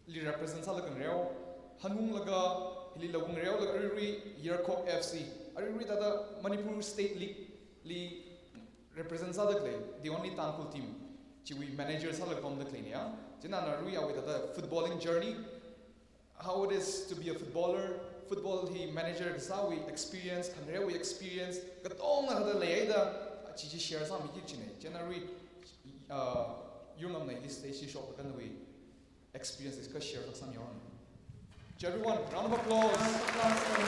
li represent sālaga ngareo, hanunglaga, hili laga ngareo, laga aruirui Yerkhok F C, aruirui thāda Manipur State League li represent sāda khalei, the only Tangkhul team, chiwui manager sālaga pamda khalei ne ya. Chieina ana arui awui thāda footballing journey, how it is to be a footballer, football hi manager kasāwui experience, khangareowui experience, katonga thāda leida, chi chi share sāmi ki chi ne. Chieina arui, uh, yurngam na hi stage li shoklaga nawui experiences ka share sāmi ya. Everyone, round of applause. Round of applause for him.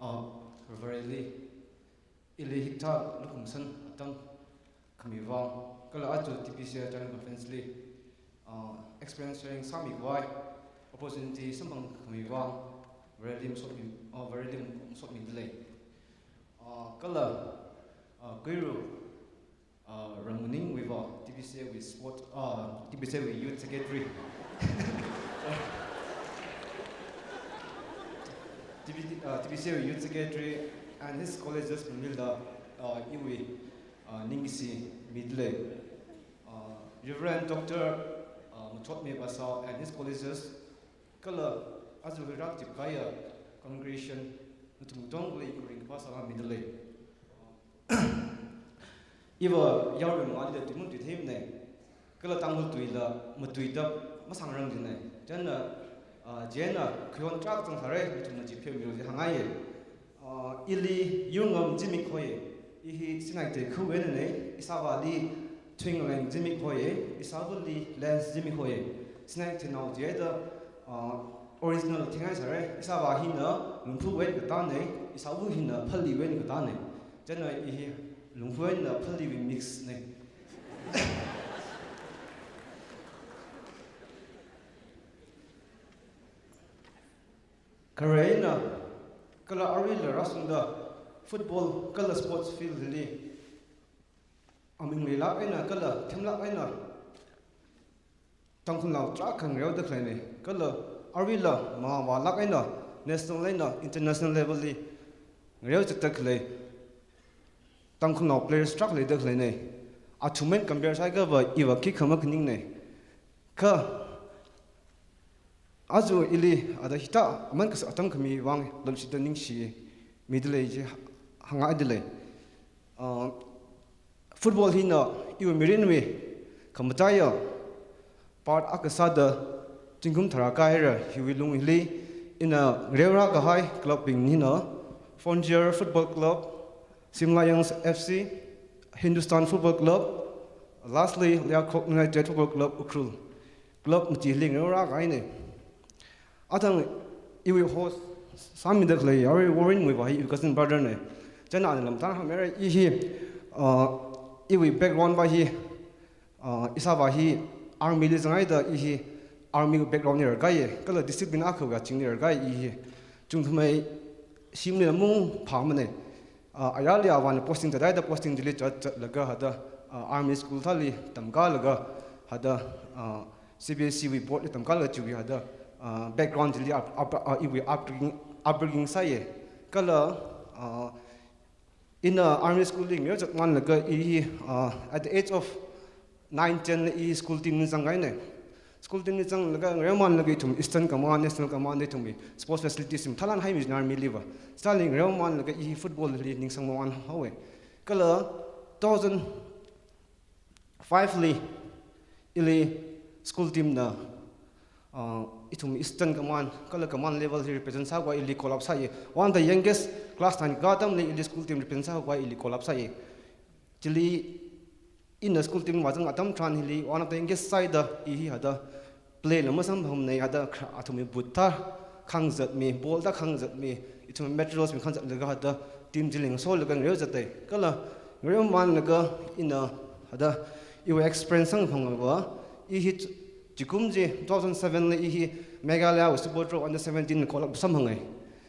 Ah, Vareli, ili hikathā lukhamashan atam khami vang, kala aja T P C A General Conference li, ah, experience sharing sāmi khavai opportunity samphang khami vang, Vareli masotmi, ah, Vareli masotmi dalei. Ah, kala, ah, Kuiru, ah, Rangmaningwui va, T P C A wui sport, ah, T P C A wui youth secretary. T P, ah, T P C A wui youth secretary and his colleagues mangli la, ah, iwui, ah, ningkashi mi dalei. Ah, Reverend Doctor, ah, Machotmi Basao and his colleagues, kala aja hi rākazip kahaiya congregation nathum katongali ringkaphā sālākmi dalei. Iva yaruiwui mangāli tui matuithei manei. Kala Tangkhul tuila matuida masāngarang jinei. Chieina, ah, chieina khayon tarākha zangsārei, nathumna chi pheomilu ji hāngngaiye. Ah, ili yurngam zimik hoi. I hi Sinai tuikhawui einanei, ishāvāli Thuingaleng zimik hoi, ishāvāli Lens zimik hoi. Sinai theinao jida, ah, original thingai sārei, ishāvā hina Lungphuwui eina katānei, ishāvā hina Phalliwui eina katānei. Chieina i hi Lungphuwui eina Phalliwui mix nei. Khare eina, kala aruila rāshungda football kala sports field li aming leilāk eina kala themlāk eina Tangkhulnao tarākha ngareoda khaleinei, kala aruila mavālāk eina national eina international level li ngareo zatda khalei Tangkhulnao players tarākha leida khaleinei. Athumwui eina compare sāhaiakhava iva khikha makhaningnei. Kha aja ili ada hithā aman kasak atam khami vang lomshida ningshi mi dalei ji hāngngai dalei. Ah, football hina iwui mirinwui khamataiya part akha sāda zingkum tharā kahaira hiwui lung hili ina ngareorā kahai club bing hina Frontier Football Club, Simla Lions F C, Hindustan Football Club, lastly, Liakhok United Football Club, Ukhrul. club mati hili ngarākahaina. Athang iwui host sāmida khalei arui Warren Muivah hi iwui cousin brother na. Chieina ana lamtā hāngmira, i hi, uh, iwui background va hi, uh, ishāvā hi army li zanghaida i hi army background li rarkahaiya, kala discipline akhawui azingli rarkahai i hi. Chungthumei shimli mung phāmana. Uh, ayarli avāna posting zathaida posting chili zat zatlaga hithāda, uh, army school thāli tamkālaga hithāda, uh, C B S E wui board li tamkālaga chiwui hithāda, uh, background chili up, up, uh, iwui upbringing, upbringing sāya. Kala, uh, ina army school li ngayur zatmanlaga i hi, uh, at the age of nine, ten li i school team li zangkahaina. School team li zanglaga ngareomanlaga ithum Eastern Command, National Command li ithumwui sports facilities hi mathālāk haimana army li va. Chithāli ngareomanlaga i hi football li ning sangmānhaowa. Kala two thousand five li ili school team na, uh, ithum Eastern Command, kala command level hi represent sākhavai ili call up sāya. One of the youngest class nine kā atamli ili school team represent sākhavai ili call up sāya. Chili ina school team vāzang atam tharan hili one of the youngest sāhaida i hi hithāda play la masamphangmana, hithāda kha-, athumwui boot thā khangazatmi, ball thā khangazatmi, ithum materials mi khangazatlaga hithāda team chili ngasolaga ngareo zatai. Kala ngareomanlaga ina hithāda iwui experience samphangva, i hi zingkum chi two thousand seven li i hi Meghalaya wui Super Trophy under seventeen call up samphangai.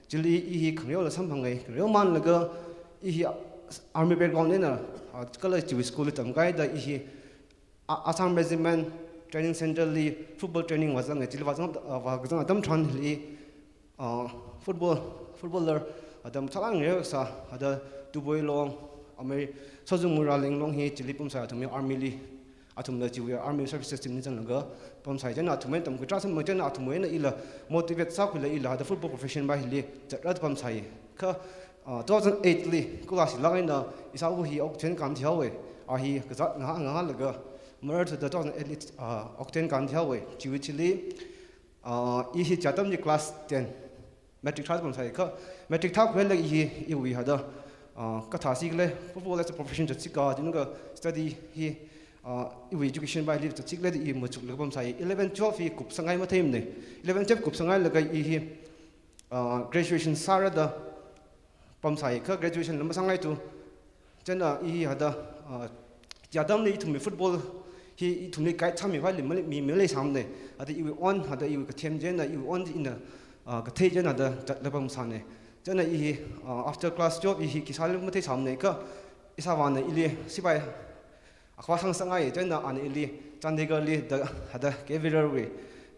Chili i hi khangareola samphangai. Ngareomanlaga i hi army background eina, ah, kala chiwui school li tamkahaida i hi A-, Assam Regiment Training Center li football training vāzanga. Chili vāzang, ah, vāzang atam tharan hili, ah, football, footballer hithāda mathālāk ngareosā, hithāda Tuboi Long, amei Sozung Mura Lenglong hi chili pamsai, athum hi army li, athumla chiwui army services team li zanglaga pamsai. Chieina athumwui tamkhui tharan sāmang, chieina athumwui eina ila motivate sākhuilaga ila hithāda football profession va hili zatra pamsai. Kha, ah, two thousand eight li school ashi lāk eina ishāwo hi Okten kānthihaowa. A hi kazāt ngahā ngahālaga March two thousand eight li, ah, Okten kānthihaowa. Chiwui chili, ah, i hi chi atam chi class ten, matric thā pamsai. Kha matric thākhuilaga i hi iwui hithāda, ah, kathā sikhala, football as a profession zatsi ka, chieina kha study hi, ah, iwui education va hili zatsi khala da i machuklaga pamsai. Eleven twelve hi kupsanghai matheimana. Eleven twelve kupsanghailaga i hi, ah, graduation sārada pamsai. Kha graduation la masāngaithu. Chieina i hi hithāda, ah, chi atamli ithumwui football hi ithumli guide sāmivali mali, mi maleisāmana. Hithāda iwui own, hithāda iwui kathem chieina, iwui own ina, ah, kathei chieina hithāda zatlaga pamsāna. Chieina i hi, ah, after class twelve i hi khi sāli matheisāmana. Kha ishāvāna ili sipai akhava sāngasakngai, chieina ana ili Chandigarh li da, hithāda K V Rao wui,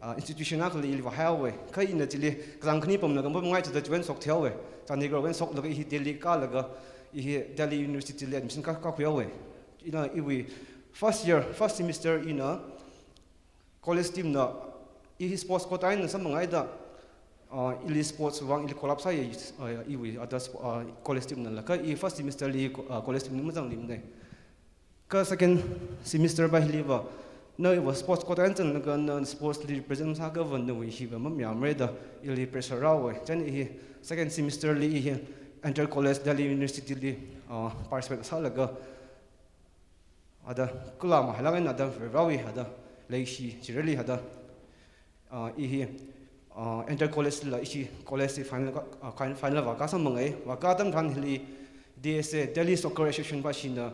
ah, institution akhali ili vāhaihaowa. Kha ina chili kazang khani pamlaga mapamngai thāda chiwui eina shoktheihaowa. Chandigarh wui eina shoklaga i hi Delhi kālaga, i hi Delhi University li admission kā, kākhuihaowa. Ina iwui first year, first semester ina college team na i hi sports quota eina samphangaida, ah, ili sports vang ili call up sāya, ah, iwui hithāda sp-, ah, college team nala. Kha i first semester li, ah, college team li mazangluimana. Kha second semester va hili va, na iva sports quota eina zanglaga na sports li represent sākha va nawui hi va mamayāmara da ili pressure rāhaowa. Chieina i hi second semester li i hi Inter College Delhi University li, ah, participate sālaga, hithāda kala mahailāk eina hithāda Varewui hithāda leishi chirali hithāda, ah, i hi, ah, Inter College la ishi college li final kā, ah, fin-, final vākā samphangai. Vākā atam tharan hili D S A, Delhi Soccer Association va ishina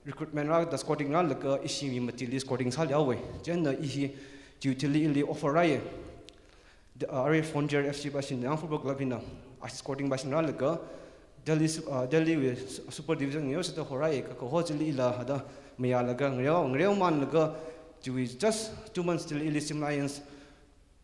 recruitment rāda scouting rālaga ishi mi matili scouting sālihaowa. Chieina i hi chiwui thili ili offer rāya. The, uh, arui Frontier F C va ishina, Football Club hina, ashi scouting va ishina rālaga, Delhi Su-, uh, Delhi wui Su-, Super Division ngayosa da horāya. Kha kaho chili ila hithāda mayālaga ngareo, ngareomanlaga, chiwui just two months chili ili Simla Lions,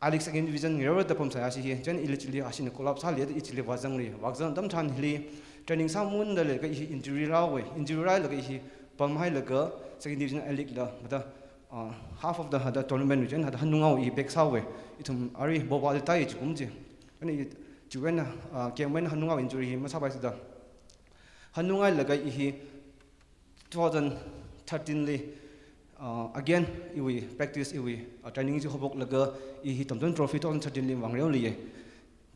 A-League Second Division ngareora da pamsai ashi hi. Chieina ili chili ashina call up sāli da i chili vāzangli. Vāzang atam tharan hili training sāmamānda leilaga i hi injury rāhaowa. Injury rālaga i hi pamhailaga Second Division A-League la hithāda, ah, half of the hithāda tournament region hithāda hanungao i back sāhaowa. Ithum arui Bhopal li tāi zingkum chi. Chieina i chiwui eina, ah, game wui eina hanungao injury hi masāpaisāda hanunghailaga i hi two thousand thirteen li, ah, again iwui practice iwui, ah, training chi haophoklaga i hi Tamtun Trophy two thousand thirteen li vāngareoliya.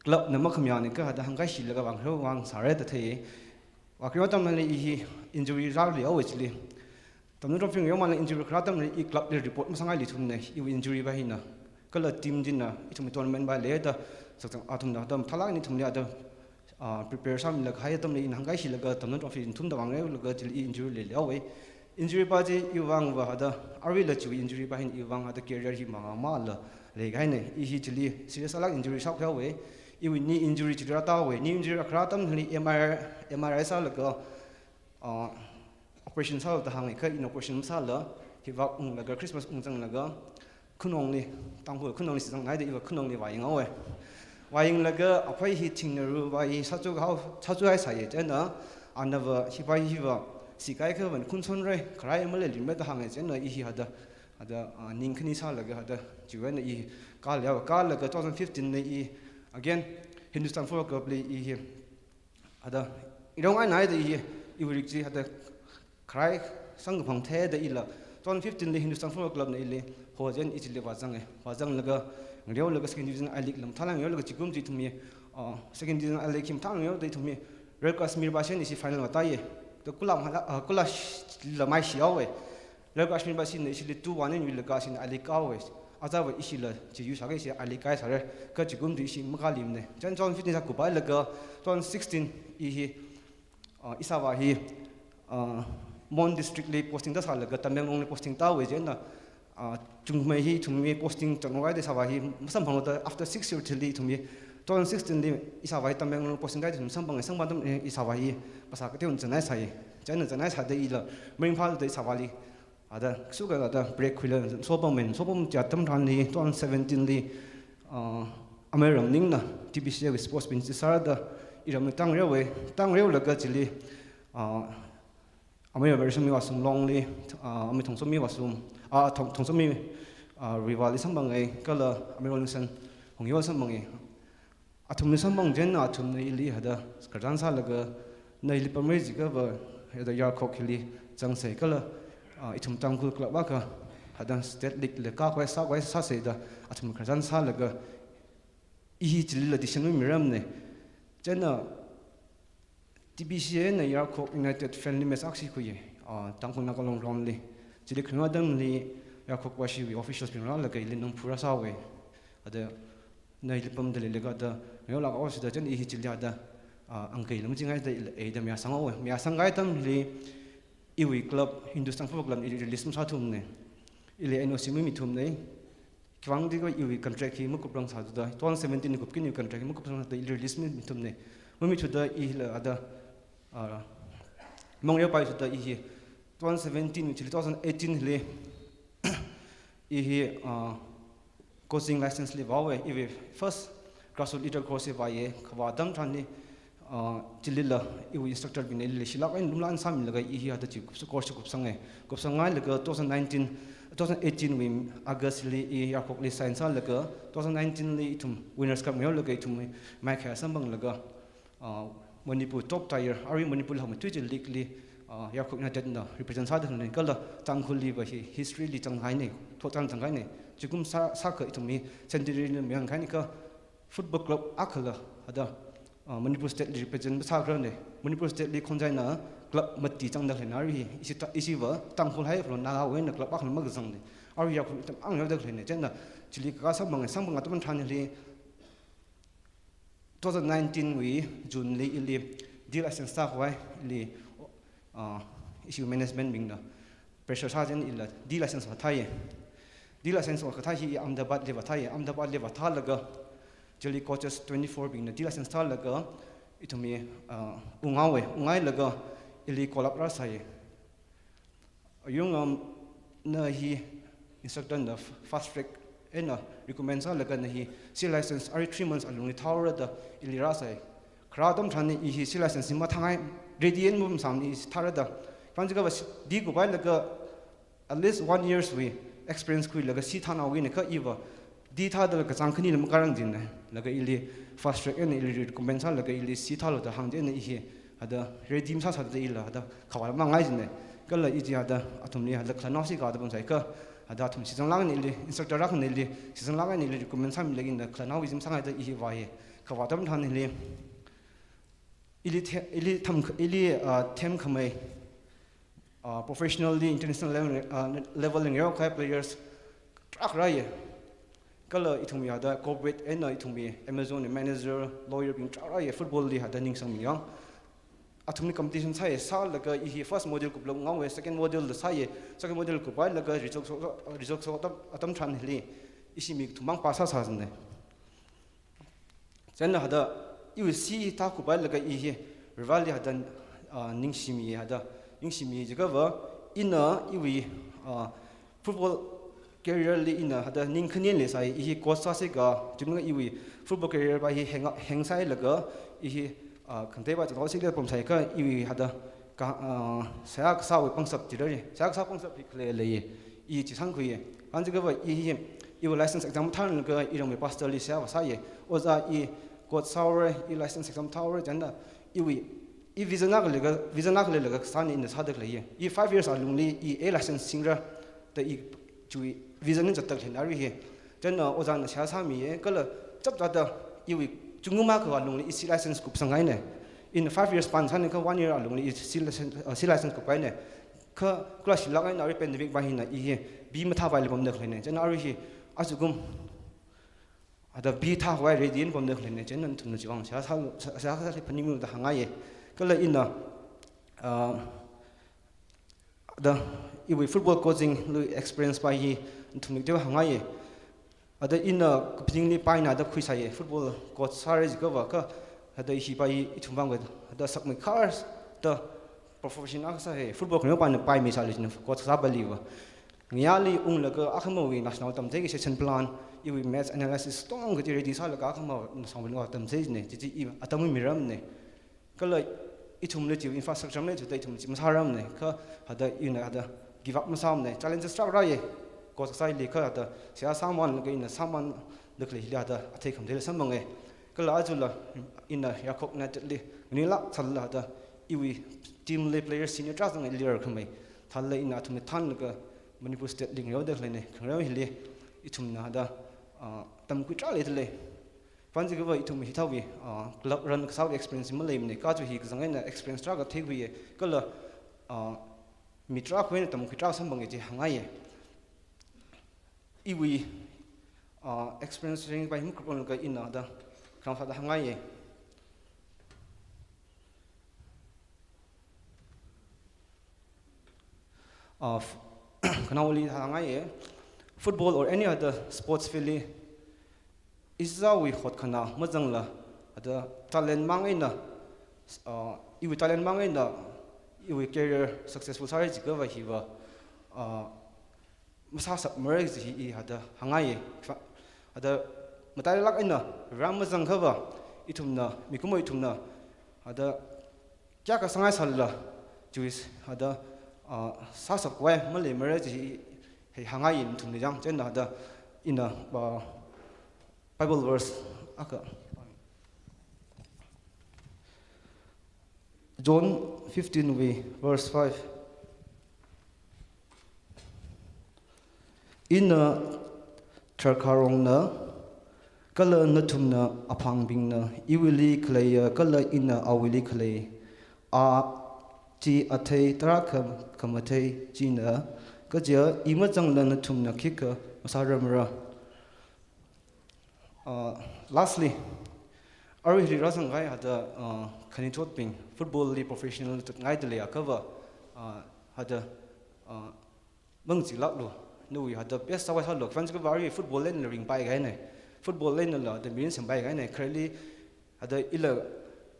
Club na makhamayāna kha hithāda hāngkaishilaga vāngareo vāngasāra da theiya. Vāngareo atamli i hi injury rālihaowa chili. Tamnao Trophy ngareomala injury kharā atamli i club li report masāngaili ithumna, iwui injury va hina. Kala team china ithum tournament va leida, sakchang athumna atam thalak ni ithumli ada, ah, prepare sāmilaga kahai atamli ina hāngkaishilaga Tamnao Trophy ithumda vāngareolaga chili i injury leihaowa. Injury va chi iwui vang va hada, aruila chiwui injury va hina iwui vang hada career hi mangāmala leikahaina. I hi chili serious alak injury sākhuihaowa. Iwui knee injury chili rātāhaowa. Knee injury kharā atamli M R I, M R I sālaga, ah, operation sālu da hānga, kha ina operation masāla, hivāk unglaga, Christmas ungzanglaga, Khanongli, Tangkhul Khanongli shitsanghaida iva Khanongli vāyanghaowa. Vāyanglaga, aphei hi thingnaru va hi sāchuk hao, sāchukhaisai, chieina, ana va, hiva hiva, shikahai kha va khunshonra, kharai maleimara da hānga, chieina i hi hada, hada, ah, ning khani sālaga hada, chiwui eina i kālihaowa, kālaga two thousand fifteen li i, again, Hindustan Football Club li i hi, hada, irong eina haida i, iwui rik chi hada, kharai sangkaphang theida ila, two thousand fifteen li Hindustan Football Club na ili, ho chieina i chili vāzanga, vāzanglaga, ngareolaga Second Division I-League la mathāla ngareolaga chikum chi ithum hi, ah, Second Division I-League hi mathāla ngareoda ithum hi, Red Kashmir va shieina ishi final vātāya. Da kula mahala, ah, kula sh-, la maishi haowa. Red Kashmir va shina ishili two one eina yuilaga shina I-League kāhaowa. Aja va ishila chi yuisākha ishi I-League kāhaisāra. Kha chikum chi ishi makālimana. Chieina two thousand fifteen sākupailaga two thousand sixteen i hi, ah, ishāvā hi, ah, Mon District li posting tāsālaga Tamenglong li posting tāhaowa, chieina, ah, chungmei hi ithum hi posting chāngaida ishāvā hi masamphangluda after six year thili ithum hi two thousand sixteen li ishāvā hi Tamenglong posting tāhaida ithum samphanga, samphang atam, eh, ishāvā hi phasā kateonaona chānhaisai. Chieina chānhaisāda ila maringphāluda ishāvāli, hada, suka hada break khuilaga sopamma, sopam chi atam tharanli, two thousand seventeen li, ah, amei Ramningna T B C A wui sports minister sāda iramli tāngareowa, tāngareolaga chili, ah, amei Vareshami Vasum Longli, ah, amei Thongsomi Vasum, ah, Thong-, Thongsomi, ah, Riwali samphanga, kala amei Rolingson Hongyo samphanga. Athumli samphang chieina athumna ili hada khararchan sālaga, na ili pamra jiakha va hada Yarkhok hili zangsei kala, ah, ithum Tangkhul club akha hada state league li kākhavai sākhavai sāsei da athum khararchan sālaga, i hi chilila decision mamiramana. Chieina T B C A na Yarkhok United friendly match akha shikhuiya, ah, Tangkhul Naga Long ground li. Chili kharing atamli Yarkhok vashiwui officials bing rālaga ili nang phura sāhaowa. Hada, na ili pamda leilaga hada, ngareolāk haosa da chieina i hi chili hada, ah, angkai lam chi ngaida ila eida mayāsanghaowa. Mayāsangkahai atamli iwui club, Hindustan Football Club na ili release masāthumana. Ili N O C mamithumana. Khiwuivang jiakha iwui contract hi makuprang sāthuda, two thousand seventeen kupki iwui contract hi makuprang sāthuda ili release mamithumana. Mamithuda ila hada, ah, mangareopaithuda i hi two thousand seventeen chili two thousand eighteen li i hi, ah, coaching license li vāhaowa, iwui first grassroots leader course hi vāya, khavā atam tharanli, ah, chilila iwui instructor bingna ili leishilāk eina lumlāk eina sāmilaga i hi hada chi kupsa-, course kupsanga. Kupsanghailaga two thousand nineteen, two thousand eighteen wui August li i Yarkhokli sign sālaga, two thousand nineteen li ithum Winners' Cup ngareolaga ithum maikhaya samphanglaga, ah, Manipur top tier, arui Manipur li haomeithui chi league li, ah, Yarkhok United na represent sāda khalei, kala Tangkhulli va hi history li zangkahaina, thotchan zangkahaina. Chikum sā, sākha ithum hi centenary li mayonkahaina kha football club akhala hada, ah, Manipur state li represent masākhararna. Manipur state li khonjai eina club mati zangda khaleina, arui hi ishi ta-, ishi va Tangkhul haiphalon Nagawui eina club akhala makazangna. Arui Yarkhok itam ang yaoda khaleina. Chieina chili kaka samphanga, samphang atam tharanli two thousand nineteen wui June li ili D license tākhavai ili, ah, ishi management bingna pressure sā chieina ila D license vāthāya. D license vākathā hi Ahmedabad li vāthāya. Ahmedabad li vāthālaga chili coaches twenty-four bingna D license thālaga ithum hi, ah, unghaowa. Unghailaga ili call up rāsāya. Ayung, um, na hi instructor na f-, fast track eina recommend sālaga na hi C license arui three months alungli thāhaora da ili rāsāya. Kharā atam tharanli i hi C license hi mathāngai, ready eina masāmana, i thāra da. Khiwuivang jiakha va si-, D kupailaga at least one years wui experience khuilaga C thānaoki na kha i va D thāda kachāng khanila makārang jina. Laga ili fast track eina ili recommend sālaga ili C thālu da hāng chieina i hi hada ready masāsāda ila hada khavā lam ngai jina. Kala i chi hada athumli hada khalanaosi kha da pamsai kha, hada athum shitsanglāk eina ili, instructor akhana ili shitsanglāk eina ili recommend sāmilaga ina khalanaowui chi masāngaida i hi vāya. Khavā atam tharanli ili the-, ili tham-, ili, ah, themkhamei, uh, professionally international level, uh, level li ngayokhai players tarākha rāye. Kala ithumwui hithāda corporate eina ithumwui Amazon wui manager, lawyer bing tarākha rāye, football li hithāda ningsangmi yang. Athumli competition sāye, sālaga i hi first module kuplu ngaowe, second module da sāye, second module kuphailaga result so, result so atam, atam tharan hili ishi mi kathummang pass sāsāsāne. Chieina hithāda iwui C hithā kuphailaga i hi Vareli hithāda, ah, ningshimi hithāda, ningshimi jiakhava ina iwui, ah, football career li ina hithāda ning khani leisai, i hi coach sāsi ka, chieina iwui football career pa hi hang, hang sāhailaga i hi, ah, khangatei pa chathaosi le pamsai ka iwui hithāda ka, ah, seihā kasāwui pangshap chili, seihā kasā pangshap hi khalei leiye, i chi sangkhuiye. Kha jiakhava i hi, iwui license exam thālaga iramwui pastor li seihā sāye. Ojā, i coach sāhaora, i license exam thāhaora, chieina iwui, i vision akha leilaga, vision akha leilaga sāni ina sāda khaleiye. I five years alungli i A license singra da i chiwui vision eina zatda khaleina arui hi. Chieina ojāna seihā sāmiye, kala chapchāda iwui chungkha akha alungli i C license kupsanghaine. Ina five years pan sāni kha one year alungli i C license, uh, C license kuphaine. Kha kala shilak eina arui pandemic pa hina i hi B mathāpaili pamda khaleine. Chieina arui hi ajakum hithāda B thākhavai ready eina pamda khaleine. Chieina nathumna chiwui vang seihā sā, seihā sāli phaninglu da hāngngaiye. Kala ina, ah, hithāda iwui football coaching lui experience pa hi nathumli teokha hāngngaiye. Hithāda ina kaphaningli pa ina hithāda khuisāye, football coach sāra jiakhava kha hithāda hi pa hi ithum vang hithāda sakmeikhar da profession akha sāhai, football khaneo pana paimi sāli jina coach sāpaliva. Ngayāli unglaga akhamawui national tamtheiki session plan, iwui match analysis tongkha chi ready sālaga akhama national tamthei jine, chi chi i atam miramne. Kala ithumli chi infrastructure maleithuda ithum chi masāramne, kha hithāda ina hithāda give up masāmane, challenges tarākha rāye. Coach sāli kha hithāda seihā sāmānlaga ina sāmānda khaleili hithāda athei khamatheila samphange. Kala ajala ina Yakhok United li nganingla thāla hithāda iwui team li player senior tarākha zanga leader khamei. Thāla ina athumli thānlaga Manipur State li ngayoda khaleine, khangareo hili ithumna hithāda, ah, tamkhui tarākha leidalei. Kha jiakhava ithum hithāwui, ah, club run kasāwui experience maleimane, kha chi hi kazang eina experience tarākha theikhuiye, kala, ah, mi tarākhawui eina tamkhui tarākha samphange chi hāngngaiye. Iwui, ah, experience ringphai mukrup laga ina hithāda khanao sāda hāngngaiye. Uh, f-, khanaoli hāngngaiye, football or any other sports field li ishāwui hotkhana mazangla, hithāda talent mang eina, uh, iwui talent mang eina iwui career successful sāra jiakhava hiva, uh, masāshapmara kaji hi i hithāda hāngngaiye. Hithāda matailāk eina ram mazangkhava ithumna, mikumo ithumna hithāda kayākha sāngaisālala, chiwui hithāda, ah, sāshapkhavai maleimara kaji hi hāngngaiye nathumli yang. Chieina hithāda ina, ah, Bible verse akha. John fifteen wui verse five. Ina drakhārongna, kala nathumna aphangbingna, iwuili khaleiya, kala ina awuili khalei. A chi athei tarākha khamathei china, kaja i mazangla nathumna khikha masāramra. Uh, lastly, arui hili rāzangkahai hithāda, uh, khanuithotbing, football li professional zatngaida leiakhava, uh, hithāda, uh, mangachilāklu, nawui hithāda best sāvai sālu, kha jiakhava arui football einala ringpai kahaine, football einala hithāda mirin sempai kahaine, khareli hithāda ila,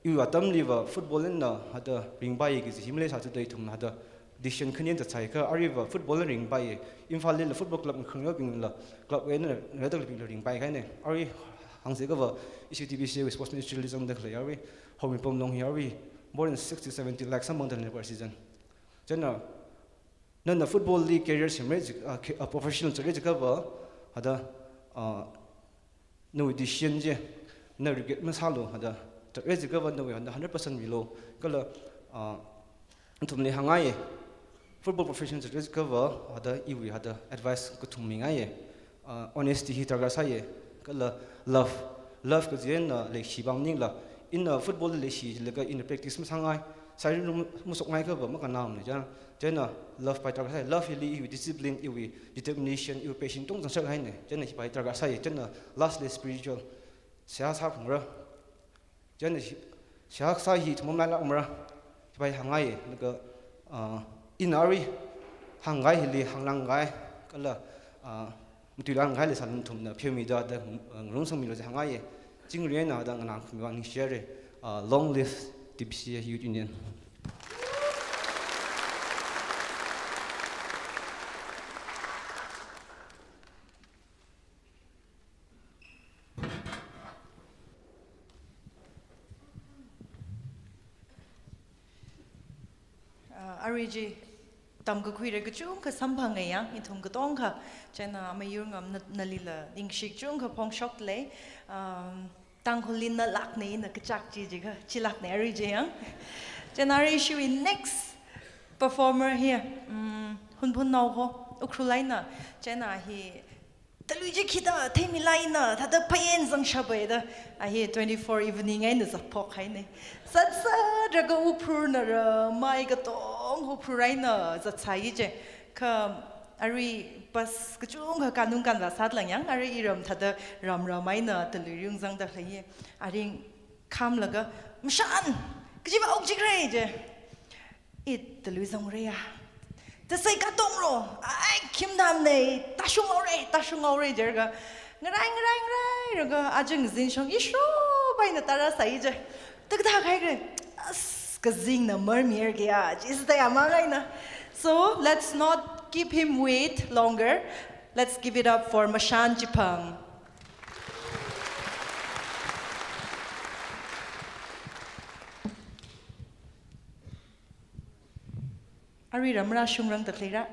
iwui atamliva football eina hithāda ringpai kaji hi maleisāthuda ithumna hithāda decision khani eina zatsai kha, aruiva football eina ringpai. Imphalli la football club khangareobingla club eina ngareoda khaleibingla ringpai kahaine. Arui hāngsa jiakhava ishi T B C wui sports ministry li zangda khalei arui, Haomi Pamlong hi arui more than sixty, seventy lakhs samphangda lei per season. Chieina, nana football li career semra ji, ah, ca-, ah, professional chatra jiakhava, hithāda, ah, nawui decision chi na regret masālu, hithāda chatra jiakhava nawui hithāda hundred percent milu, kala, ah, nathumli hāngngaiye, football professional chatra jiakhava, hithāda iwui hithāda advice kathum mingaiye. Ah, honesty hi darkar sāye, kala love, love kaji eina leishi pam maningla, ina football li leishilaga ina practice masāngai, Sairin rum-, mushokngai kha va makanamne, chieina, chieina love pai tarākha sai, love hili iwui discipline, iwui determination, iwui passion tong zangshak haine, chieina hi pai tarākha sai, chieina lastly spiritual, seihā sākhangra. Chieina hi, seihā sā hi thumam lailak mara, hi pai hāngngai, laga, ah, ina arui hāngngai hili hānglāngai, kala, ah, matuilāngai leisālala nathumna pheomida da, ah, ngarumsangmilu da hāngngai. Chingri eina da nganākhami vang ningshire. Ah, long live T B C A Youth Union. Ah, arui chi tamkakhuira kachungkha samphanga yang, ithum katongkha, chieina Mayur Ngam na-, nalila ningshi kachungkha phongshokle, um, Tangkhulli nalākne, ina kachak chi jiakha, chilākne arui chi yang. Chieina arui ishiwui next performer hi, um, Hunphun Naoho, Ukhrul eina, chieina hi, talui chi khida theimilāina, thāda phayen zangshap haida, a hi twenty-four evening eina zatphok haine. Zatzat rākha uphur nara, mai katong uphur eina zatsai je. Kha arui bus kachungkha kanung kanzā sātlang yang, arui iram thāda ramram eina talui ringzangda khalei. Aring khamlaga, "Mashan, kajiva okjikra," je. "It, talui zangre ya. Tasai katongro, ai, khim damne, tāshung haore, tāshung haore," jiakha, ngarai, ngarai, ngarai, rākha, ajang zin shong, isho, bai na tara sai je. Takda kai kre, as, kazingna marmir kya, jis da ya mangai na. So, let's not keep him wait longer. Let's give it up for Mashan Chiphang. Arui ramra shungrang taklira.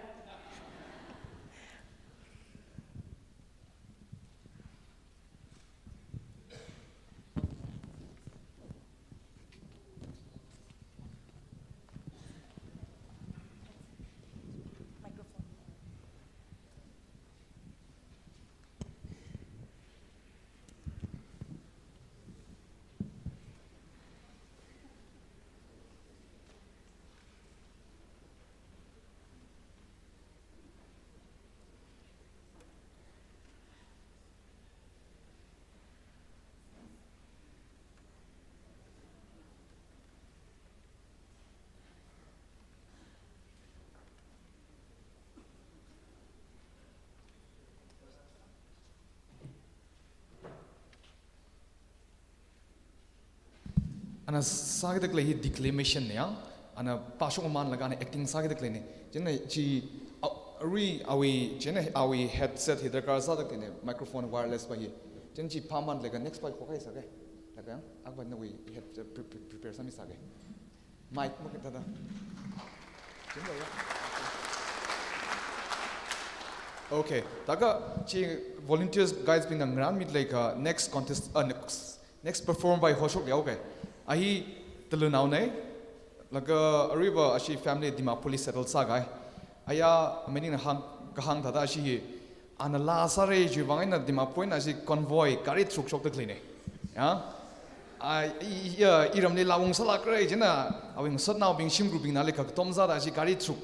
Ana sākida khalei hi declamation ne ya. Ana pāshok mamanlaga ana acting sākida khaleine. Chieina chi, a, arui awui, chieina awui headset hi darkar sāda khaleine, microphone wireless pa hi. Chieina chi phāmanlaga next pa khokhai sāke. Laga, akpa nawui head, pre-, pre-, prepare sāmi sāke. Mic mukha thāda. Okay, thākha chi volunteers guys bingna ngarānmida khalei next contest, uh, next, next perform vai hoshok yao ke. A hi Talunao ne, laga aruiva ashi family Dimapurli settle sākahai. Aya, meaning na hāng, kahāng thāda ashi hi, ana laa sāra chiwui vang eina Dimapur eina ashi convoy gari tharuk shokda khaleine. Ya? A, i, i, ya, iramli laa ungsālākra chieina, awui ngasotnaobing shimkhur bingna leikha katom sāda ashi gari tharuk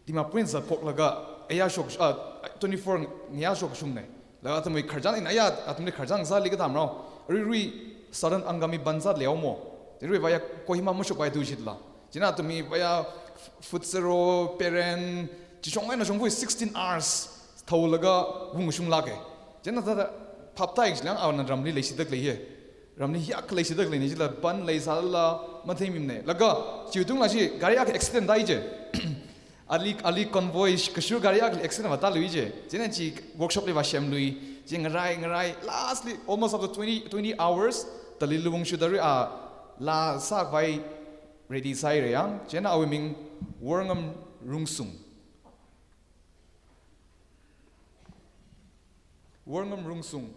Dimapur eina zatkhoklaga, aya shok, ah, twenty-four ngayā shokshungne. Laga athumwui khararchan eina aya, athumli khararchan sāli kathā marao. Aruirui Southern Angami bandh sāda leihaomo. Aruiva ya Kohima mashok vai tushitla. Chieina athumwui vaya Futsero, Peren, chi shong eina shongfa sixteen hours thaolaga ungshunglāke. Chieina thāda phaptāi kachila ana ramli leishida khalei hi. Ramli hiyākha leishida khaleine chila bandh leisālala matheimimane. Laga chiwui tungla chi gari akha accident tāi je. Ali, ali convoy sh-, kashur gari akha accident va tālui je. Chieina chi workshop li va semlui. Chi ngarai, ngarai. Lastly, almost after twenty, twenty hours, Talui lungshut arui a laa sākhavai ready sāhaira ya. Chieina awui ming Worngam Rungsung. Worngam Rungsung.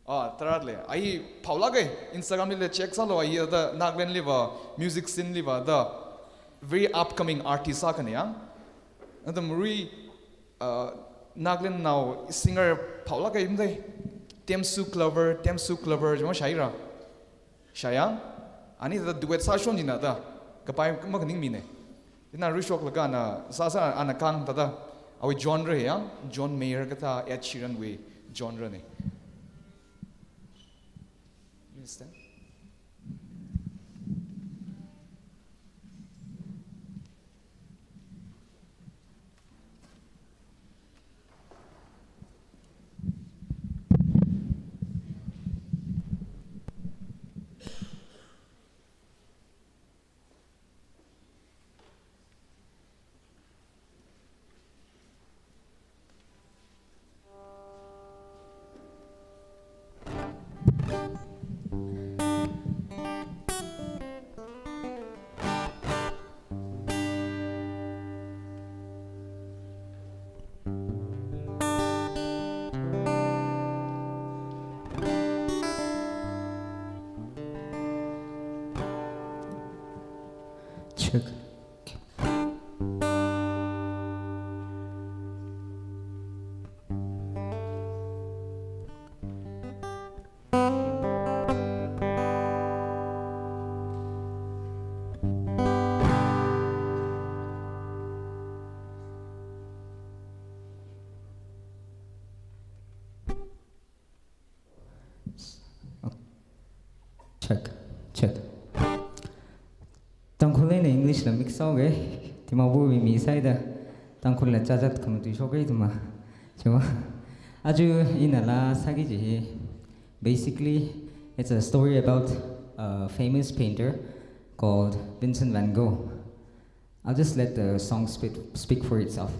Ah, tharat lei. A hi phaolāke, Instagram lila check sālu, a hi thāda Nagaland liva, music scene liva thāda very upcoming artist akhane ya. Athum arui, ah, Nagaland nao singer phaolāke imdai. Temsu Clover, Temsu Clover, jima shaira. Shaya, ani thāda duet sāshon jina thāda. Kapai makaningmina. Ina rishok laga na, sāsā ana kahāng thāda, awui genre hi ya, John Mayer kathā Ed Sheeran wui genre na. Understand? Check. Check, check. Tangkhul eina English la mix sāuga, Dimapurwui mi sāhaida, Tangkhul la chachat khamatui shoka ithumva. Chuma. Aja ina laa sāki kaji hi. Basically, it's a story about a famous painter called Vincent van Gogh. I'll just let the song speak, speak for itself.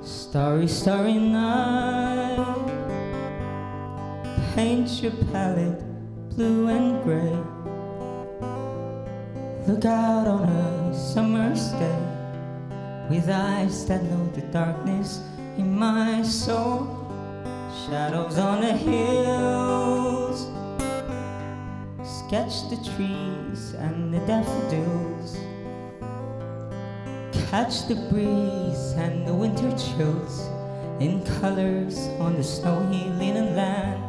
Starry, starry night, paint your palette blue and gray. Look out on a summer's day with eyes that know the darkness in my soul. Shadows on the hills, sketch the trees and the daffodils. Catch the breeze and the winter chills in colors on the snowy linen land.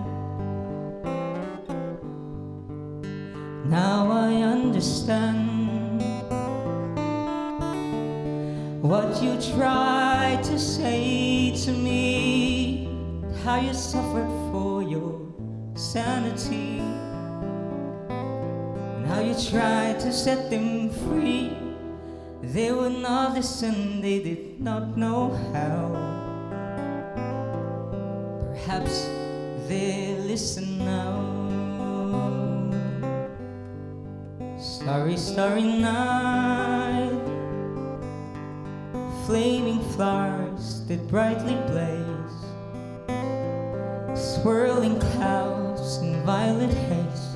Now I understand what you tried to say to me, how you suffered for your sanity, and how you tried to set them free. They would not listen, they did not know how. Perhaps they listen now. Starry, starry night, flaming flowers that brightly blaze, swirling clouds in violet haze,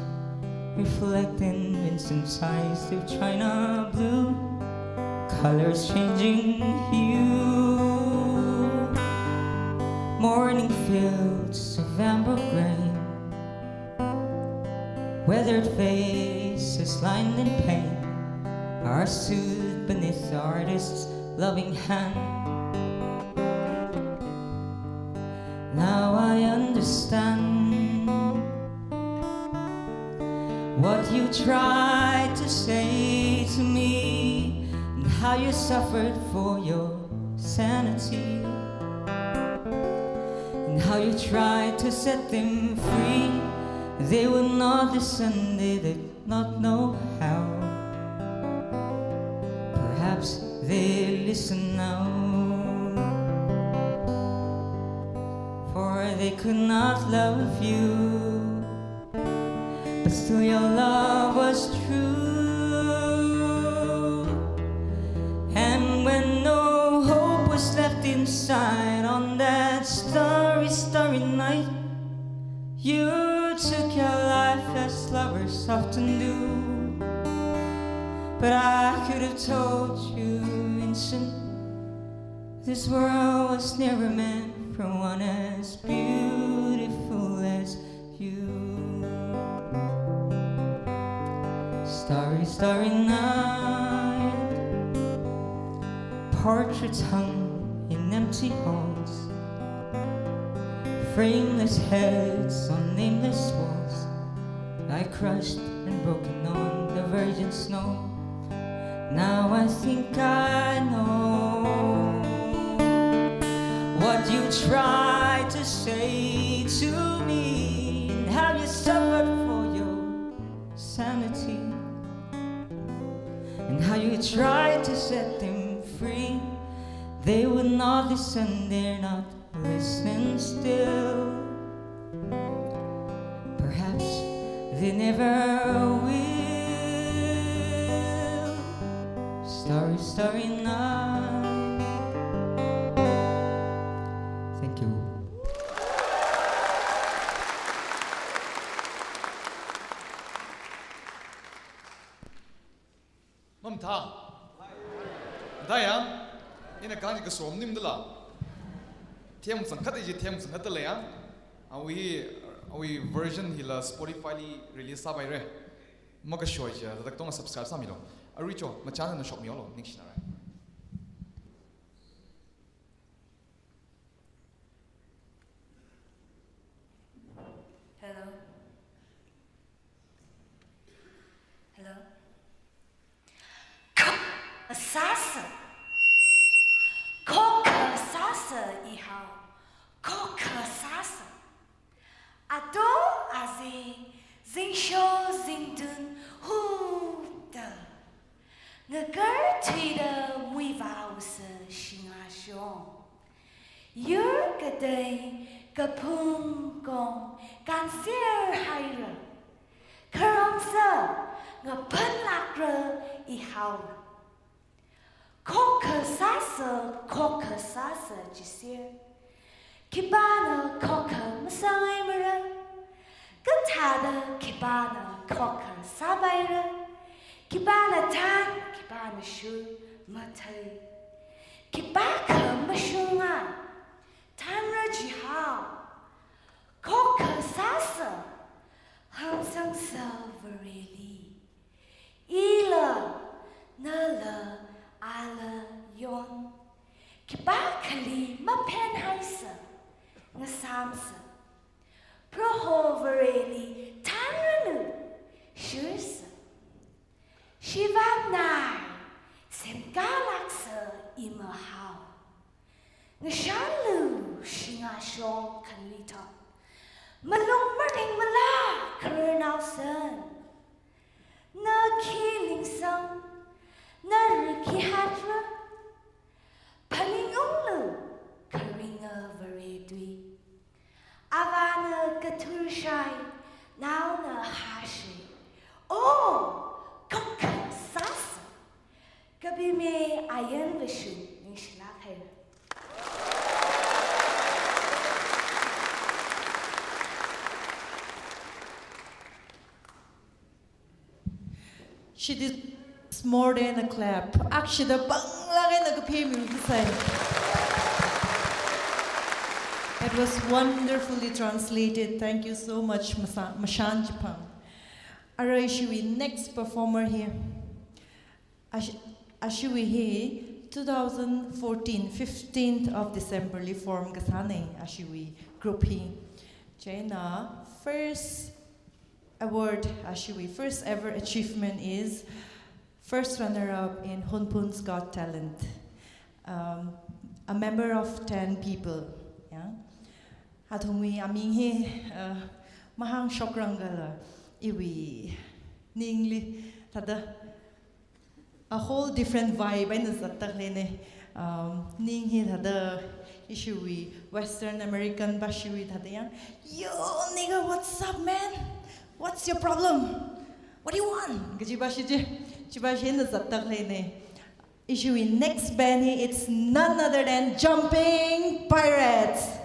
reflecting Vincent's eyes through china blue, colors changing hue. Morning fields of amber grain, weathered faces lined in pain are stood beneath the artist's loving hand. Now I understand what you tried to say to me, and how you suffered for your sanity, and how you tried to set them free. They would not listen, they did not know how. Perhaps they listen now, for they could not love you, but still your love was true. And when no hope was left inside on that starry, starry night, you took your life as lovers often do. But I could have told you, Vincent, this world was never meant for one as beautiful as you. Starry, starry night. Portraits hung in empty halls. Frameless heads on nameless walls. Lie crushed and broken on the virgin snow. Now I think I know what you tried to say to me, and how you suffered for your sanity, and how you tried to set them free. They would not listen, they're not listening still. Perhaps they never will. Starry, starry night. Thank you. Mamthā. Thā ya. Ina kani kasom nim dala. Them sangkhat iji them sangkhat dala ya. Awui, awui version hila Spotify li release sāpaira. Makashoi ja, thāda katonga subscribe sāmilo. Arui cho, machānna shokmihaolu, ningshinara. Hello. Hello. Khokha sāsa. Khokha sāsa ihao. Khokha sāsa. Ato aze, zingsho zingtun huda. Ngakarthuida muivāusa shingashong. Yur katei kaphung kong kanser haira. Kharamsa ngaphanlākra ihaola. Khokha sāsa, khokha sāsa jisir. Khipāna khokha masāngaimara. Kathāda khipāna khokha sāpaira. Khipāna than, khipāna shur mathei. Khipākha mashunga. Thanra jihao. Khokha sāsa. Hāngsangsa Vareli. Ila, nala, ala, yon. Khipākhali maphenhaisa. Ngasāmsa. Proho Vareli thanranu. Shursa. Shivamnai, semkalaksa imahao. Ngashanlu shingashong khanlithot. Malung maringmala khararnaosan. Na khi lingsang, na ri khi hatra. Phaningunglu kharinga Vare tui. Avāna kathur shai, naona hashi. Oh, khokha sāsa. Kabime ayan vashu ningshilāk haira. She deserves more than a clap. Akshida banglāk eina kaphemiu kasai. That was wonderfully translated. Thank you so much, Masa-, Mashan Chipang. Arui ishiwui next performer hi. Ash-, ishiwui hi two thousand fourteen, fifteenth of December li form kasāna ishiwui group hi. Chieina first award, ishiwui first ever achievement is first runner-up in Hunphun's Got Talent. Um, a member of ten people, yeah. Athumwui aming hi, uh, mahāngshokrangala iwui ningli thāda a whole different vibe eina zatda khaleina. Um, ning hi thāda ishiwui Western American bashiwui thāda yang, "Yo, nigga, what's up, man? What's your problem? What do you want?" kaji bashi chi, chi bashi eina zatda khaleina. Ishiwui next band hi, it's none other than Jumping Pirates.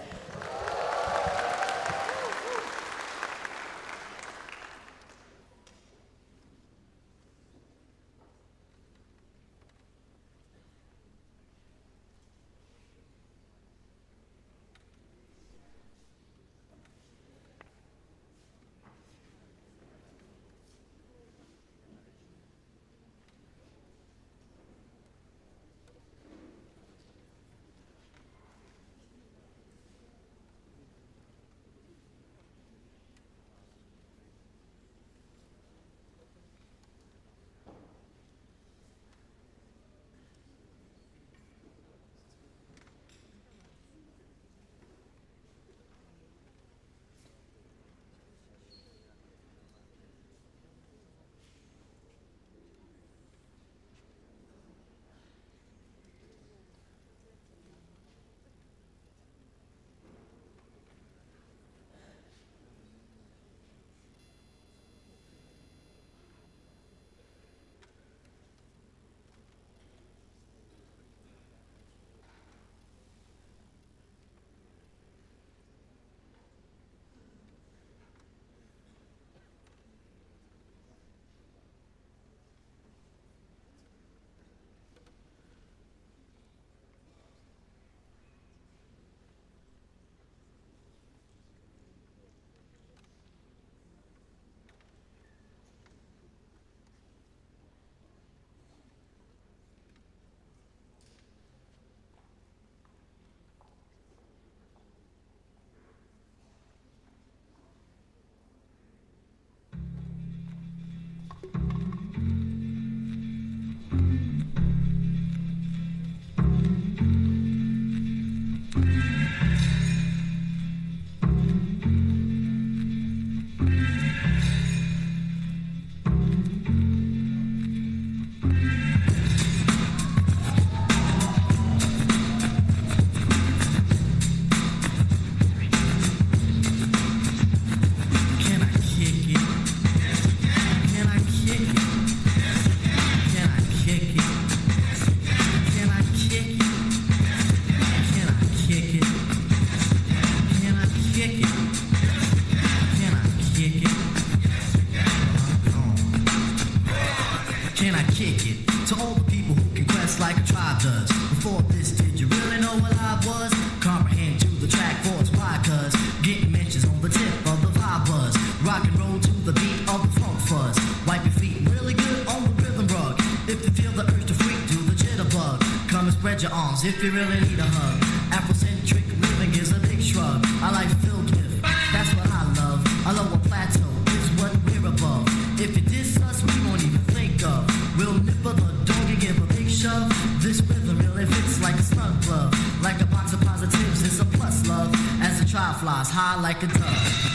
Kick it to all the people who can quest like a tribe does. Before this, did you really know what life was? Comprehend to the track force, why? 'Cause getting mentions on the tip of the vibe was rock and roll to the beat of the funk fuzz. Wipe your feet really good on the rhythm rug. If you feel the urge to freak, do the jitterbug. Come and spread your arms if you really need a hug. Afrocentric living is a big shrug. A life filled with, that's what I love. A lower plateau is what we're above. If you diss us, we won't even think of. We'll nip the dog and give a big shove. This rhythm really fits like a snug glove. Like a box of positives, it's a plus love. As the trial flies high like a dove.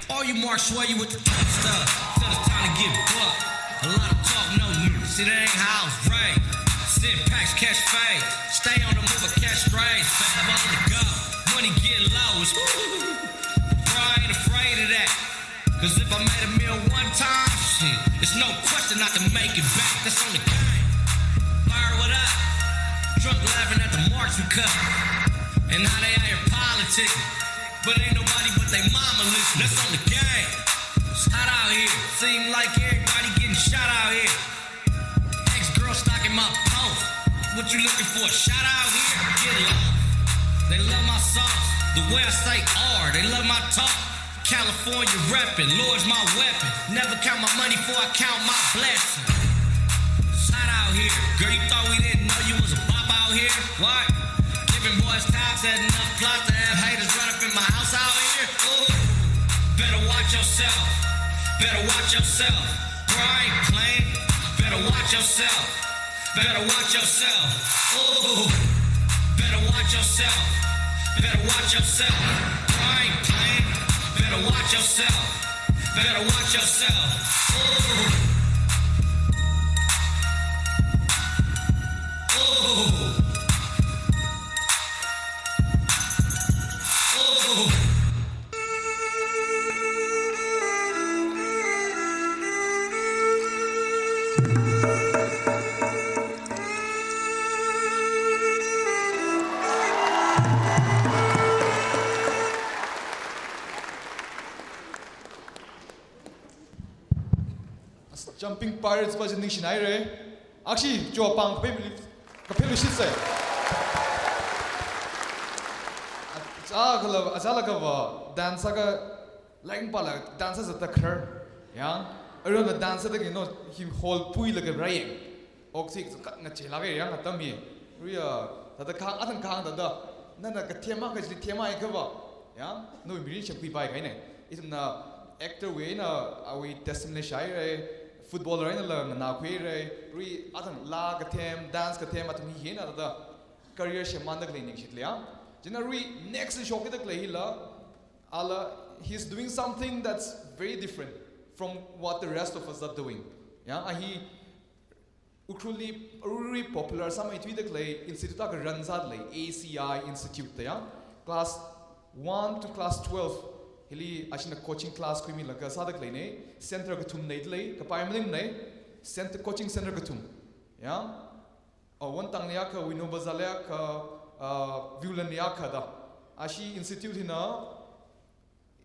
All you marks swear you with the top stuff. Till it's time to give up. A lot of talk, no news. It ain't how it's raised. Send packs, catch fade. Stay on the move, but catch strays. Forever on the go. Money get low. It's woo. Bro, I ain't afraid of that. 'Cause if I made a meal one time, shit, it's no question I can make it back. That's on the game. Fire, what up? Drunk laughing at the marks we cut. And how they out here politicking. But ain't nobody but they mama listen. That's on the game. It's hot out here. Seem like everybody getting shot out here. Ex-girl stalking my post. What you looking for? Shot out here? Get lost. They love my sauce. The way I say R. They love my talk. California reppin'. Lord's my weapon. Never count my money before I count my blessings. It's hot out here. Girl, you thought we didn't know you was a bop out here? What? Giving boys time, set enough plots to have haters run up in my house out here. Ooh. Better watch yourself. Better watch yourself. Bro, I ain't playing. Better watch yourself. Better watch yourself. Ooh. Better watch yourself. Better watch yourself. Bro, I ain't playing. Better watch yourself. Better watch yourself. Ooh. Ooh. Ooh. Jumping Pirates pa chi ningshinaire. Akshi, chopang kaphei, kapheilu shitse. Aja kala, aja laga va, dance ka, leng pala, dance sa takar. Yang, arona dance da kino, him hall pui laga rayeng. Oxy ka ngache laga yang atam hi. Ria, thada khang, athang khang thada. Nana kathem akha chili them akha va. Yang, no mirin shakhui pai kaine. Ithumna actor wui eina, awui testimony shaire, footballer einala nganākhuire, ri athang laa kathem, dance kathem, athum hi hina thada career shemānda khalei ningshit leiya. Chieina ri next shokkida khalei hila, ala, he's doing something that's very different from what the rest of us are doing. Yang, a hi Ukhrulli, Ukhrulli popular sāmeithuida khalei institute akha run sāda lei, A C I Institute da ya. Class one to class twelve, hili ashina coaching class khuimilaga sāda khaleine, center kathum leida lei, kapai maningmane, center, coaching center kathum. Ya. Oh, Wantangli akha, Winoba Bazarli akha, uh, Viewlandli akha da. Ashi institute hina,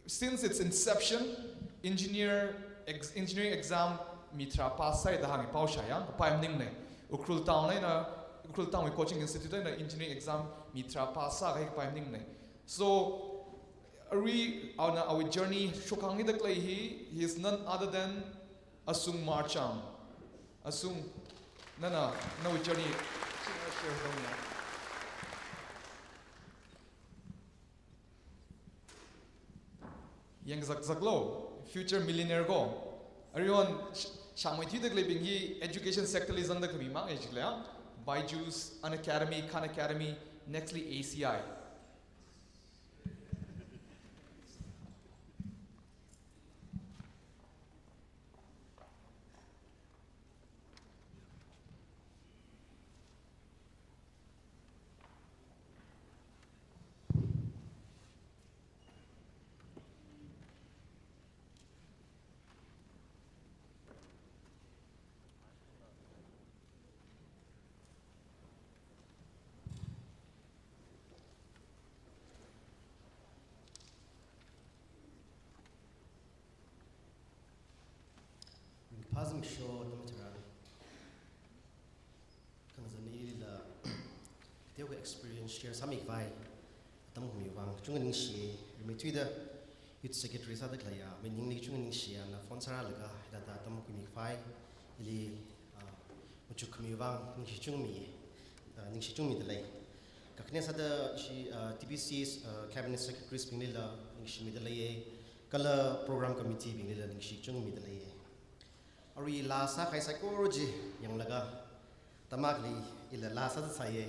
since its inception, engineer, ex-, engineering exam mi tharā pass sāi da hāngi pao shāya, kapai maningmane. Ukhrul town eina, Ukhrul town wui coaching institute eina engineering exam mi tharā pass sākahai kapai maningmane. So, arui, ana, awui journey shokhangida khalei hi, he is none other than Asung Marcham. Asung, nana, nawui journey share sāmiya. Yangzakzaklo, future millionaire ko. Aruihon sh-, shāmeithuida khaleibing hi education sector li zangda khami mang ejikle ya. Byju's, Unacademy, Khan Academy, nextly A C I. Phazam sho atam tharan. Khangazan ilila, teokha experience share sāmikhavai atam khamiwui vang kachungkha ningshi, rimeithuida youth secretary sāda khaleiya, maningli kachungkha ningshiya, na phone sārālaga, hithāda atam khuimikhavai, ili, ah, machuk khamiwui vang ningshi chungmi, ah, ningshi chungmida lei. Kakhane sāda ishi, ah, T B C, ah, cabinet secretaries binglila ningshimida leiye, kala program committee binglila ningshi chungmida leiye. Arui laa sākahai saikora chi yanglaga, atam akhali ila laa sāsāsaiye.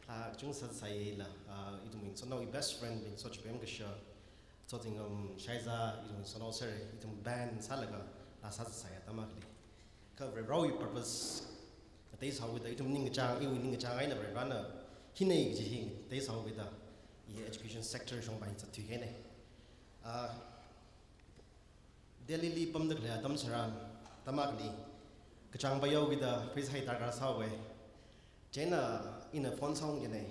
Laa kachungkha sāsāsaiye ila, ah, ithumwui ngasotnaobing best friend bing Sochipem Kasha, Sotingam Shaiza, ithumwui ngasotnao sāre, ithum band sālaga laa sāsāsai atam akhali. Kha Varivarawui purpose ngateisāhaokida, ithum ningkachāng, iwui ningkachāng eina Varivarana hine kaji hi ngateisāhaokida, i education sector shongpai zatthui kahaine. Ah, Delhi li pamda khalei atam tharan, atam akhali, kachāng paihaokida pheisā hi darkar sāhaowe. Chieina ina phone sāungkine.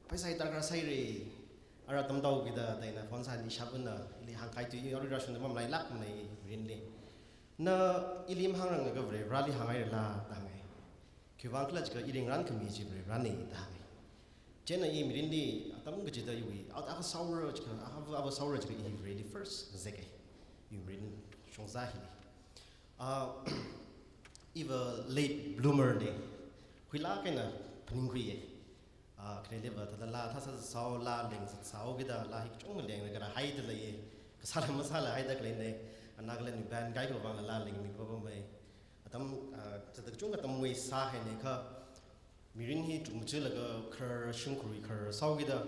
Pheisā hi darkar sāhaire, ara tamda haokida, da ina phone sā ni shāvana, ili hāngkahai tui, arui rāshungda mamalailākmane mirinli. Na ili mahāngranglaga Varivarali hānghairala da hānge. Khiwuivang khala jiakha i ringran khami chi Varivarane da hānge. Chieina i mirinli atam kachida iwui, a, akha sāhaora jiakha, akha, akha sāhaora jiakha i Vareli first ngazeke. I mirin shongza hili. Ah, iva late bloomer ne. Khuilāk eina phaningkhuiye. Ah, khaneliva thāda laa thā sāsāsao, laa leng sāsāhaokida, laa hi kachungkha lenglaga rāhaida leiye. Kasāla masāla haida khaleine. Ana Nagaland band kaikha vangla laa lengmi papamei. Atam, ah, thāda kachungkha atam waste sāhaine kha. Mirin hi chukmajaklaga khar shimkhurwui khar sāhaokida,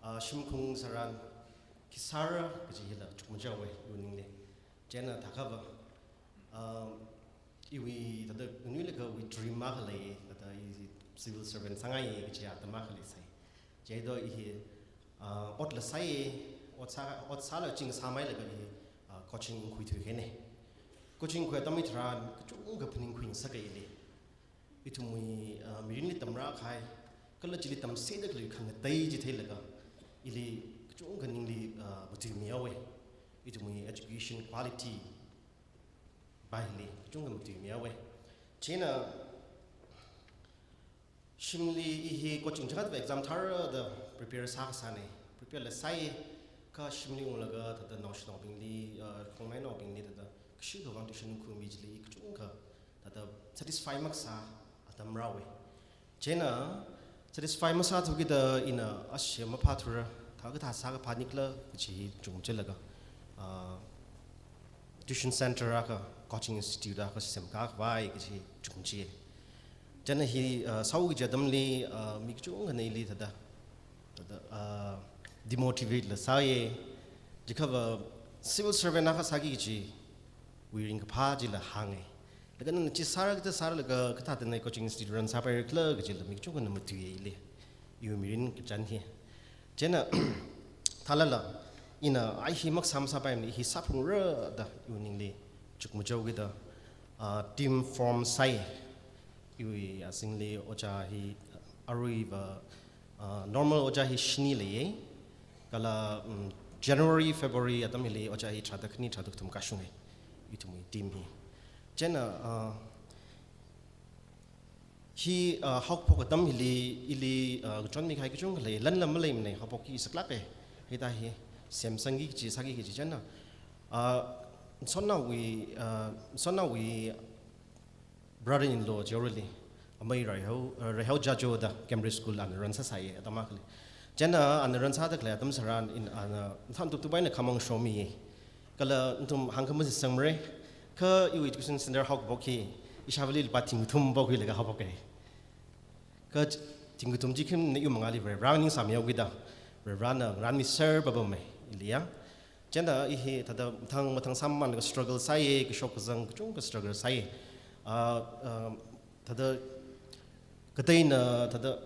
ah, shimkhung tharan khi sāra kaji hila chukmajawe iwui ningli. Chieina thākhava, ah, iwui thāda nganuilakha iwui dream akha lei, thāda i civil servant sāngaiye kaji atam akha leisai. Chiedo i hi, ah, otla sāiye, ot sā, ot sālaga ching sāmeilaga i, ah, coaching khuithui kahaine. Coaching khui atam hitharan kachungkha phaningkhui ngasaka ili. Ithumwui, ah, mirinli tamrākahai, kala chili tamseda khalei khangatei chi theilaga, ili kachungkha ningli, ah, matuimihaowe. Ithumwui education quality, Baili, kachungkha matuimihaowa. Chieina, shimli i hi coaching chakatva exam thāra da prepare sākasāna. Prepare la sāi, kha shimli unglaga thāda naoshinaobingli, uh, khongnainaobingli thāda kashikha vang tuition khuimi chili i kachungkha thāda satisfy makasā atam rāhaowa. Chieina satisfy masāthukida ina ashi maphāthura, thākathā sākaphā nikhala kachi hi chungchelaga, ah, tuition center akha, coaching institute akha semkakhavai kachi chungchi. Chieina hi, ah, sāo kaji atamli, ah, mi kachungkhana ili thāda, thāda, ah, demotivate la sāya, jiakhava civil servant akha sāki kajiwui ringkaphā chila hānga. Laga nana chi sāra kathā sāra laga kathāda na coaching institute run sāpaira khala kajila mi kachungkhana matuiya ili. Iwui mirin kachān hi. Chieina, thālala, ina ai hi makasā masāpaimana, hi sāphungra da iwui ningli chukmajao kida, ah, team form sāi. Iwui azingli ojā hi aruiva, ah, normal ojā hi shini leiya. Kala, mm, January, February atam hili ojā hi tharāda khani tharāda kathum kashunga. Ithumwui team hi. Chieina, ah, hi, ah, haophok atam hili, ili, ah, kachonmi kahai kachungkha lei, lan lam maleimana, haophok hi saklāka. Hithāda hi, semsangki kaji, sāki kaji chieina. Ah, Sonnaowui, ah, Sonnaowui brother-in-law Jorali, amei Raihao, uh, Raihao Jajo da Cambridge School ana run sāsāya atam akhali. Chieina ana run sāda khalei atam tharan ina ana thān tup tup eina khamong shomiya. Kala nathum hāngkha mashitsangra, kha iwui tuition center haokaphok hi ishāvali lupā thing kathum pokhuilaga haophoka. Kha thing kathum chi khim na iwui mangāli Varivarā ning sāmihaokida, Varivarāna ngarānmiser papama iliya. Chieina i hi thāda mathang mathang sāmamānlaga struggle sāya, kashok kazang kachungkha struggle sāya. Ah, ah, thāda kateina thāda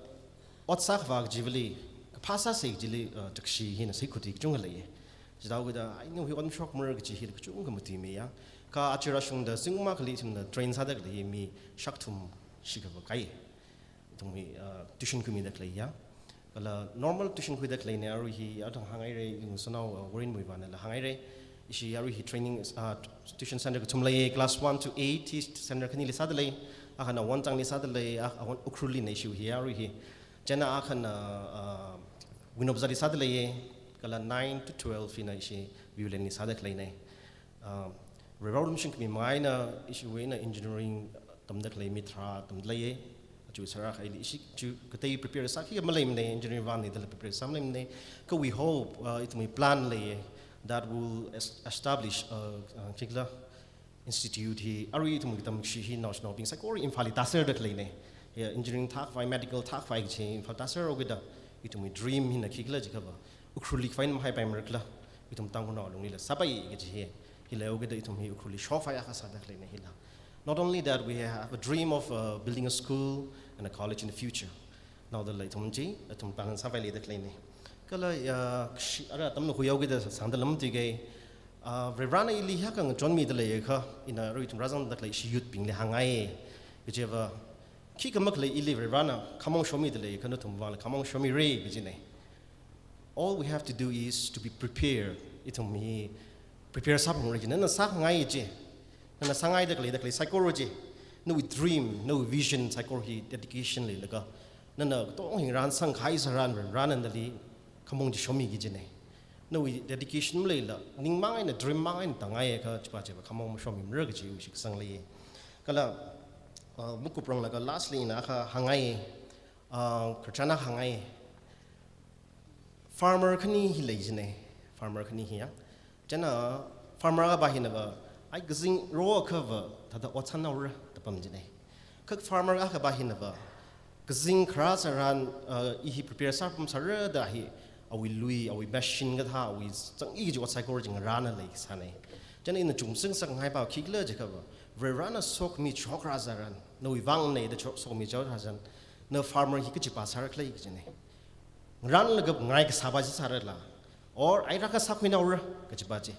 ot sākhavā kajivali, kaphā sāsa kajili, ah, takshi hina saikhuti kachungkha leiya. Chithāhaokida, ai, nawui hi ot mashokmara kaji hila kachungkha matuimiya. Kha aja rāshungda zingkum akhali ithumna train sāda khalei hi mi shākthum shikhava kai. Ithum hi, ah, tuition khuimida khaleiya. Kala normal tuition khuida khaleina, arui hi athang hānghaira, ithum Sonao, ah, Warinwui vānala hānghaira. Ishi arui hi training, ah, tuition center kathum leiya, class one to eight hi center khanili sāda lei, akhana Wonchangli sāda lei, ah, ah, Ukhrulli na ishi hi arui hi. Chieina akhana, ah, Wingabazarli sāda leiya, kala nine to twelve hina ishi Viewlandli sāda khaleina. Ah, Varivarā lumshungkhami manga eina ishiwui eina engineering tamda khalei mi tharā tamda leiya. Aja tharan ili ishi chi katei prepare sāki maleimana, engineering vāngna dala prepare sā maleimana. Kha we hope, uh, ithumwui plan leiya that will es-, establish, uh, uh, khikhala institute hi, arui ithumwui katamshi hi naoshinaobing saikora Imphalli tāserda khaleina. Ya, engineering thākhavai, medical thākhavai kachi Imphal tāserhaokida, ithumwui dream hina khikhala jiakhava Ukhrulli khavai eina mahaipaimara khala, ithum Tangkhulnao alunglila sāpai kaji hi. Hila haokida ithum hi Ukhrulli shokhavai akha sāda khaleina hila. Not only that, we have a dream of, uh, building a school and a college in the future. Naodala ithum chi, ithum plan sāpaileida khaleina. Kala, ya, shi, ara atamna khuihaokida sāngda lam tuiga, ah, Varivarāna ili hiyākha ngachonmida leiakha, ina arui ithum rāzangda khalei ishi youth bingli hāngngai. Kajiva, khikha makhalei ili Varivarāna khamong shomida leiakha nathum vāngla khamong shomira kajina. All we have to do is to be prepared. Ithum hi prepare sāphungra chi, nana sākhangai chi, nana sāngaida khalei, da khalei saikora chi, nawui dream, nawui vision saikora hi dedication leilaga, nana katonga hi ngarānsang kahai tharan, Varivarāna nali khamong chi shomiki kajina. Nawui dedication maleila, ningmang eina, dream mang eina tāngaiakha, chipa chipa khamong mashomimara kajiwui shitkasang lei. Kala, uh, makupranglaga lastly ina akha hāngngai, uh, khararchan akha hāngngai. Farmer khani hi lei jina, farmer khani hi ya. Chieina farmer akhava hinava, ai kazing rokhava, thāda ot sāhaora da pam jina. Kha farmer akhava hinava, kazing kharā tharan, uh, i hi prepare sāpam sāra da hi, awui lui, awui machine kathā, awui zang i kaji ot saikora chi ngarāna leisāna. Chieina ina chungmengsang ngai pa khikhala jiakhava, Varivarāna sokhami chokra tharan, nawui vāngna da chok, sokhami chokra tharan, na farmer hi kachipa sāra khala kajina. Ngarānlaga ngai kasāpa chi sārala. Or, ai rākha sākhuinaora kajipa chi.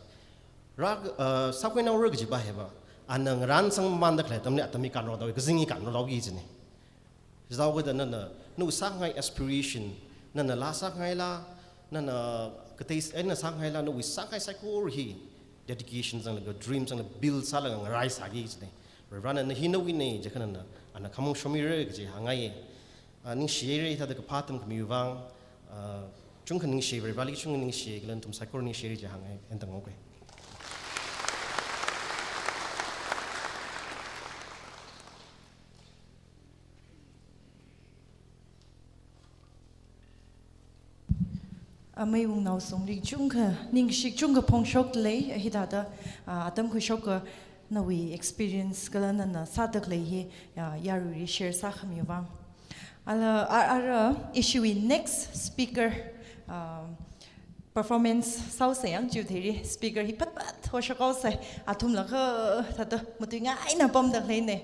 Rā, uh, sākhuinaora kajipa hiva, ana ngarānsangmamānda khalei atamli atam hi kanrothaowa, kazing hi kanrothaoki kajina. Chithāhaokida nana, nawui sākhangai aspiration, nana laa sākhangaila, nana katei eina sākhangaila, nawui sākhangai saikora hi, dedication zanglaga, dream zanglaga build sālaga ngarai sāki kajina. Varivarana na hi nawuina jiakha nana ana khamong shomira kaji hāngngaiya. Ah, ningshihaira hithāda kaphā atam khamiwui vang, ah, chungkha ningshi, Varivarali chungkha ningshi, kala nathum saikora ningshihaira kaji hāngngai, eina tangngokei. Amei wungnaosongli chungkha ningshi, chungkha phongshok lei, hithāda, ah, atam khuishokka nawui experience kala nana sāda khalei hi, ah, yaruili share sākhamiwui vang. Ala, a-, ara, ishiwui next speaker, ah, performance sāhaosa yang, chiwui theili speaker hi phatphat hoshok haosa, athumla kathāda matuingaina pamda khaleina.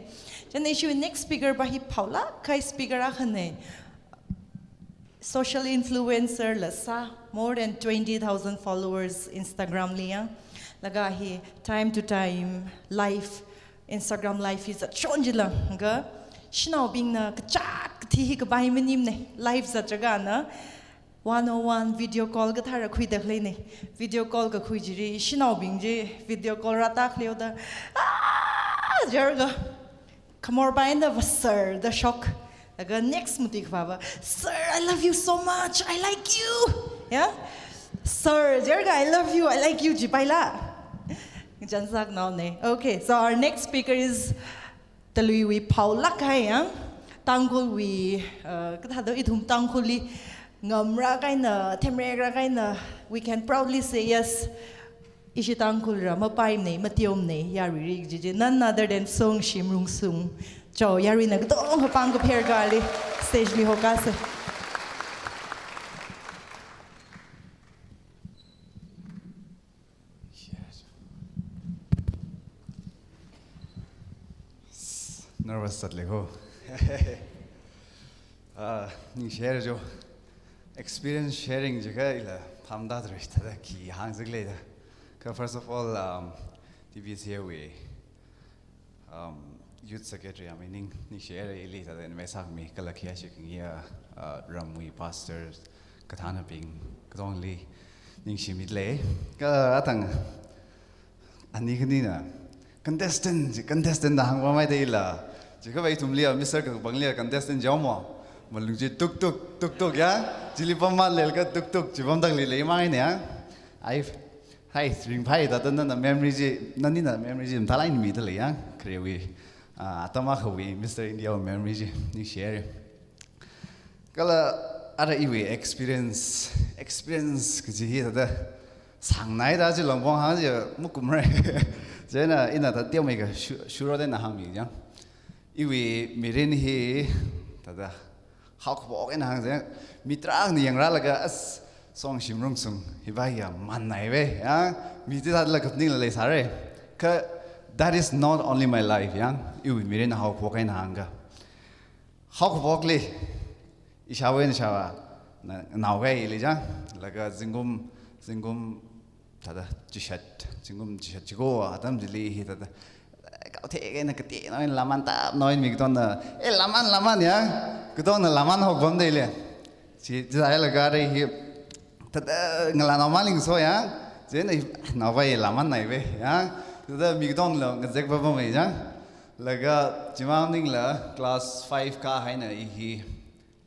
Chieina ishiwui next speaker pa hi phaolāk kahai speaker akhana. Social influencer la sā, more than twenty thousand followers Instagram li yang. Laga hi time to time live, Instagram live hi zatshon jilānglaga, shanaobingna kachāt kathi hi kapai maningmana, live zatlaga ana one oh one video call kathāra khuida khaleina. Video call kakhui chili shanaobing chi video call rātā khaleoda, "Ah!" jiakha khamor pa eina va "Sir" da shok. Laga next matuikaphā pa, "Sir, I love you so much. I like you." Ya? "Sir" jiakha "I love you, I like you" jipaila. Chānsak naona. Okay, so our next speaker is Taluiwui phaolāk kahai yang, Tangkhulwui, uh, kathāda ithum Tangkhulli ngamrāk eina, themrekrāk eina, we can proudly say yes, ishi Tangkhulra mapaimana, mateomana, yaruili kaji chi, none other than Songshim Rungsung. Chao, yaruina katonga pāng kapher kali stage li hokāsa. Yes. Nervous zatlei ho. Ah, ningshihaira jo. Experience sharing jiakha ila phamda tare, thāda khi hāngzak leida. Kha first of all, um, T B C A wui, um, Youth Secretary amei ning, ningshihaira ili thāda invite sākhami, kala khayāshi khangayi, uh, ramwui pastor kathānabing katongli ningshimida lei. Kha atang ani khanina contestant, contestant da hāngpamhaida ila. Jiakha ithumli, Mister Kakpangli contestant jihaomo. Malung chi tuk tuk, tuk tuk ya. Chili pamma leilakha tuk tuk chi pamda khalei leimana ya. Ai, hai, ringphai, thāda nana memory chi, nanina memory chi mathālāk eina mida lei ya. Kharewui, ah, atam akhawui Mister India wui memory chi ningshihaira. Kala ara iwui experience, experience kaji hi thāda sāngnaida chi langpong hāng chi makumra. Chieina ina thāda teomeikha shu-, shuro da ina hāngmi yang. Iwui mirin hi thāda haokaphok eina hāngsa, mi tarākhana yangrālaga, "As, Songshim Rungsung hi pa ya man nai ve," ya. Mi chithālala kaphaningla leisāra. Kha, that is not only my life, ya. Iwui mirin haokaphok eina hāngkha, haokaphokli, ishāvā eina ishāvā, na, naokahaili chang, laga zingkum, zingkum, thāda, chishat, zingkum chishat chiko atam chili hi thāda, kaothei eina katei naoeina laman tap naoeina mi katongna, "Eh, laman, laman ya," katongna laman haopamda lei. Chi, chithālala kharei hi, thāda, ngalānao maling so ya, chieina, "Naopai laman nai ve," ya, thāda mi katongla ngazek papamei ya. Laga, chimang maningla, class five kāhaina i hi,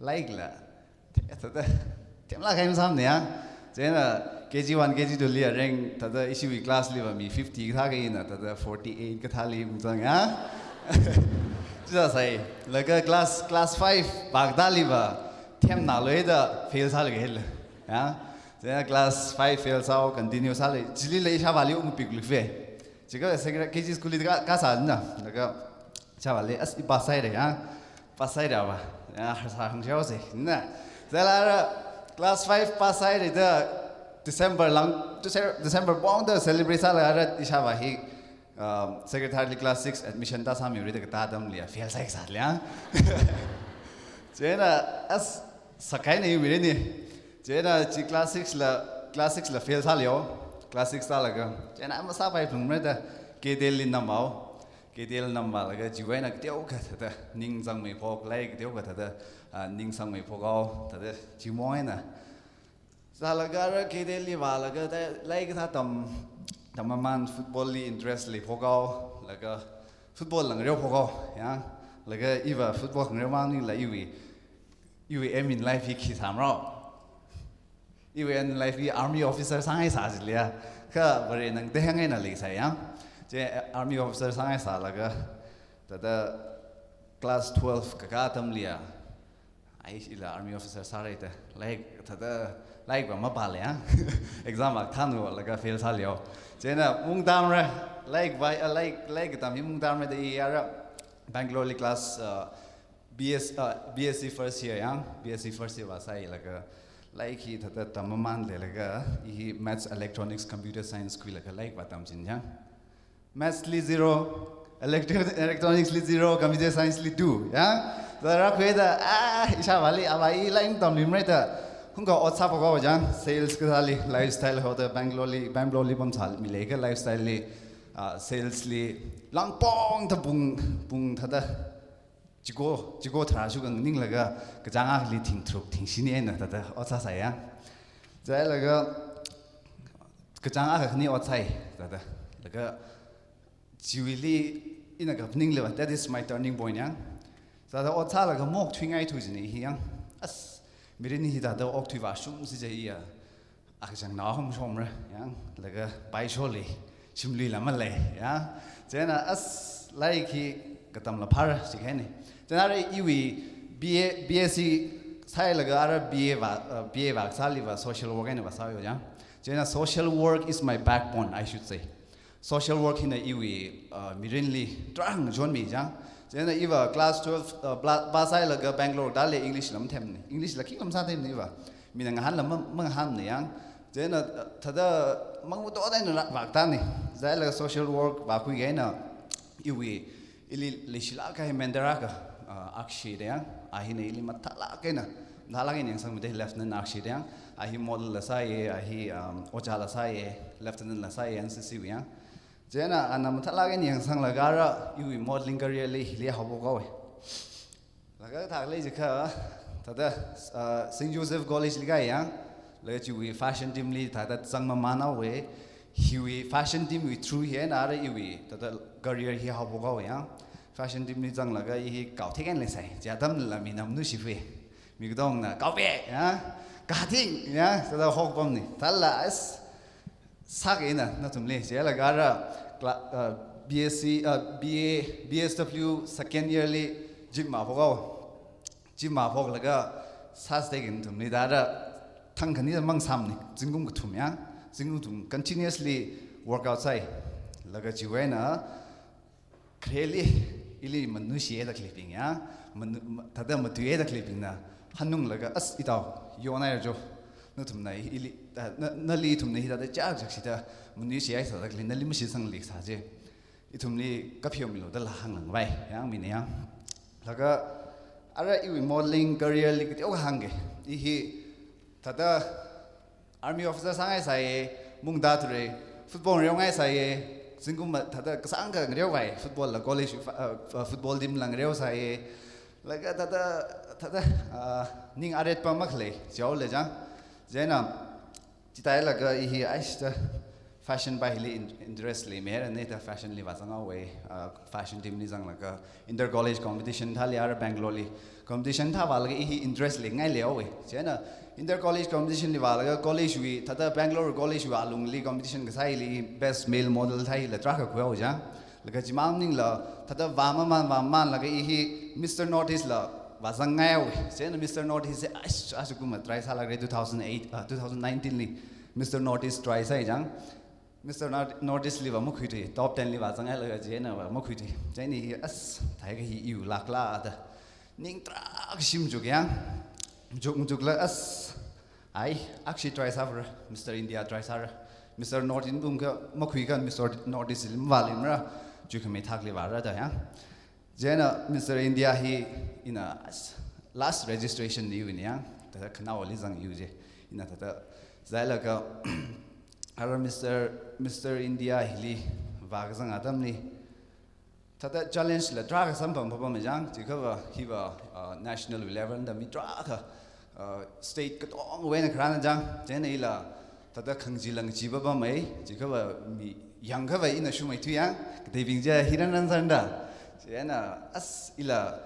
laikla, thāda, themlāk kahai masāmana ya. Chieina K G one, K G two li areng, thāda ishiwui class li va mi fifty kathā kahai ina, thāda forty-eight kathāli ungzang ya. Chithāsai, laga class, class five pākatā li va, themnāluida fail sālaga hila. Ya. Chieina class five fail sāhao, continue sālei, chilila ishāvāli ungpik luife. Jiakha secondary K G school li kā, kāsāna, laga ishāvāli, "As, i pass sāhaira ya, pass sāhaira pa," ya, sā hāngshao se, na. Chieina ara class five pass sāhaida December lang, Dece-, December pongda celebrate sālaga ara ishāvā hi, um, secretary li class six admission tāsāmihaora da katā atamli ya, fail sāki sālei ya. Chieina, as, sākahaina iwui mirin hi. Chieina chi class six la, class six la fail sālei yo. Class six sālaga, chieina masāpai phungmara da, K T L li namhao. K T L namvālaga chiwui eina kateokha thāda, ning zangmeiphok, lairik kateokha thāda, ah, ning zangmeiphok hao, thāda, chimang eina. Sālaga ara K T L li vālaga, thāda, lairik kathā tam, tamaman football li interest leiphok haowa, laga football la ngareo phok haowa, ya, laga iva football ngareo mang maningla iwui, iwui aim in life hi khi sāmara. Iwui aim in life hi army officer sāngaisā chili ya. Kha Varena ngateihāngaina leisai ya. Chi army officer sāngaisālaga, thāda class twelve kakā atamli ya, ai, ila army officer sāra da, lairik, thāda, lairikva mapāla ya. Exam vāthanu laga fail sāli haowa. Chieina mungtamra, lairikva, ah, lairik, lairik katam hi mungtamra da i ara Bangalore li class, ah, B S, ah, B S C first year ya, B S C first year vāsālaga, lairik hi thāda tammaman leilaga, i hi maths, electronics, computer science khuilaga lairik vātamchina ya. Maths li zero, electro-, electronics li zero, computer science li two, ya. Da rākhuida, ah, ishāvāli, avā i lairik tamluimara da, hungkha ot sāphok haowa chang, sales kasāli, lifestyle hoda Bangalore li, Bangalore li pamsāmi leikha lifestyle li, ah, sales li, langpong thā pung, pung thāda, chiko, chiko tharā shuka nganinglaga, kachāng akhali thing tharuk, thing shini eina thāda ot sāsai ya. Chieina laga, kachāng akha khani ot sāi, thāda. Laga, chiwuili ina kaphaningliva, that is my turning point ya. Thāda ot sālaga maokthuingaithu china hi ya. As, mirin hi thāda okthui vāshungsi chi ya. Akachang nao hum shomra ya. Laga paisholi, shimlui la malei ya. Chieina as lairik hi katamla phāra chi kahaina. Chieina ara iwui B A, B S C sālaga ara B A vā, uh, B A vākasāliva social work eina vāsāya ya. Chieina social work is my backbone, I should say. Social work hina iwui, uh, mirinli tarākha ngachonmi chang. Chieina iva class twelve, uh, pla-, pass sālaga Bangalore dale English la mathemna. English la khikha masāthemna iva. Mina ngahānla ma, mangahānna ya. Chieina, uh, thāda mangmuto eina vākatana. Chieina social work vākhui eina iwui ili leishilāk kahai mentor akha, ah, Akshi da ya, a hina ili mathālāk eina, mathālāk eina yangsangmida Lieutenant Akshi da ya, a hi model la sāya, a hi, um, ojā la sāya, Lieutenant la sāya, N C C wui ya. Chieina ana mathālāk eina yangsanglaga ara iwui modeling career li hili haophok haowa. Laga thākhalei jiakha, thāda, uh, Saint Joseph College li kahai ya, laga chiwui fashion team li thāda zangmamān haowa, hiwui fashion team wui through hi eina ara iwui, thāda career hi haophok haowa ya. Fashion team li zanglaga i hi kaothei eina leisai, chi atamla mina manushi fui. Mi katongna, kaope, ya, kathing, ya, thāda hokpamna, thāla as, sāki eina, nathumli, chieina laga ara, cla-, uh, B S C, uh, B A, B S W second year li gym vāphok haowa. Gym vāphoklaga, sāsāki nathumli da ara, thang khani da mangsāmna, zingkum kathum ya, zingkum kathum continuously workout sāi. Laga chiwui eina, khareli, ili manushiya da khaleibing ya, manu-, ma-, thāda matuiya da khaleibingna, hanunglaga as itao, yonai jo, nathumna ili, ah, na, nali ithumna hi thāda chak chak shida, manushiya sāda khalei, nali mashitsangli sā chi. Ithumli kapheomilu dala hānglāngvai, ya, mina ya. Laga, ara iwui modeling career li kateokha hāngki, i hi, thāda, army officer sāngaisai, mungda ture, football ngareongaisai, zingkum ma thāda kasāngkha ngareovai, football la college, uh, uh, football team la ngareosai, laga thāda, thāda, uh, ning aretpa makhalei, jihaole chang. Chieina, chithālaga i hi aishida fashion pa hili in-, interest leimara, na da fashion li vāzang haowa, uh, fashion team li zanglaga, inter college competition thāli ara Bangalore li competition thā vālaga i hi interest leingai leihaowa. Chieina inter college competition li vālaga college wui, thāda Bangalore college wui alungli competition kasā hili best male model thāla tarākha khuihaowa chang. Laga chimang maningla, thāda vāmamān, vāmamānlaga i hi Mister Northeast la vāzangngai haowa. Chieina Mister Northeast hi ash-, ashukuma try sālaga two thousand eight, uh, two thousand nineteen li Mister Northeast try sāi chang. Mister Nor-, Northeast liva makhuithui, top ten liva zanghailaga chieina va makhuithui. Chieina hi as, thākha hi iwui lākla da. Ning tarākha shim chuk ya. Chuk, chukla as, ai, Akshi try sāra, Mister India try sāra. Mister North India kha makhuikha Mister Northeast li mavālimara, chuikhami thakli vāra da ya. Chieina Mister India hi ina as-, last registration na iwuina ya, thāda khanaowali zang iwu chi, ina thāda zailaga, ara Mister, Mister India hili vākazang atamli, thāda challenge la tarākha samphang phapam chang, chikhava hiva, uh, national level da mi tarākha, uh, state katongawui eina kharāna chang, chieina ila, Thāda khangachee langchee pāpamei, chiakhava mi yangkhava ina shumai thuiya, kateibing chi hi ranran sānda. Chieina as ila,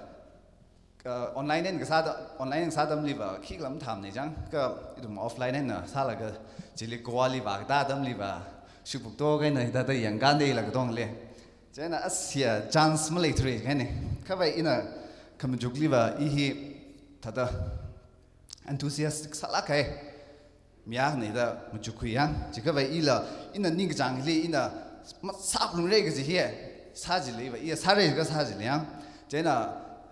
uh, online eina kasā ta, online eina kasā atamliva, khikha lam tham nei chang, kha ithum offline eina sālaga, chili Goa liva katā atamliva, shupuk to kaina hithāda yangkān dei la katong le. Chieina as ya chance maleithura kahaina. Khavai ina khamachukliva, i hi thāda enthusiastic sālāk kahai mi akhana da machukkhuiya. Chiakhava ila, ina ningkachāng hili ina masāphalungra kaji hi, sāchiliva, i sāra kha sāchiliya. Chieina,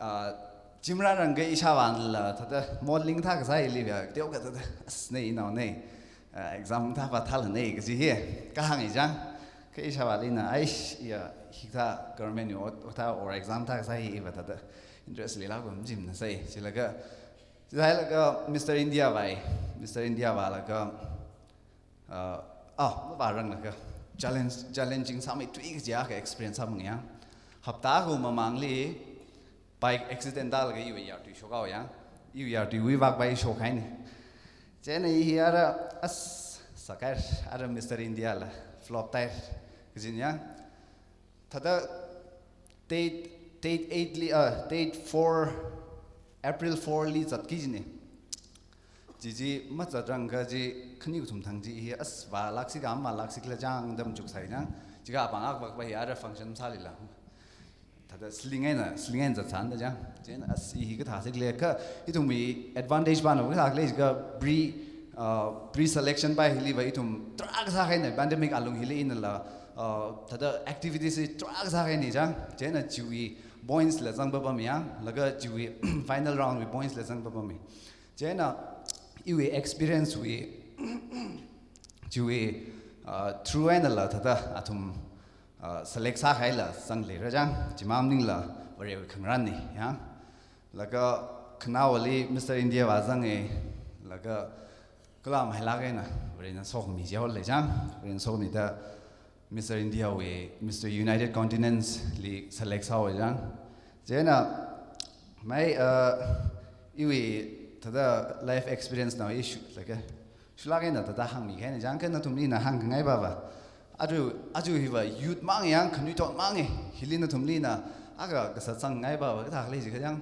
ah, chimrarang kha ishāvāla thāda modeling thā kasā hiliva, teokha thāda, as nei inao nei, ah, exam thāva thāla nei kaji hi, kahānga chang. Kha ishāvālina, aish, ya, hithā government wui ot, ot thā or exam thā kasā hiva thāda interest leilākva machimna sai. Chilaga, chithālaga Mister India vāi, Mister India vālaga, uh, ah, mavāranglaga, challenge, challenging sāmeithui kaji akha experience sāmangya. Hapta akha mamangli, bike accident tālaga iwui yartui shokhaoya. Iwui yartuiwui vak bai shokhaina. Chieina i hi ara as sākhaira, ara Mister India la flop tāhaira kajina. Thāda date, date eight li, ah, date four, April four li zatki kajina. Chi chi mazatrang kha chi khani kathum thang chi hi as vālāksi kha, vālāksi khala chang da machuksai chang. Chiakha apāng akha vak bai ara function sālila. Thāda sling eina, sling eina zatsānda chang. Chieina as i hi kathā sākhala kha, ithumwui advantage pāna kathā khala kha pre, uh, pre-selection bai hiliva ithum tarākha sākahaina, pandemic alung hili einala, uh, thāda activities hi tarākha sākahaina chang. Chieina chiwui points la zang pāpamya, laga chiwui final round wui points la zang pāpamya. Chieina iwui experience wui, chiwui, uh, through einala thāda athum, uh, select sākahaila zangleira chang, chimang maningla Varewui khangarānna ya. Laga khanaowali Mister India vāzanga, laga kala mailāk eina Varena sokhami jihaole chang, Varena sokhami da Mister India wui, Mister United Continents li select sāhaowa chang. Chieina mai, uh, iwui thāda life experience nao issue, like, shulāk eina thāda hāngmikahaina chang, kha nathumlina hāngkhangai pava. Aja, aja hiva youth mang yang, khanuithot mang e, hili nathumlina akha kasā zangngai pava, kathā khala jiakha chang.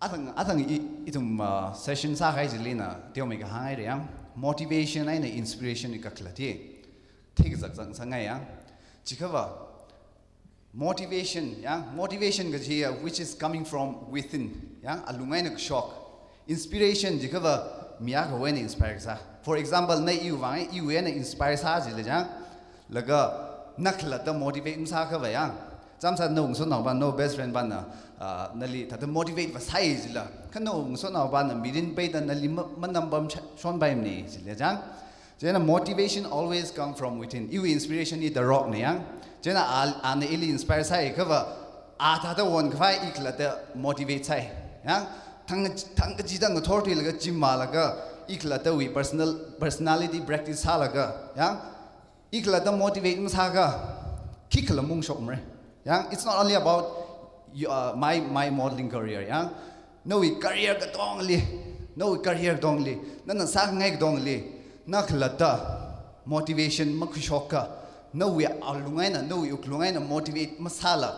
Athang, athang i, ithum, uh, session sākahai chilina, teomeikha hānghaira yang, motivation eina inspiration hi kakhalat hi thikazak zang sāngai yang. Chiakhava, motivation, ya, motivation kaji, uh, which is coming from within, ya, alung eina kashok. Inspiration jiakhava mi akhawui eina inspire kasā. For example, na iwui vang, iwui eina inspire sā chila chang, laga na khalatta motivate masākhava ya. Chāmsā nawui ngasotnao pā, nawui best friend pāna, ah, nali thāda motivate vāsai chila. Kha nawui ngasotnao pāna mirin peida nali ma-, manam pam sha-, shonpaimana chila chang. Chieina motivation always come from within. Iwui inspiration hi The Rock na yang. Chieina a, ana ili inspire sāhaiakhava, a thāda onkhavai i khalatta motivate sāi. Yang, thang, thangkachida ngathor thuilaga gym vālaga, i khalattawui personal, personality practice sālaga, yang, i khalatta motivate masākha, khikhala mungshokmara. Yang, it's not only about you, uh, my, my modeling career, yang. Nawui career katongli, nawui career katongli, nana sāngai katongli, na khalatta motivation makhuishokkha, nawui alung eina, nawui wuklung eina motivate masāla.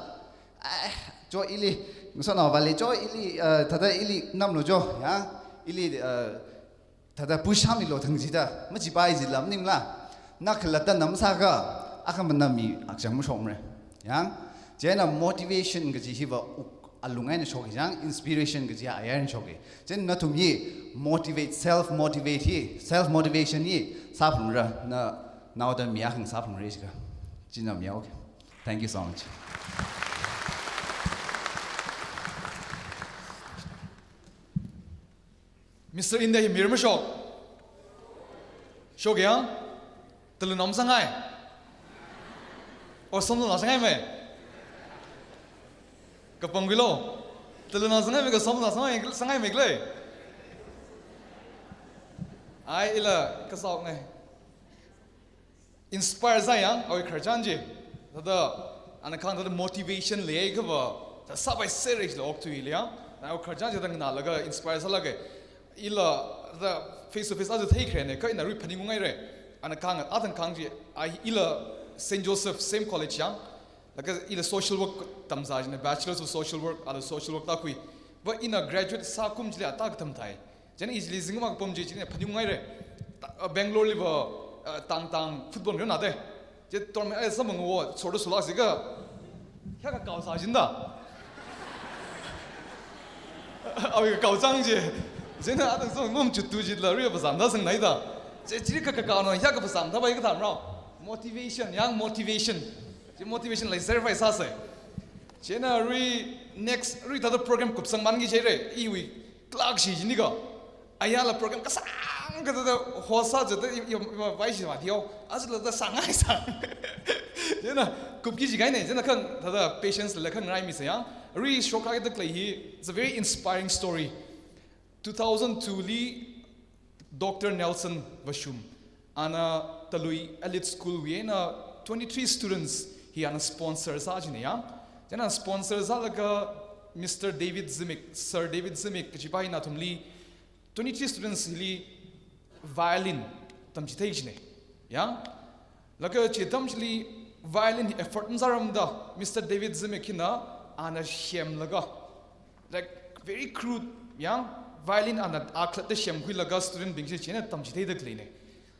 Ai, cho ili, ngasotnao pāli, cho ili, uh, thāda ili namlu cho, yang, ili, uh, thāda push sāmilu thangchida, machipai chila maningla, na khalatta na masākha, akhamana mi akchang mashokmara. Yang, chieina motivation kaji hiva wuk alung eina shoki chang, inspiration kaji ayar eina shoki. Chieina nathum hi motivate, self motivate hi, self motivation hi, sāphalungra, na, naoda mi akhana sāphalungra jiakha. China mi, okay. Thank you so much. Mister India hi mir mashok? Shok yang? Talunao masāngai? O, samtalunao sāngaimei? Kapangkhuilu. Talunao sāngaimei kha samtalunao sāngai, sāngaimei khala? Ai, ila kasā oknei. Inspire sāi yang, awui khararchan chi. Thāda, ana kahāng thāda motivation leiakhava, thāda sāpai sāra chila okthuili yang. Na awui khararchan chi thāda nganālaga inspire sālaga. Ila, thāda, face to face aja theikhare ne, kha ina arui phaningung haire. Ana kahāng, athang kahāng chi, a ila Saint Joseph, same college yang, laga ila social work tamzā jine, Bachelors of Social Work, ala social work tākhui. Va ina graduate sākum chili ata katamthai. Chieina i chili zingkum kapam chi, chieina phaningung haire. Ta-, uh, Bangalore liva, uh, tang tang football ngareo na de. Chi tournament ai samang wo, sor da sulak sika. Hiyākha kakao sā jin da. Awui kakao chang chi. Chieina athang song nom chuttu chila arui phasā mathāsangnai da. Chi, chi ka kakao no, hiyākha phasā mathāpai kathā rao. Motivation, yang motivation. Chi motivation leisāpai sāsai. Chieina arui next, arui thāda program kupsang manki jire, iwui clerk shi jini ko. Ayala program kasāng kathāda host sā jida i, i, i, vai shi va thiyo. Aja la da sāngai sāng. Chieina kupki jikahaine, chieina khang thāda patience la khang raimi sa yang. Arui shokkahai da khalei hi, it's a very inspiring story. Two thousand two li Doctor Nelson Vashum, ana Talui Elite School wui eina twenty-three students hi ana sponsor sā jine ya. Chieina sponsor sālaga Mister David Zimik, Sir David Zimik kajipa hina athumli twenty-three students hili violin tamchithei jine ya. Laga chi atam chili violin hi effort masārarmada Mister David Zimik hina ana semlaga, like, very crude, yang violin ana akhalatta semkhuilaga student bing chi chieina tamchitheida khaleine.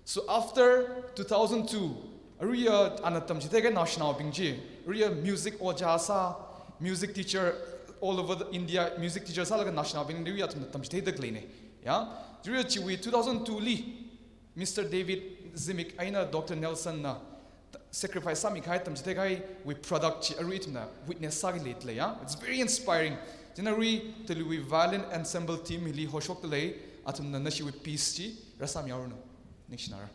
So after two thousand two, aruiya ana tamchitheikahai naoshinaobing chi, aruiya music ojā sā, music teacher all over the India, music teacher sālaga naoshinaobing aruiya athumna tamchitheida khaleine. Ya, aruiya chiwui two thousand two li, Mister David Zimik eina Doctor Nelson na sacrifice sāmikahai, tamchitheikahaiwui product chi arui ithumna witness sāki leidalei ya. It's very inspiring. Chieina arui Talui violin ensemble team hili hoshokdalei, athumna nashiwui piece chi rāsāmihaoranu. Ningshinara.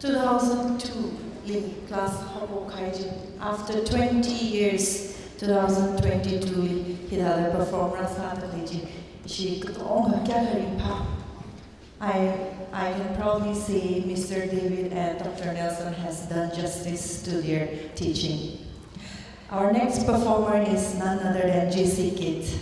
two thousand two li class haophok kahai chi. After twenty years, two thousand twenty-two li hithāda perform rāsāda lei chi. Ishi katonga kayākha ringphā. I, I can proudly say Mister David and Doctor Nelson has done justice to their teaching. Our next performer is none other than J C Kit.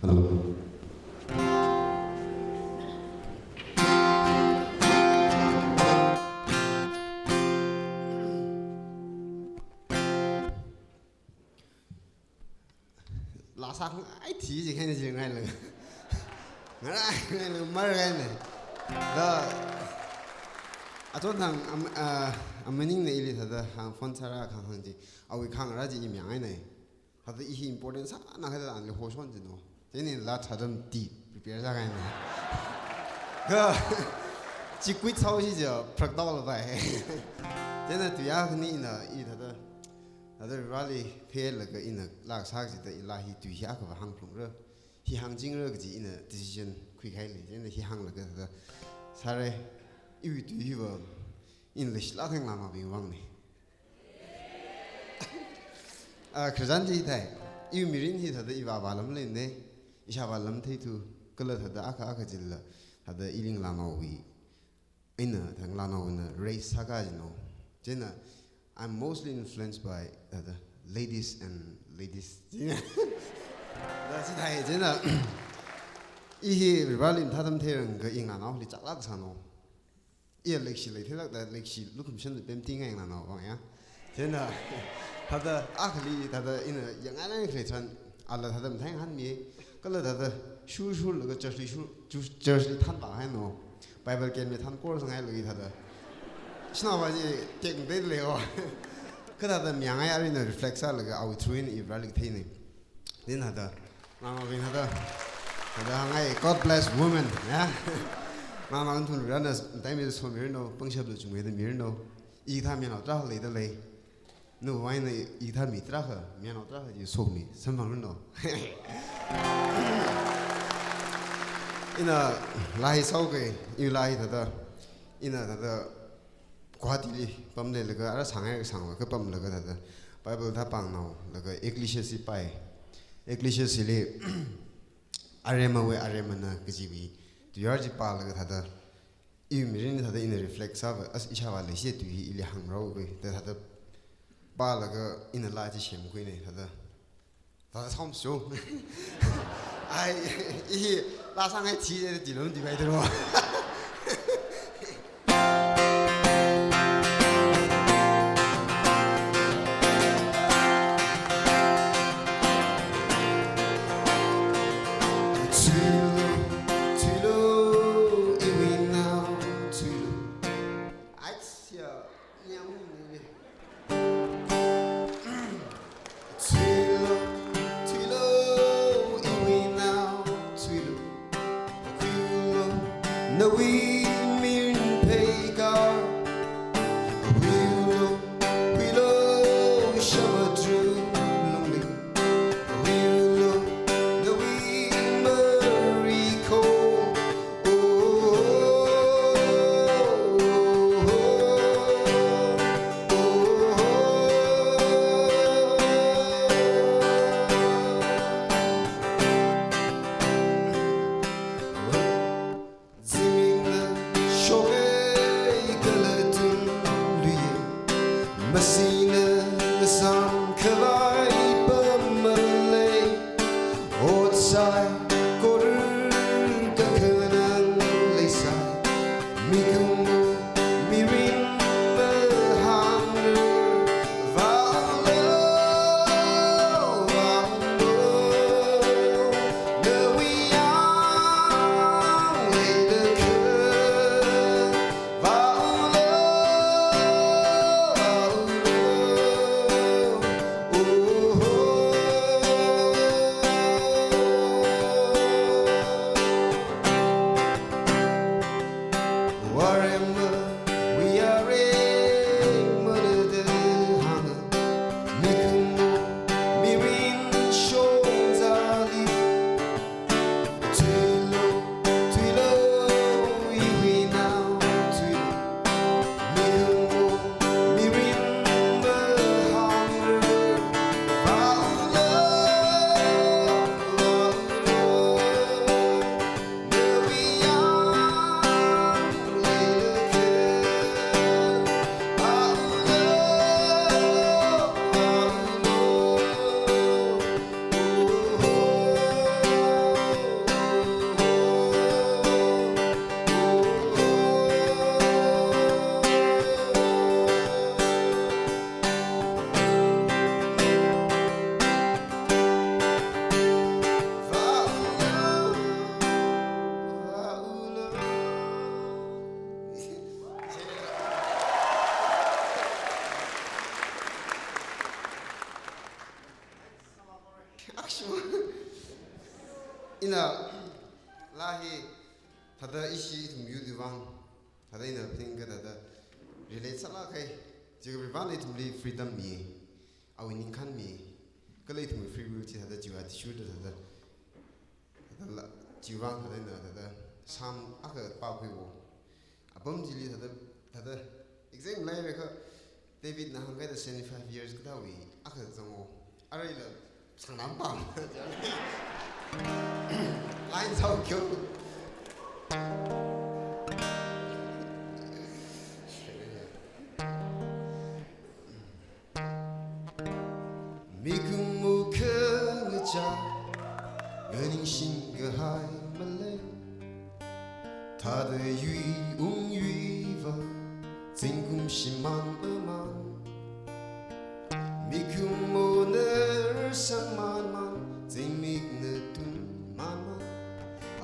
Hello. Laa sāngai thi chi khaina chi ngailā. Ngarai ngailā mar kahaina. Da, achon thang, am, ah, amaningna ili thāda hāng phone sārā kahāng chi. Awui kahāng rā chi i mayāngaina. Thāda i hi important sānākahai thāda anli hoshon chi no. Chieina laa thāda mati prepare sākahaina. Kha, chi quit sāhaosi chi prak dao la bai. Chieina tuya khani ina i thāda, thāda Vareli pheilaga ina laa sā kachida i laa hi tui hi akhava hāngphalungra. Hi hāngchingra kaji ina decision khuikahai lei. Chieina hi hānglaga thāda sāra, iwui tui hiva ina leishilāk theingalāmabing vangna. Ah, Christian chi thei, iwui mirin hi thāda iva vālam leina, ishāvā lam theithu, kala thāda akha akha chila, thāda ili ngalānaowui, ina thāda ngalānaona raise sāka chi no. Chieina, I'm mostly influenced by, uh, the ladies and ladies. Chieina. Da chi thei chieina. I hi Vareli mathāda matheiranga i ngalānaoli chaklāk sā no. Iya leikashi leitheilākda leikashi lukhamashan pemtingai ngalānao vang ya. Chieina, thāda akhali thāda ina yangngailāk khalei tharan, ala thāda mathāngahanmi, kala thāda shurshurlaga church li shur, chu-, church li thanvāhai no. Bible camp li thankor sāngailaga thāda. Shanaova chi tekmatei lei o. Kha thāda mayāngai arui ina reflect sālaga awui through eina i Vareli katheina. Then thāda, ngalānaobing thāda, thāda hāngngai, "God bless women," ya. Ngalānao nathum Varena mataimei somiranu, pangshap luchungmeida miranu. Ithā mayarnao tarākha leida lei. Nawui eina ithā mi tarākha, mayarnao tarākha chi somi, samphangranu. Ina laa hi sāhaoki, i laa hi thāda, ina thāda Guwahati li pamleilaga, ara sāngai sāngva kapamlaga thāda, Bible thā pāngnaolaga, Ecclesiastes pai. Ecclesiastes li, aremawui aremana kajiwui, tuiyār chi pālaga thāda, iwui mirin thāda ina reflect sāva, as ishāvā leishi tui hi ili hāngrao kui, thāda thāda pālaga ina laa chi semkhuina thāda. Thāda sāmsho. Ai, i laa sāngai thi de di lom di bai de ro. Tuilo, tuilo, iwui nao, tuilo. Ai, sia, nyam ni. Tuilo, tuilo, iwui nao, tuilo. Khuilo, no Waremma, wiyaremma da hānga, mikumo mirin shongzali, tuilo, tuilo, iwui nao, tuilo, mikumo mirin mahāngra, vāulo, vāulo. Akshu. Ina, laa hi, thāda ishi ithum youth wui vang, thāda ina phaning kathāda relate sālāk kahai, jiakha Varivarana ithumli freedom mi, awui ningkhān mi, kala ithumwui free will chi thāda chiwui athishurda thāda, thāda la, chiwui vang thāda ina thāda Psalm akha pākhuiwo. Apam chili thāda, thāda exam lairekha Davidna hāngkahai thāda seventy-five years kathāwui akha zango. Aruila sāngnam pam. Line sao kyo. Mikumo khangachā, nganingshing kahai malei. Thāda yui ung yui vā, zingkum shimān mamān. Mikumona rāsangmānmān, zingmikna tungmānmān.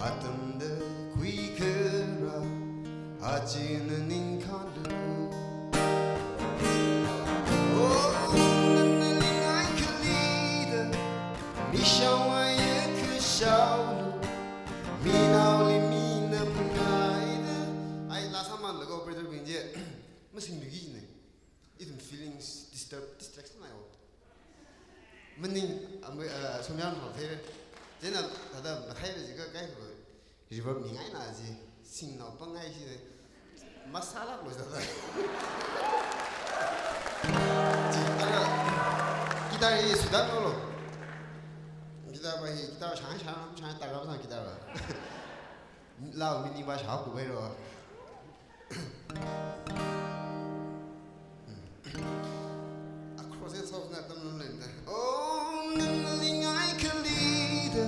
Atamda khuikharā, aja ningkhānlu. Oh, nana lingai khalida, mishao aya kashao lu, minaoli minam ngaida. Ai, laa sāmānlaga operator bing chi masingluiki jina. Ithum feelings disturb, distraction ai o. Maning, am, eh, somyang hao theira. Chieina thāda matheilajiakha kaikha reverb mingaina chi, singnao pangai chi, masālāklo thāda. Chi, ara, guitar hi sudan lo lo. Guitar va hi, guitar shang shang shang, guitar va shang, guitar va. Lao mini va shao kubai lo. Across and south na tam lum lenda. Oh, nana lingai khalida,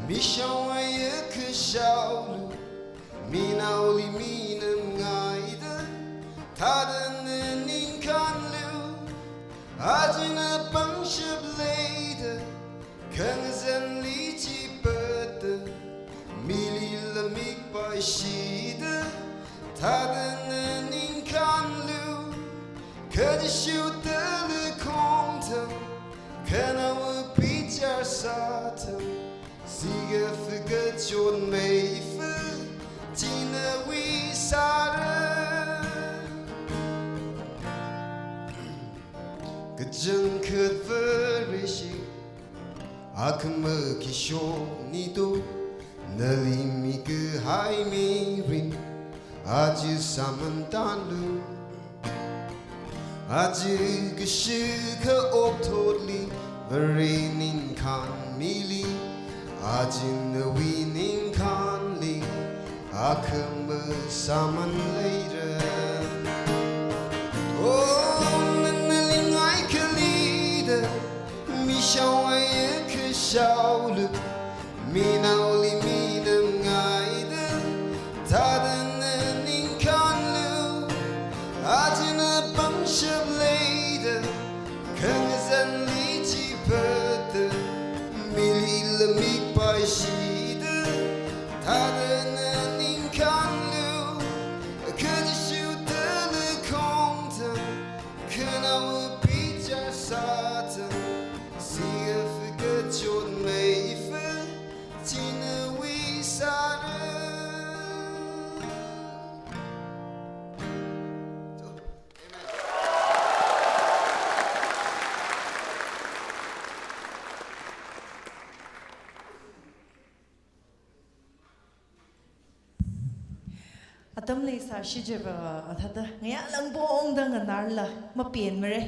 mishao aya kashao lu, minaoli minam ngaida, thāda ningkhānlu, ajana pangshap leida, khangazanli chipata, milila mikpai shida, thāda ningkhānlu, khaji shuta la khongta, khanaowa bichar sāta, siga fika chon meifa, china wisara. Kachangkhat Vareshi, akhama khisho nido, nali mikahai mirin, aja sāmantanlu. Aja kashikha okthotli, Vare ningkhān mili, aja nawui ningkhānli, akhama sāman leira. Oh, nana lingai khalida, mishao aya kashao lu, minaoli minam ngaida, thāda ningkhānlu, ajana pangshap leida, khangazanli chipata, milila mikpai shida, thāda ningkhānlu, khaji shuta la khongta, khanaowa bichar sāta, siga fika chon meifa, china wisara. Atam leisā shijeba, athāda ngayā langpongda nganarla mapenmara.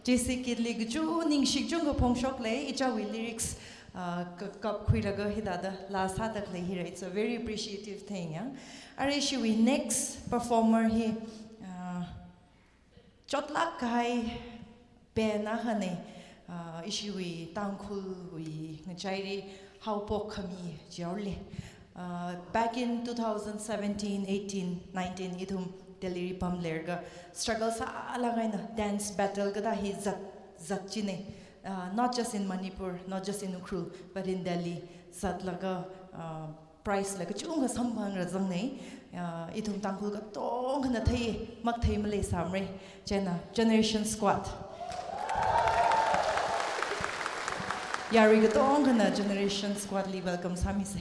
J C Kidli kachu ningshi kachungkha phongshok lei, ichāwui lyrics, ah, ka-, kapkhuilaga hithāda laa sāda khalei hira. It's a very appreciative thing, ya. Arui ishiwui next performer hi, ah, chotlāk kahai band akhana, ah, ishiwui Tangkhulwui ngachaili haophok khami chihaole. Ah, back in two thousand seventeen, eighteen, nineteen, ithum Delhili pamlaga struggle sālāk eina dance battle kathā hi zat, zat china. Ah, not just in Manipur, not just in Ukhrul, but in Delhi, zatlaga, ah, prize la kachungkha samphangra zangna. Ah, ithum Tangkhul katongkhana thei, makthei maleisāmara. Chieina Generation Squad. Yarui katongkhana Generation Squad li welcome sāmisa.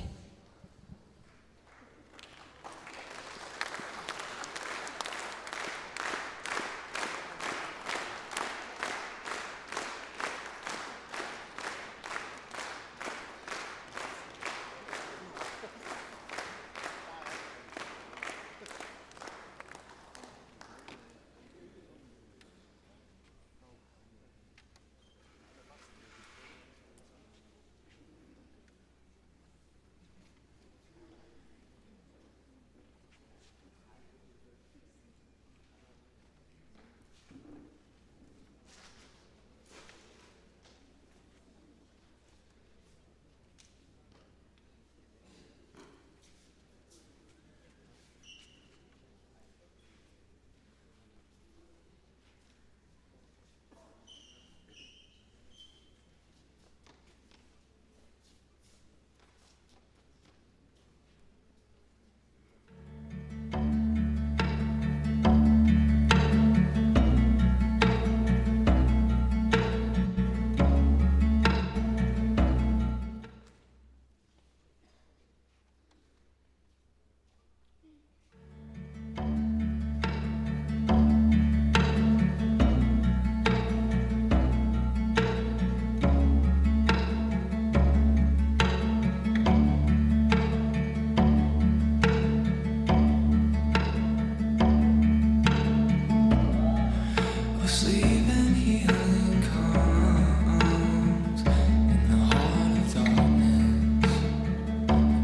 Asleep in healing calms in the heart of darkness,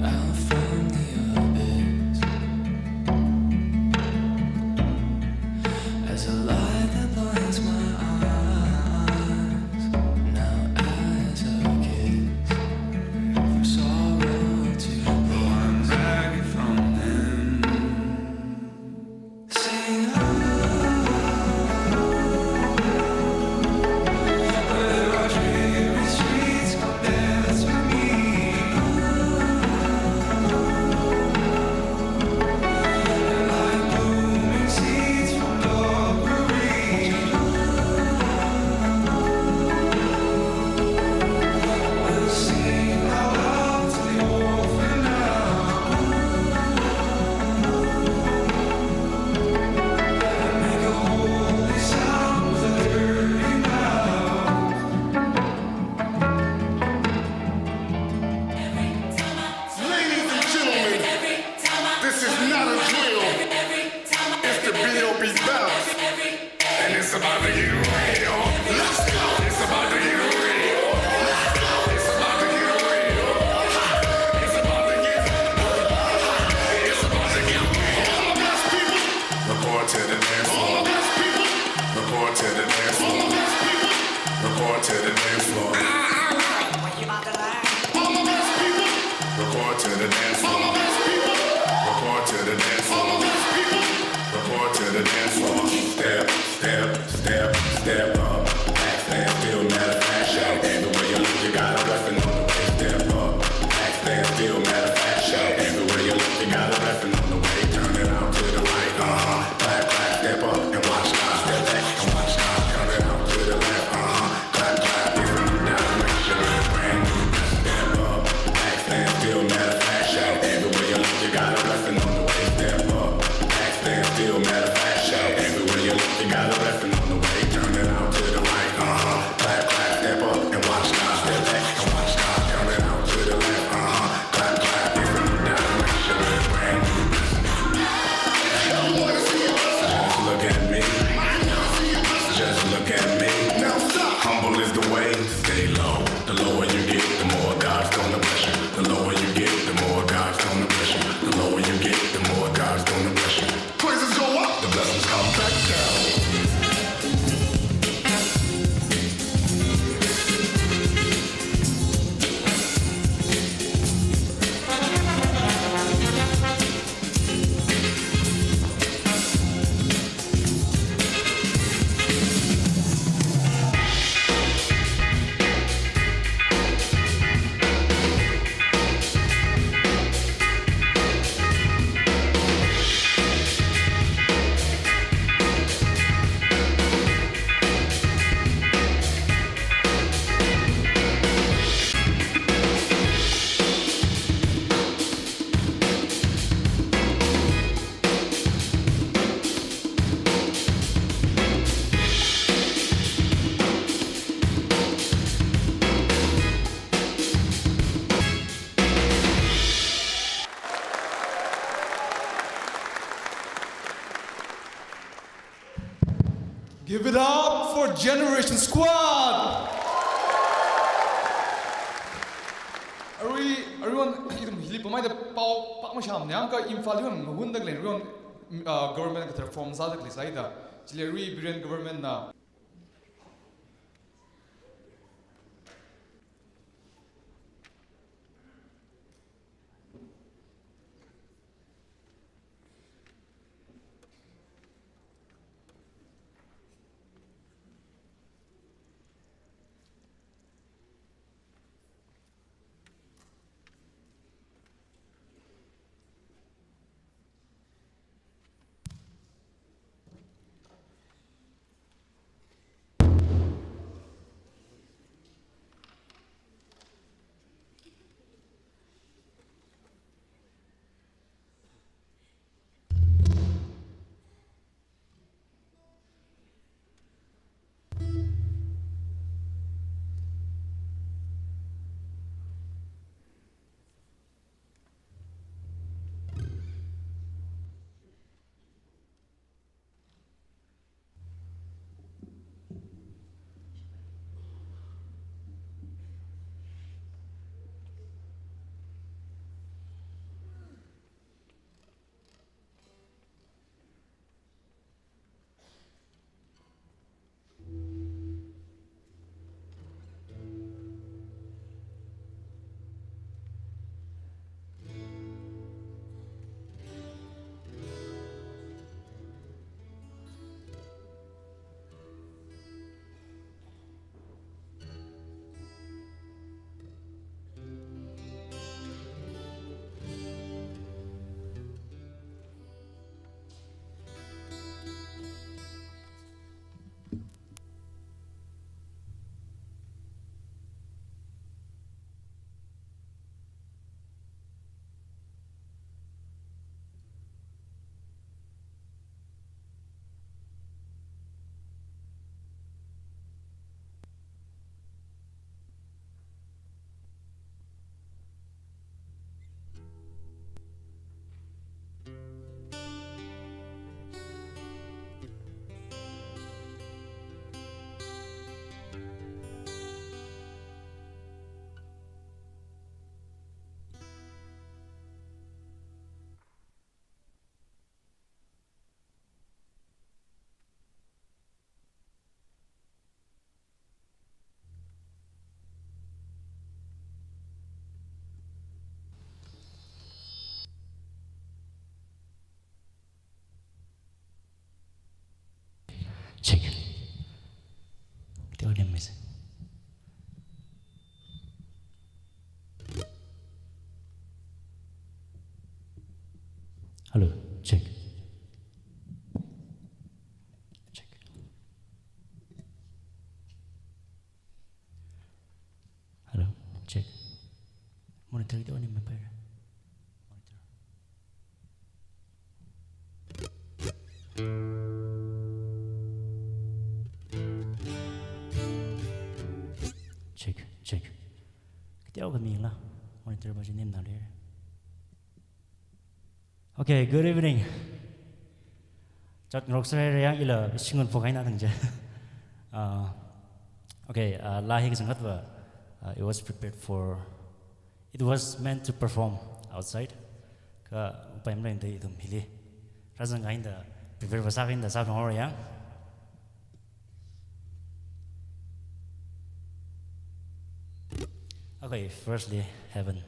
out from the abyss. As a light that blinds my eyes, now as a kiss, from sorrow to bliss. Though I'm begging from him, sing high. There are dreary streets, but there's me. Ladies and gentlemen, this is not a drill. It's the B O B bounce. And it's about to get real. Let's go. It's about to get real. Let's go. It's about to get real. It's about to get, it's about to get real. All the best people. Report to the dance floor. All the best people. Report to the dance floor. All the best people. Report to the dance floor. All the best people. Report to the dance floor. All the best people. Report to the dance floor. All the best people. Report to the dance floor. Step, step, step, step up. Back stand still, matter of fact, shout. Everywhere you look, you got a blessing on the way. Step up. Back stand still, matter of fact, shout. Everywhere you look, you got a blessing on the way. Turn it out to the right, uh-huh. Clap, clap, step up and watch God. Step back and watch God. Turn it out to the left, uh-huh. Clap, clap, different direction. Brand new, step up. Back stand still, matter of fact, shout. Everywhere you look, you got a blessing on the way. Step up. Back stand still, matter of fact, shout. Everywhere you look, you got a blessing on the way. Turn it out to the right, uh-huh. Clap, clap, step up and watch God. Step back and watch God. Turn it out to the left, uh-huh. Clap, clap, different direction. Brand new. Give it up for Generation Squad! Arui, aruihon ithum hili pamhaida pao pākmashāmana, yangkha Imphal hili ngahunda khalei aruihon, uh, government kathar form sāda khalei sāhaida. Chili arui Biren government na Check. Teo dem mese. Hello, check. Check. Hello, check. Monitor teo dem mapaiya. Monitor. Check, check. Kateokha mila. Monitor ba chi nem na le. Okay, good evening. Chotngarok sāra yang ila shingun phok haina thang je. Uh, okay, uh, laa hi kazang khat va, uh, it was prepared for, it was meant to perform outside. Kha upai maleida ithum hili rāzang kahaina, prepare va sākahaina sāphang haora yang. Okay, firstly, Heaven.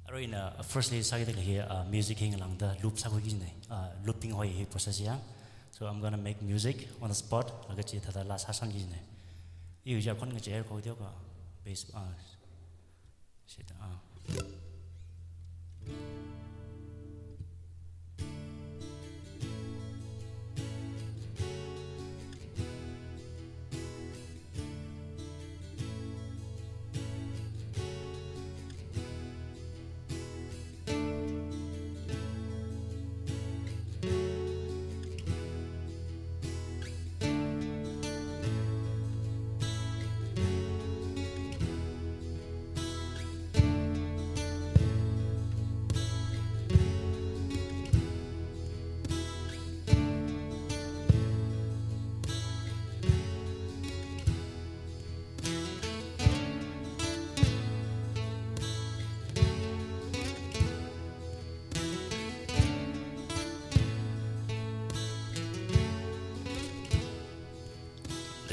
Arui ina, uh, firstly, sāki da khalei hi, uh, music hi ngalāngda loop sākhui kajina, uh, looping hoi hi process yang. So I'm gonna make music on the spot, laga chi thāda laa sāsang kajina. Iwui ja khon ngacher kho teokha, bass, uh, shit, uh.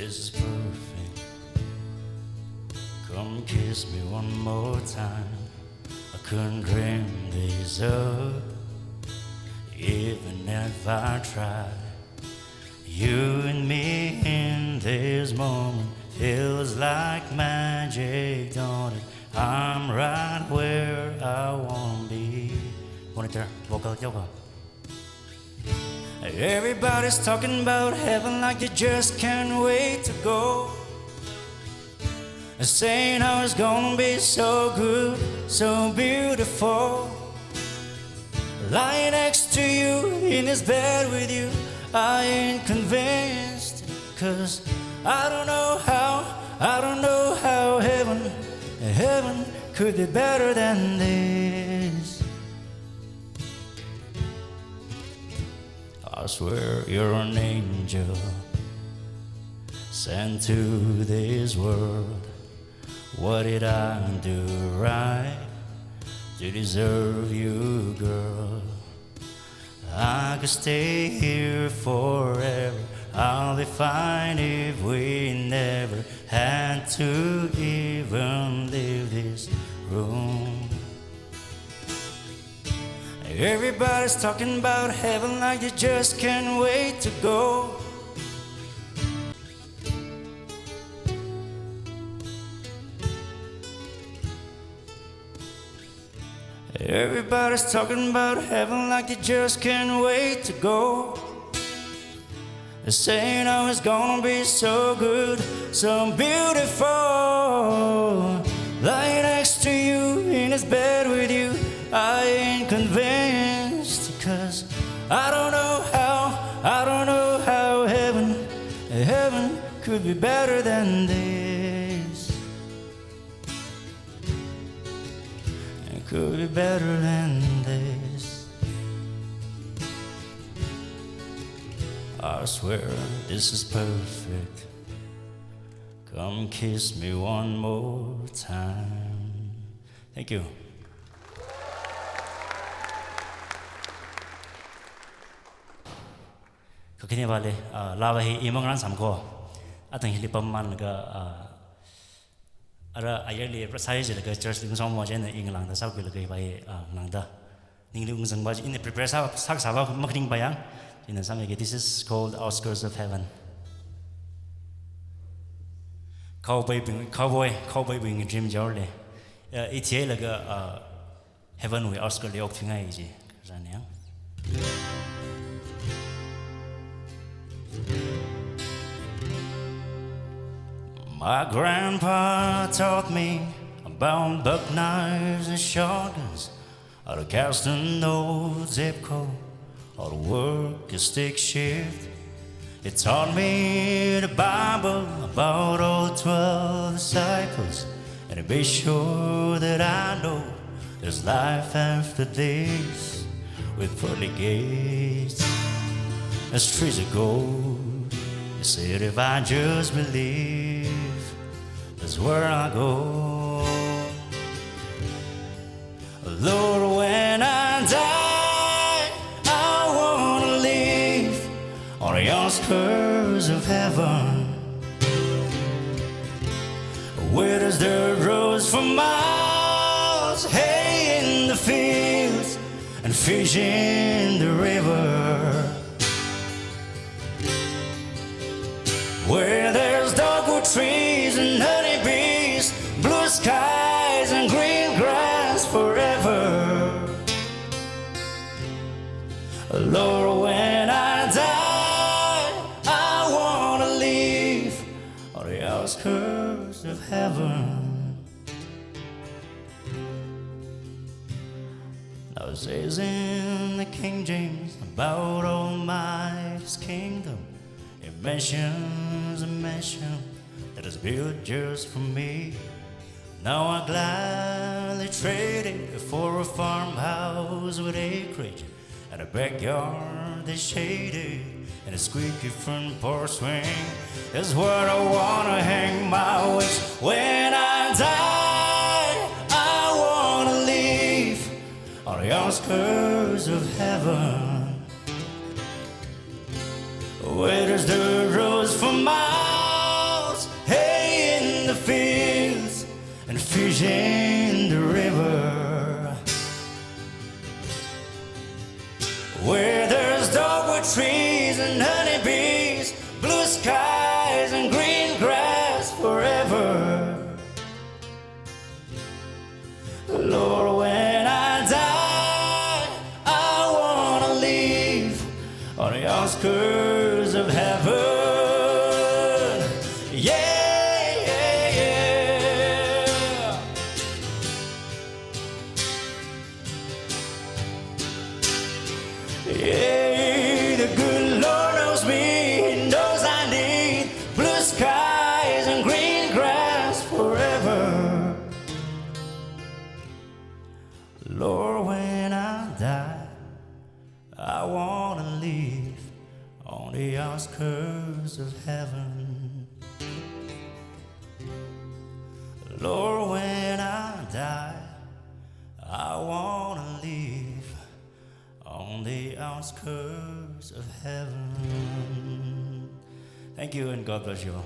Is perfect. Come kiss me one more time. I couldn't dream this up, even if I tried. You and me in this moment feels like magic, don't it? I'm right where I wanna be. Monitor, vocal yoga. Everybody's talking about heaven like they just can't wait to go. Saying how it's gonna be so good, so beautiful. Lying next to you in this bed with you, I ain't convinced. 'Cause I don't know how, I don't know how heaven, heaven could be better than this. I swear you're an angel sent to this world. What did I do right to deserve you, girl? I could stay here forever. I'll be fine if we never had to even leave this room. Everybody's talking about heaven like they just can't wait to go. Everybody's talking about heaven like they just can't wait to go. They're saying how it's gonna be so good, so beautiful. Lying next to you in this bed with you, I ain't convinced. 'Cause I don't know how, I don't know how heaven, heaven could be better than this. It could be better than this. I swear this is perfect. Come kiss me one more time. Thank you. Kakhane vāle, ah, laa va hi imang ran samko. Atang hili pammanlaga, ah, ara ayarli prasai jilaga church ling song mo jena ing langda sākhuilaga hi va hi, ah, langda. Ningli ungzang va ji, ina prepare sā, sā sāva makhaning va yang. Ina sāmiki, this is called Outskirts of Heaven. Cowboy bing, cowboy, cowboy bing dream jorle. Ya, i theilaga, ah, heaven wui outskirt li okthuingai ji. Ran yang. My grandpa taught me about buck knives and shotguns, how to cast an old Zebco, how to work a stick shift. He taught me the Bible about all twelve disciples, and to be sure that I know there's life after this with pearly gates and streets of gold. He said, if I just believe, that's where I go. Lord, when I die, I wanna live on the outskirts of heaven, where there's dirt roads for miles, hay in the fields, and fish in the river. Where there's dogwood trees and honeybees, blue skies and green grass forever. Lord, when I die, I wanna live on the outskirts of heaven. Now it says in the King James about Almighty's kingdom, it mentions a mansion that is built just for me. Now I gladly trade it for a farmhouse with acreage and a backyard that's shaded and a squeaky front porch swing is where I wanna hang my wings. When I die, I wanna live on the outskirts of heaven, where there's dirt roads for miles. In the river, where there's dogwood trees and honeybees, blue skies and green grass forever. Lord, when I die, I wanna live on the outskirts of heaven. Yeah, yeah, yeah. Yeah, the good Lord knows me, He knows I need blue skies and green grass forever. Lord, when I die, I wanna live on the outskirts of heaven. Lord, when I die, I wanna live on the outskirts of heaven. Thank you and God bless you all.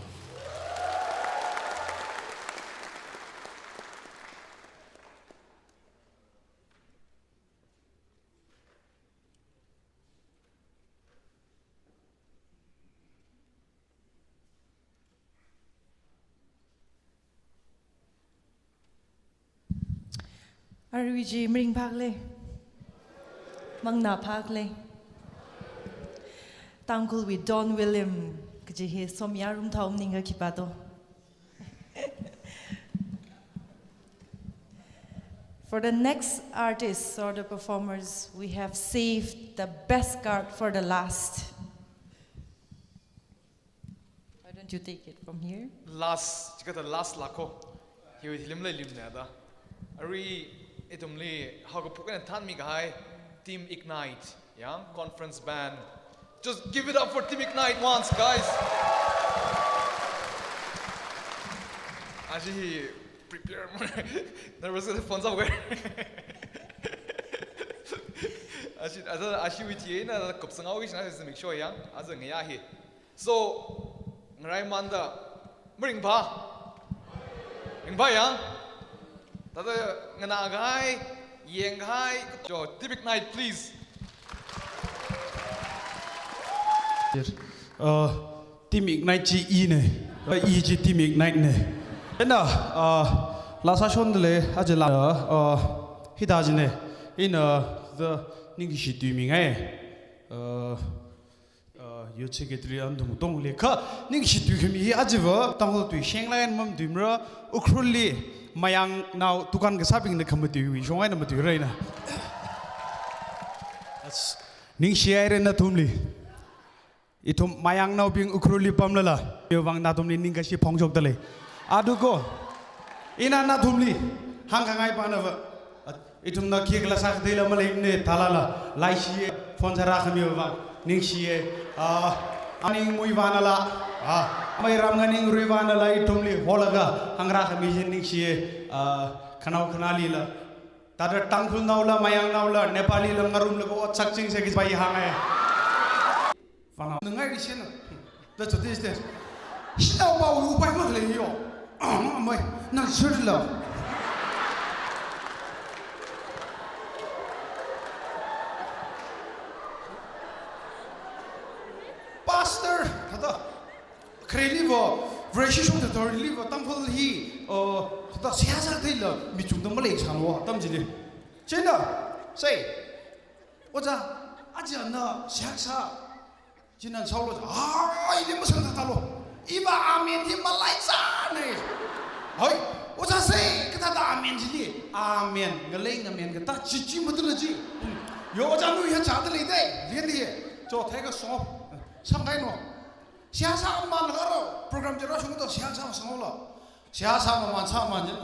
Arui chi maringphālei. Mangna phālei. Tangkhulwui Don William kaji hi somya rumthao maning ka khipā to. For the next artists or the performers, we have saved the best card for the last. Why don't you take it from here? Last, chikata last lāko. Hiwui limlei limna da. Arui ithumli haokaphok eina thānmi kahai Team Ignite, yang conference band. Just give it up for Team Ignite once, guys. Ashi hi prepare mo. Nervous ka phone sa wei. Ashi, aja, ashiwui chi eina kupsangao ki shina make sure yang. Aja ngayā hi. So, ngaraimānda, maringphā? Ringphā yang? Thāda nganā kahai, yāng kahai, jo, Team Ignite, please. Uh, Team Ignite chi ina. Uh, i chi Team Ignite na. Ina, uh, laa sāshonda lei, aja laa, uh, hithā china. Ina, the, ningshi tuimingai. Uh, Uh, Youth Secretary Andung Tongli kha ningshi tuikhami hi aja va Tangkhul tui sheng laiyan mamatuimara, Ukhrulli Mayangnao dukan kasābingna khamatuiwui shong eina matuira ina. As, ningshihaira nathumli. Ithum Mayangnaobing Ukhrulli pamlala, yovang nathumli ningkashi phongshokda lei. Aduko, ina nathumli hāngkhangai pana va. Ithumna khikhala sākatheila maleimana thālala, laishiya, phone sārākhami vang, ningshiya, ah, aning muivānala, ah, amei ram nganing ruivānala ithumli holaga, hāngrākhami chi ningshiya, ah, khanao khanālila. Thāda Tangkhulnaola, Mayangnaola, Nepalila, ngarumlaga ot sakchingsa kaji pa i hāngai. Vana, nangai risena. That's what this, this. Shinaopa upai makhalei yo. Ah, mai, nang sure lo. Pastor, thāda. Khareli va, Vareshi shong thāda Khareli va, Tangkhul hi, uh, thāda seihā sātheila, mi chungda maleisālo, atam chili. China, say, Oja, aja na seihā sā, china sālo, ai, ili masāthatalo. Iva amen hi malaichāna. Hoi, oja say, kathāda amen chili, amen, ngalei ngamen katā, chi chi mathula chi. Yo, oja nu ya chāda lei dei, lien dei. Cho, thei kasā, sāngai no. Seihā sāmamān karo, program chi rāshungda seihā sāmamān sālo. Seihā sāmamān sāmamān jin.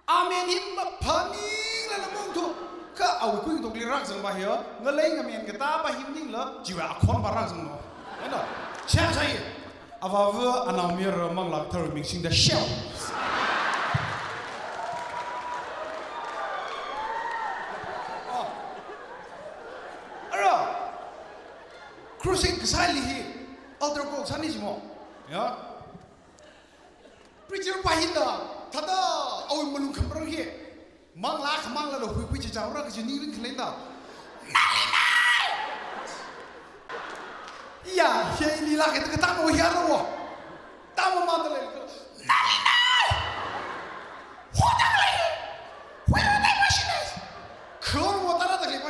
Amen hi maphaningla lamung thu. Kha awui kuitokli rākazang pa hi, ngalei ngamen katā pa hi maningla, chiwui akhon pa rākazanglo. Eno, seihā sāya. Avāva anaomayara manglā kathara ming singda sheo. Oh. Ara. Crusade kasāli hi altar call sāni jimo. Ya. Preacher pa hina Thāda, awui malung khamrang hi. Manglā khamang lala huikhui chichāra kaji ningrin khalei da. Nali nai! Iya, hi ili lāka ta katang o hi aro.